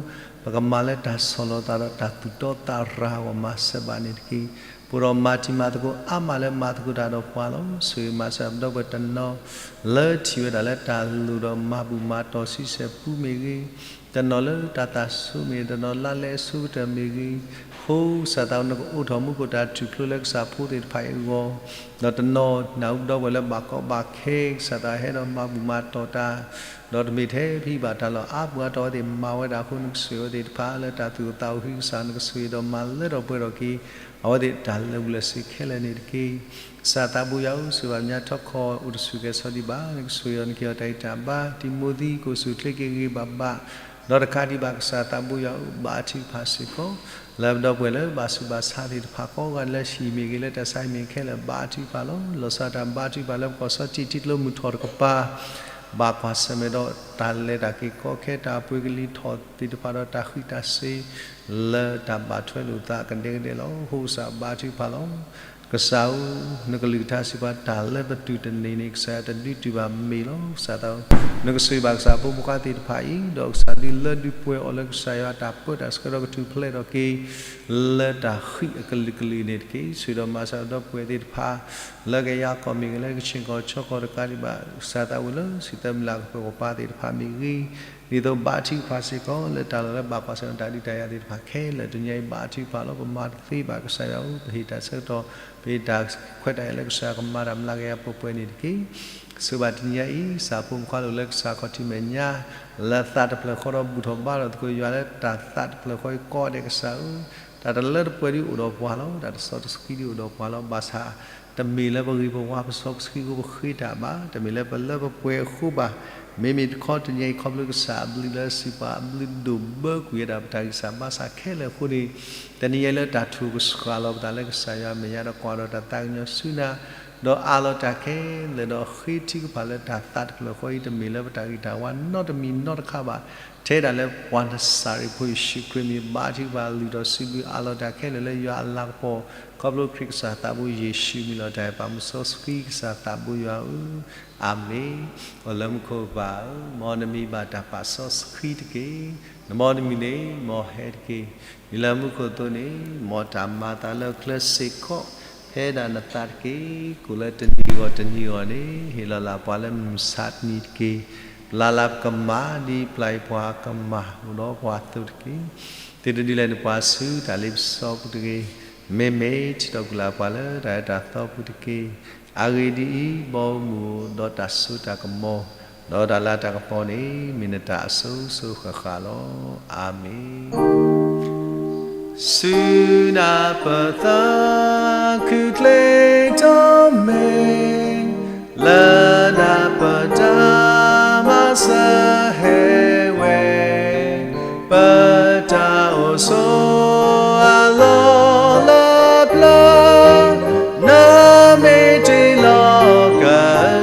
ပကမၤလၢတၢ်ဆီၣ်လီၤသးဒီးတၢ်သူၣ်တီသးရၤအဂီၢ် မၤစၢၤဘၣ်န့ၣ်တက့ၢ်. ပအိၣ်ဒီးမၤတံၤမၤသကိးအါမးလၢမၤသကိးတၢ်ဒီးပှၤလီၤ. ဆိၣ်ဂ့ၤမၤစၢၤပဒီပုၢ်ဝဲၢ်တနီၤ လၢထံၣ်ဝဲဒၣ်လၢတၢ်လိၣ်ဒီးမၤဘူၣ်မၤတီၢ်ဆံဆဲၣ်ပူမ့ၢ်ဂ့ၤ, တနီၤလၢတၢ်သးဆူၣ်မ့ၢ်ဂ့ၤ, တနီၤလၢလဲၤအဆိကတၢၢ်မ့ၢ်ဂ့ၤ, ဃိကစၢ်သး နကအိးထီၣ်မူခိၣ်တၢ်ထူၣ်ဖျိလၢကစၢ်ဖိသ့ၣ်တဖၣ်အံၤအဂီၢ်, ဒီးတနီၤနၢ်ဟူပဒီပုၢ်ဝဲၢ်လၢဘၣ်ကီဘၣ်ခဲ ကစၢ်သးဟဲဒီးမၤဘူၣ်မၤတီၢ်တၢ်, ဒီးတမ့ၢ်ထဲဖဲဘၣ်တၢ်လီၢ်အါပူၤအါတီၢ်ဝဲသ့ၣ်မၤဝဲဒၣ်အဃိ နကဆိၣ်ဂ့ၤဝဲသ့ၣ်တဖၣ်လၢတၢ်သူၣ်အိၣ်သးအိၣ်ဃံကစၢ် နကဆိၣ်ဂ့ၤဒီးမၤလၢထီၣ်ပှဲၤထီၣ်က့ၤ အဝဲသ့ၣ်တၢ်လၢာ်ဘူၣ်လၢာ်စ့ၤခဲလၢာ်န့ၣ်တက့ၢ်. ကစၢ်သးဘိယွၤဧၢ, စံးဘၣ်ညါထီၣ်ခီၣ်အိၣ်တဆူၣ်ကဲၤဆီဒံးဘၣ်, နကဆိၣ်ဂ့ၤအီၤ နကဟ့ၣ်အီၤတၢ်ဂံၢ်တၢ်ဘါ, တံၤမသံး ကအိၣ်ဆူၣ်အိၣ်ချ့က့ၤဂ့ၤဂ့ၤဘၣ်ဘၣ်, ဒီးတကးဒံးဘၣ်ကစၢ်သးဘိယွၤဧၢ, ဘါထုကဖၣ်စ့ၢ်ကီး လၢပဒီပုၢ်ဝဲၢ်လၢဘၣ်ဆူးဘၣ်ဆါသ့ၣ်တဖၣ်ကိးဂၤဒဲး လၢဟံၣ်မ့ၢ်ဂ့ၤ လၢတၢ်ဆါဟံၣ်မ့ၢ်ခဲလၢာ် ဘါထုကဖၣ်လီၤ. လီၤဆီဒၣ်တၢ်ဘါထုကဖၣ်လၢပကီၢ်စီထံး ထံကျိမုၢ်ထီၣ်တကပၤ ဘၣ်ကွၢ်ဆၢၣ်မဲာ်ဒီးတၢ်လဲၤတၢ်က့ၤကီခဲ တၢ်ပှ့ၤကလံၤထီၣ်သ့ၣ်တဖၣ်ဒီးတၢ်ဃံးတၢ်စ့ၤ လၢတၢ်ဘၣ်ထွဲလိာ်သးကဒဲကဒဲလီၤ. အဃိကစၢ်ဘါထုကဖၣ်လီၤ. ကစၢ်ဧၢ, နကလုၢ်ကထါစံးပှၤ တၢ်လၢပတုၤတန့ၢ်န့ၣ် ကစၢ်ယွၤတဒုးတုၤဘၣ်မ့ၢ်လီၤ. ကစၢ်သးဧၢ, နကဆိၣ်ဂ့ၤဘၣ်ကစၢ်ဖိမုၣ်ဖိခွါသ့ၣ်တဖၣ်အံၤ, ဒီးကစၢ်ဒုးလၢဒုးပှဲၤအီၤလၢကစၢ်ယွၤအတၢ်ပၢတၢ်ဆှၢဒီးကထူၣ်ဖျဲးထီၣ်က့ၤ လၢတၢ်ဃံးအကလုာ်ကလုာ်န့ၣ်တက့ၢ်. ဆိၣ်ဂ့ၤဒီးမၤစၢၤပဒီပုၢ်ဝဲၢ်သ့ၣ်တဖၣ် လၢကယၤကီၢ်မ့ၢ်ဂ့ၤ လၢကဆ့ၣ်ကီၢ်ဆၢကီၢ်တကးဒံးဘၣ် ကစၢ်သးဝံၤလၢ စံၣ်သၢမုၢ်လၢ်ကပၢၤကပၤသ့ၣ်တဖၣ်မ့ၢ်ဂ့ၤ, ဒ်သိးဘါထုကဖၣ်စ့ၢ်ကီး လၢတၢ်လီၢ်လၢဘၣ်ကွၢ်ဆၢၣ်မဲာ်တၢ်ဒုးတၢ်ယၤသ့ၣ်တဖၣ်ခဲလၢာ် တနံၤအံၤဘါထုကဖၣ်လီၤ. ပမၤတသ့ဘၣ်ကစၢ်ယွၤဧၢ, ပဟ့ၣ်တၢ်ဆၢကတီၢ် ပဟ့ၣ်တၢ်ခွဲးတၢ်ယာ်လၢကစၢ်ယွၤကမၤတၢ်မျးကယၤပှဲၤပှဲၤန့ၣ်တက့ၢ်. ဆိၣ်ဂ့ၤဘၣ်တနံၤအံၤ ကစၢ်ဖိမုၣ်ဖိခွါလိၤလၢကစၢ်ခီၣ်ထံးမဲာ်ညါ လၢသးတဖျၢၣ်ဃီဒီးဘူၣ်ထီၣ်ဘါထီၣ်သကိးယွၤလၢတၢ်သးတဖျၢၣ်ဃီအံၤကိးဂၤဒဲးကစၢ်ဧၢ, တၢ်တလၢတပှဲၤဒုးအိၣ်ဒီးပှၤလီၤ. တၢ်တစီတဆှံဒုးအိၣ်ဒီးပှၤလီၤ. ဘၣ်ဆၣ် တမ့ၢ်လၢပဂ့ၤပဝါပစီပဆှံအဃိ ပဃ့တၢ်ဘၣ်, တမ့ၢ်လၢပလၢပပှဲၤအဃိဘၣ်. မ့မ့ၢ်တခီတနံၤအံၤ ခီဖျိကစၢ်အဘျုးလၢစံးပှၤအဘျုးဒိၣ်ဘၢကွံာ်ဝဲဒၣ်ပတၢ်ဂံၢ်စၢ်ဘါစၢ်ခဲလၢာ်အဃိန့ၣ်, တနံၤအံၤလၢတၢ်ထူၣ်ကဆှၣ်လီၤပသးလၢကစၢ်ယွၤမဲာ်ညါဒီးကွၢ်ဒီးတၢ်သးကညီၤဆူနၤ, ဒီးအးလီၤတၢ်ခဲလၢာ်ဒီးဃ့ထုကဖၣ်လၢတၢ်သးတဖျၢၣ်ဃီအံၤ တမ့ၢ်လၢပတၢ်ဂ့ၤတၢ်ဝါနီတမံၤနီတခါဘၣ် ထဲဒၣ်လၢပှၤနစၤရ့းဖိယ့ၣ်ၡူးခရံာ်မံၤ ဘါထုကဖၣ်လုၢ်ထီၣ်စံးဘျုးအးလီၤတၢ်ခဲလၢာ်လၢယွၤအလၤကပီၤ ခီဖျိခရံာ်ကစၢ်သးဘိယ့ၣ်ၡူးမံၤလီၤတၢ်အဲၣ်ပာ်မူစီဆှံကစၢ်သးဘိယွၤဧၢ, အၤမ့ၣ်. အိၣ်လၢမူခိၣ်ပၢ်ဧၢ, မ်နမံၤဘၣ်တၢ်ပာ်စီဆှံတက့ၢ်. နမ်နမံၤန့ၣ် မ်ဟဲတက့ၢ်. မ့ၢ်လၢမူခိၣ်အသိးန့ၣ် မ်တၢ်မၤအသးလၢကျဲစ့ၢ်ကီး ဖဲဒၣ်နသးတက့ၢ်. ကိၣ်လၢတနံၤဂီၢ်တနံၤဂီၢ်န့ၣ် ဟ့ၣ်လီၤလၢပှၤလၢမုၢ်မဆါတနံၤတက့ၢ်. ပျၢ်လၢပကမၤဒ်ပျၢ်ပှၤကမၤအိၣ်ဒီးပှၤအသိးတက့ၢ်. သုတဒုးလဲၤနုာ်ပှၤဆူတၢ်လ့ပစီပူၤတဂ့ၤ. မ့မ့ၢ်ထုးထီၣ်ကွံာ်လၢပှၤလၢတၢ်အၢတၢ်သီပူၤတက့ၢ်. အဂ့ၢ်ဒ်အံၤ, ဘီမုၢ်ဒီးတၢ်စိတၢ်ကမီၤ, ဒီးတၢ်လၤတၢ်ကပီၤန့ၣ် မ့ၢ်နတၢ်အစိၤစိၤဃၣ်ဃၣ်လီၤ. အၤမ့ၣ်. ဆူနၢ်ပသးခုၣ်ချ့ထီၣ်မဲာ်, လၢနၢ်ပတၢ်မၤစၢၤဟဲဝဲ, ပတၢ်အိၣ်ဆိးအလီၢ်လၢပျၢၤ, နမ့ၢ်တ့ၢ်လီၤက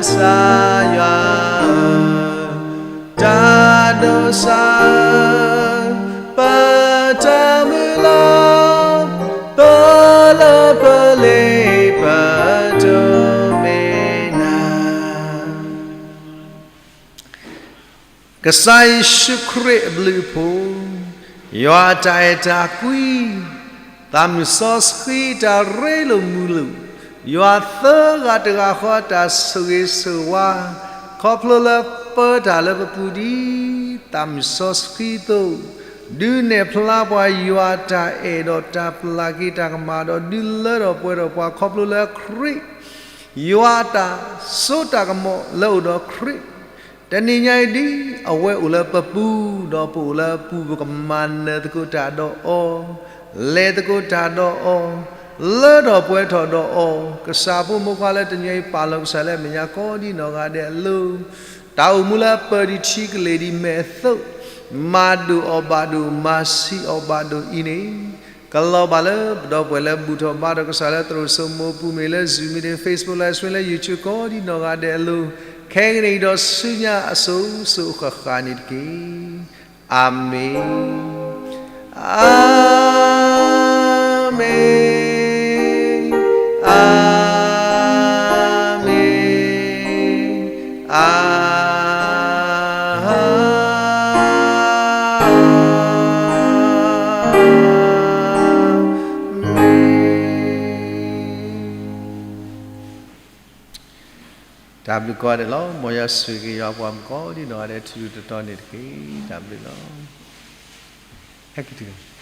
စၢ်ယွၤဧၢ, တၢ်ဒိးစၢ် ပတၢ်မုၢ်လၢ်, ပလၢပလ့ပဒိးမ့ၢ်နၤ. ကစၢ်ယ့ၣ်ၡူးခရံာ်အဘျုးအဖှိၣ်, ယွၤအတၢ်အဲၣ်တၢ်ကွံ, သးမုၢ်စီဆှံတၢ်ရ့လိာ်မုာ်လိာ်, ယွၤသၢဂၤတဂၤဃီအတၢ်ဆိၣ်ဂ့ၤဆိၣ်ဝါ, ခီဖျိလၢပၢတၢ်လၢပပူၤဒ်သးမုၢ်စီဆှံအသိး, ဒုးနဲၣ်ဖျါပှၤယွၤအတၢ်အဲၣ်ဒီးတၢ်ပျၢ်က့ၤတၢ်ကမၣ်ဒီး ဒုးလၢထီၣ်ပှဲၤထီၣ်ပှၤခီဖျိလၢခရံာ်, ယွၤအတၢ်စိတၢ်ကမီၤလၢအိၣ်ဒီးခရံာ်, တနံၤညါအံၤဒ်အဝဲအိၣ်လၢပပူၤ, ဒီးပအိၣ်လၢအပူၤ ပကမၤနၢၤသကိးတၢ်ဒီးအီၤ, လဲၤသကိးတၢ်ဒီးအီၤ, လၢထီၣ်ပှဲၤထီၣ်ဒီးအီၤ, ကစၢ်ဖိမိၢ်ပှၢ်လၢတနံၤအံၤပာ်လီၤကစၢ်လၢအမဲာ်ညါကိးဒ်နီၢ်ဂၤဒဲးအလိၤ, တၢ်အိၣ်မူလၢပၢၢ်ဒံးထံကလ့ၢ်ဒံးမဲာ်အသိး, မၤဒိၣ်အီၤဘၣ်ဒိၣ် မၤဆံးအီၤဘၣ်ဒိၣ်အံၤန့ၣ်, ကလီၤဘၣ်လၢပဒီပုၢ်ဝဲၢ်လၢဘူၣ်ထီၣ်ဘါထီၣ်ကစၢ်လၢသရိာ်စိမိၤပူၤမ့ၢ်လၢ Zoom meeting, Facebook Live Stream လၢ YouTube ကိးဒ်နီၢ်ဂၤဒဲးအလိၤ, ခဲကနံၣ်အံၤဒီးဆူညါအစိၤစိၤအဃၣ်ဃၣ်န့ၣ်တက့ၢ်. အၤမ့ၣ်, အၤမ့ၣ်, အၤမ့ၣ်, အၤမ့ၣ်. တၢ်ဘျုးကိးဂၤဒဲးလီၤ. မ်ယွၤဆိၣ်ဂ့ၤက့ၤယွၤပှၤမုၣ်ကိးဒ်နီၢ်ဂၤဒဲး ထူထူတီတီန့ၣ်တက့ၢ်. တၢ်ဘျုးလီၤ. ဟဲက့ၤတုၤ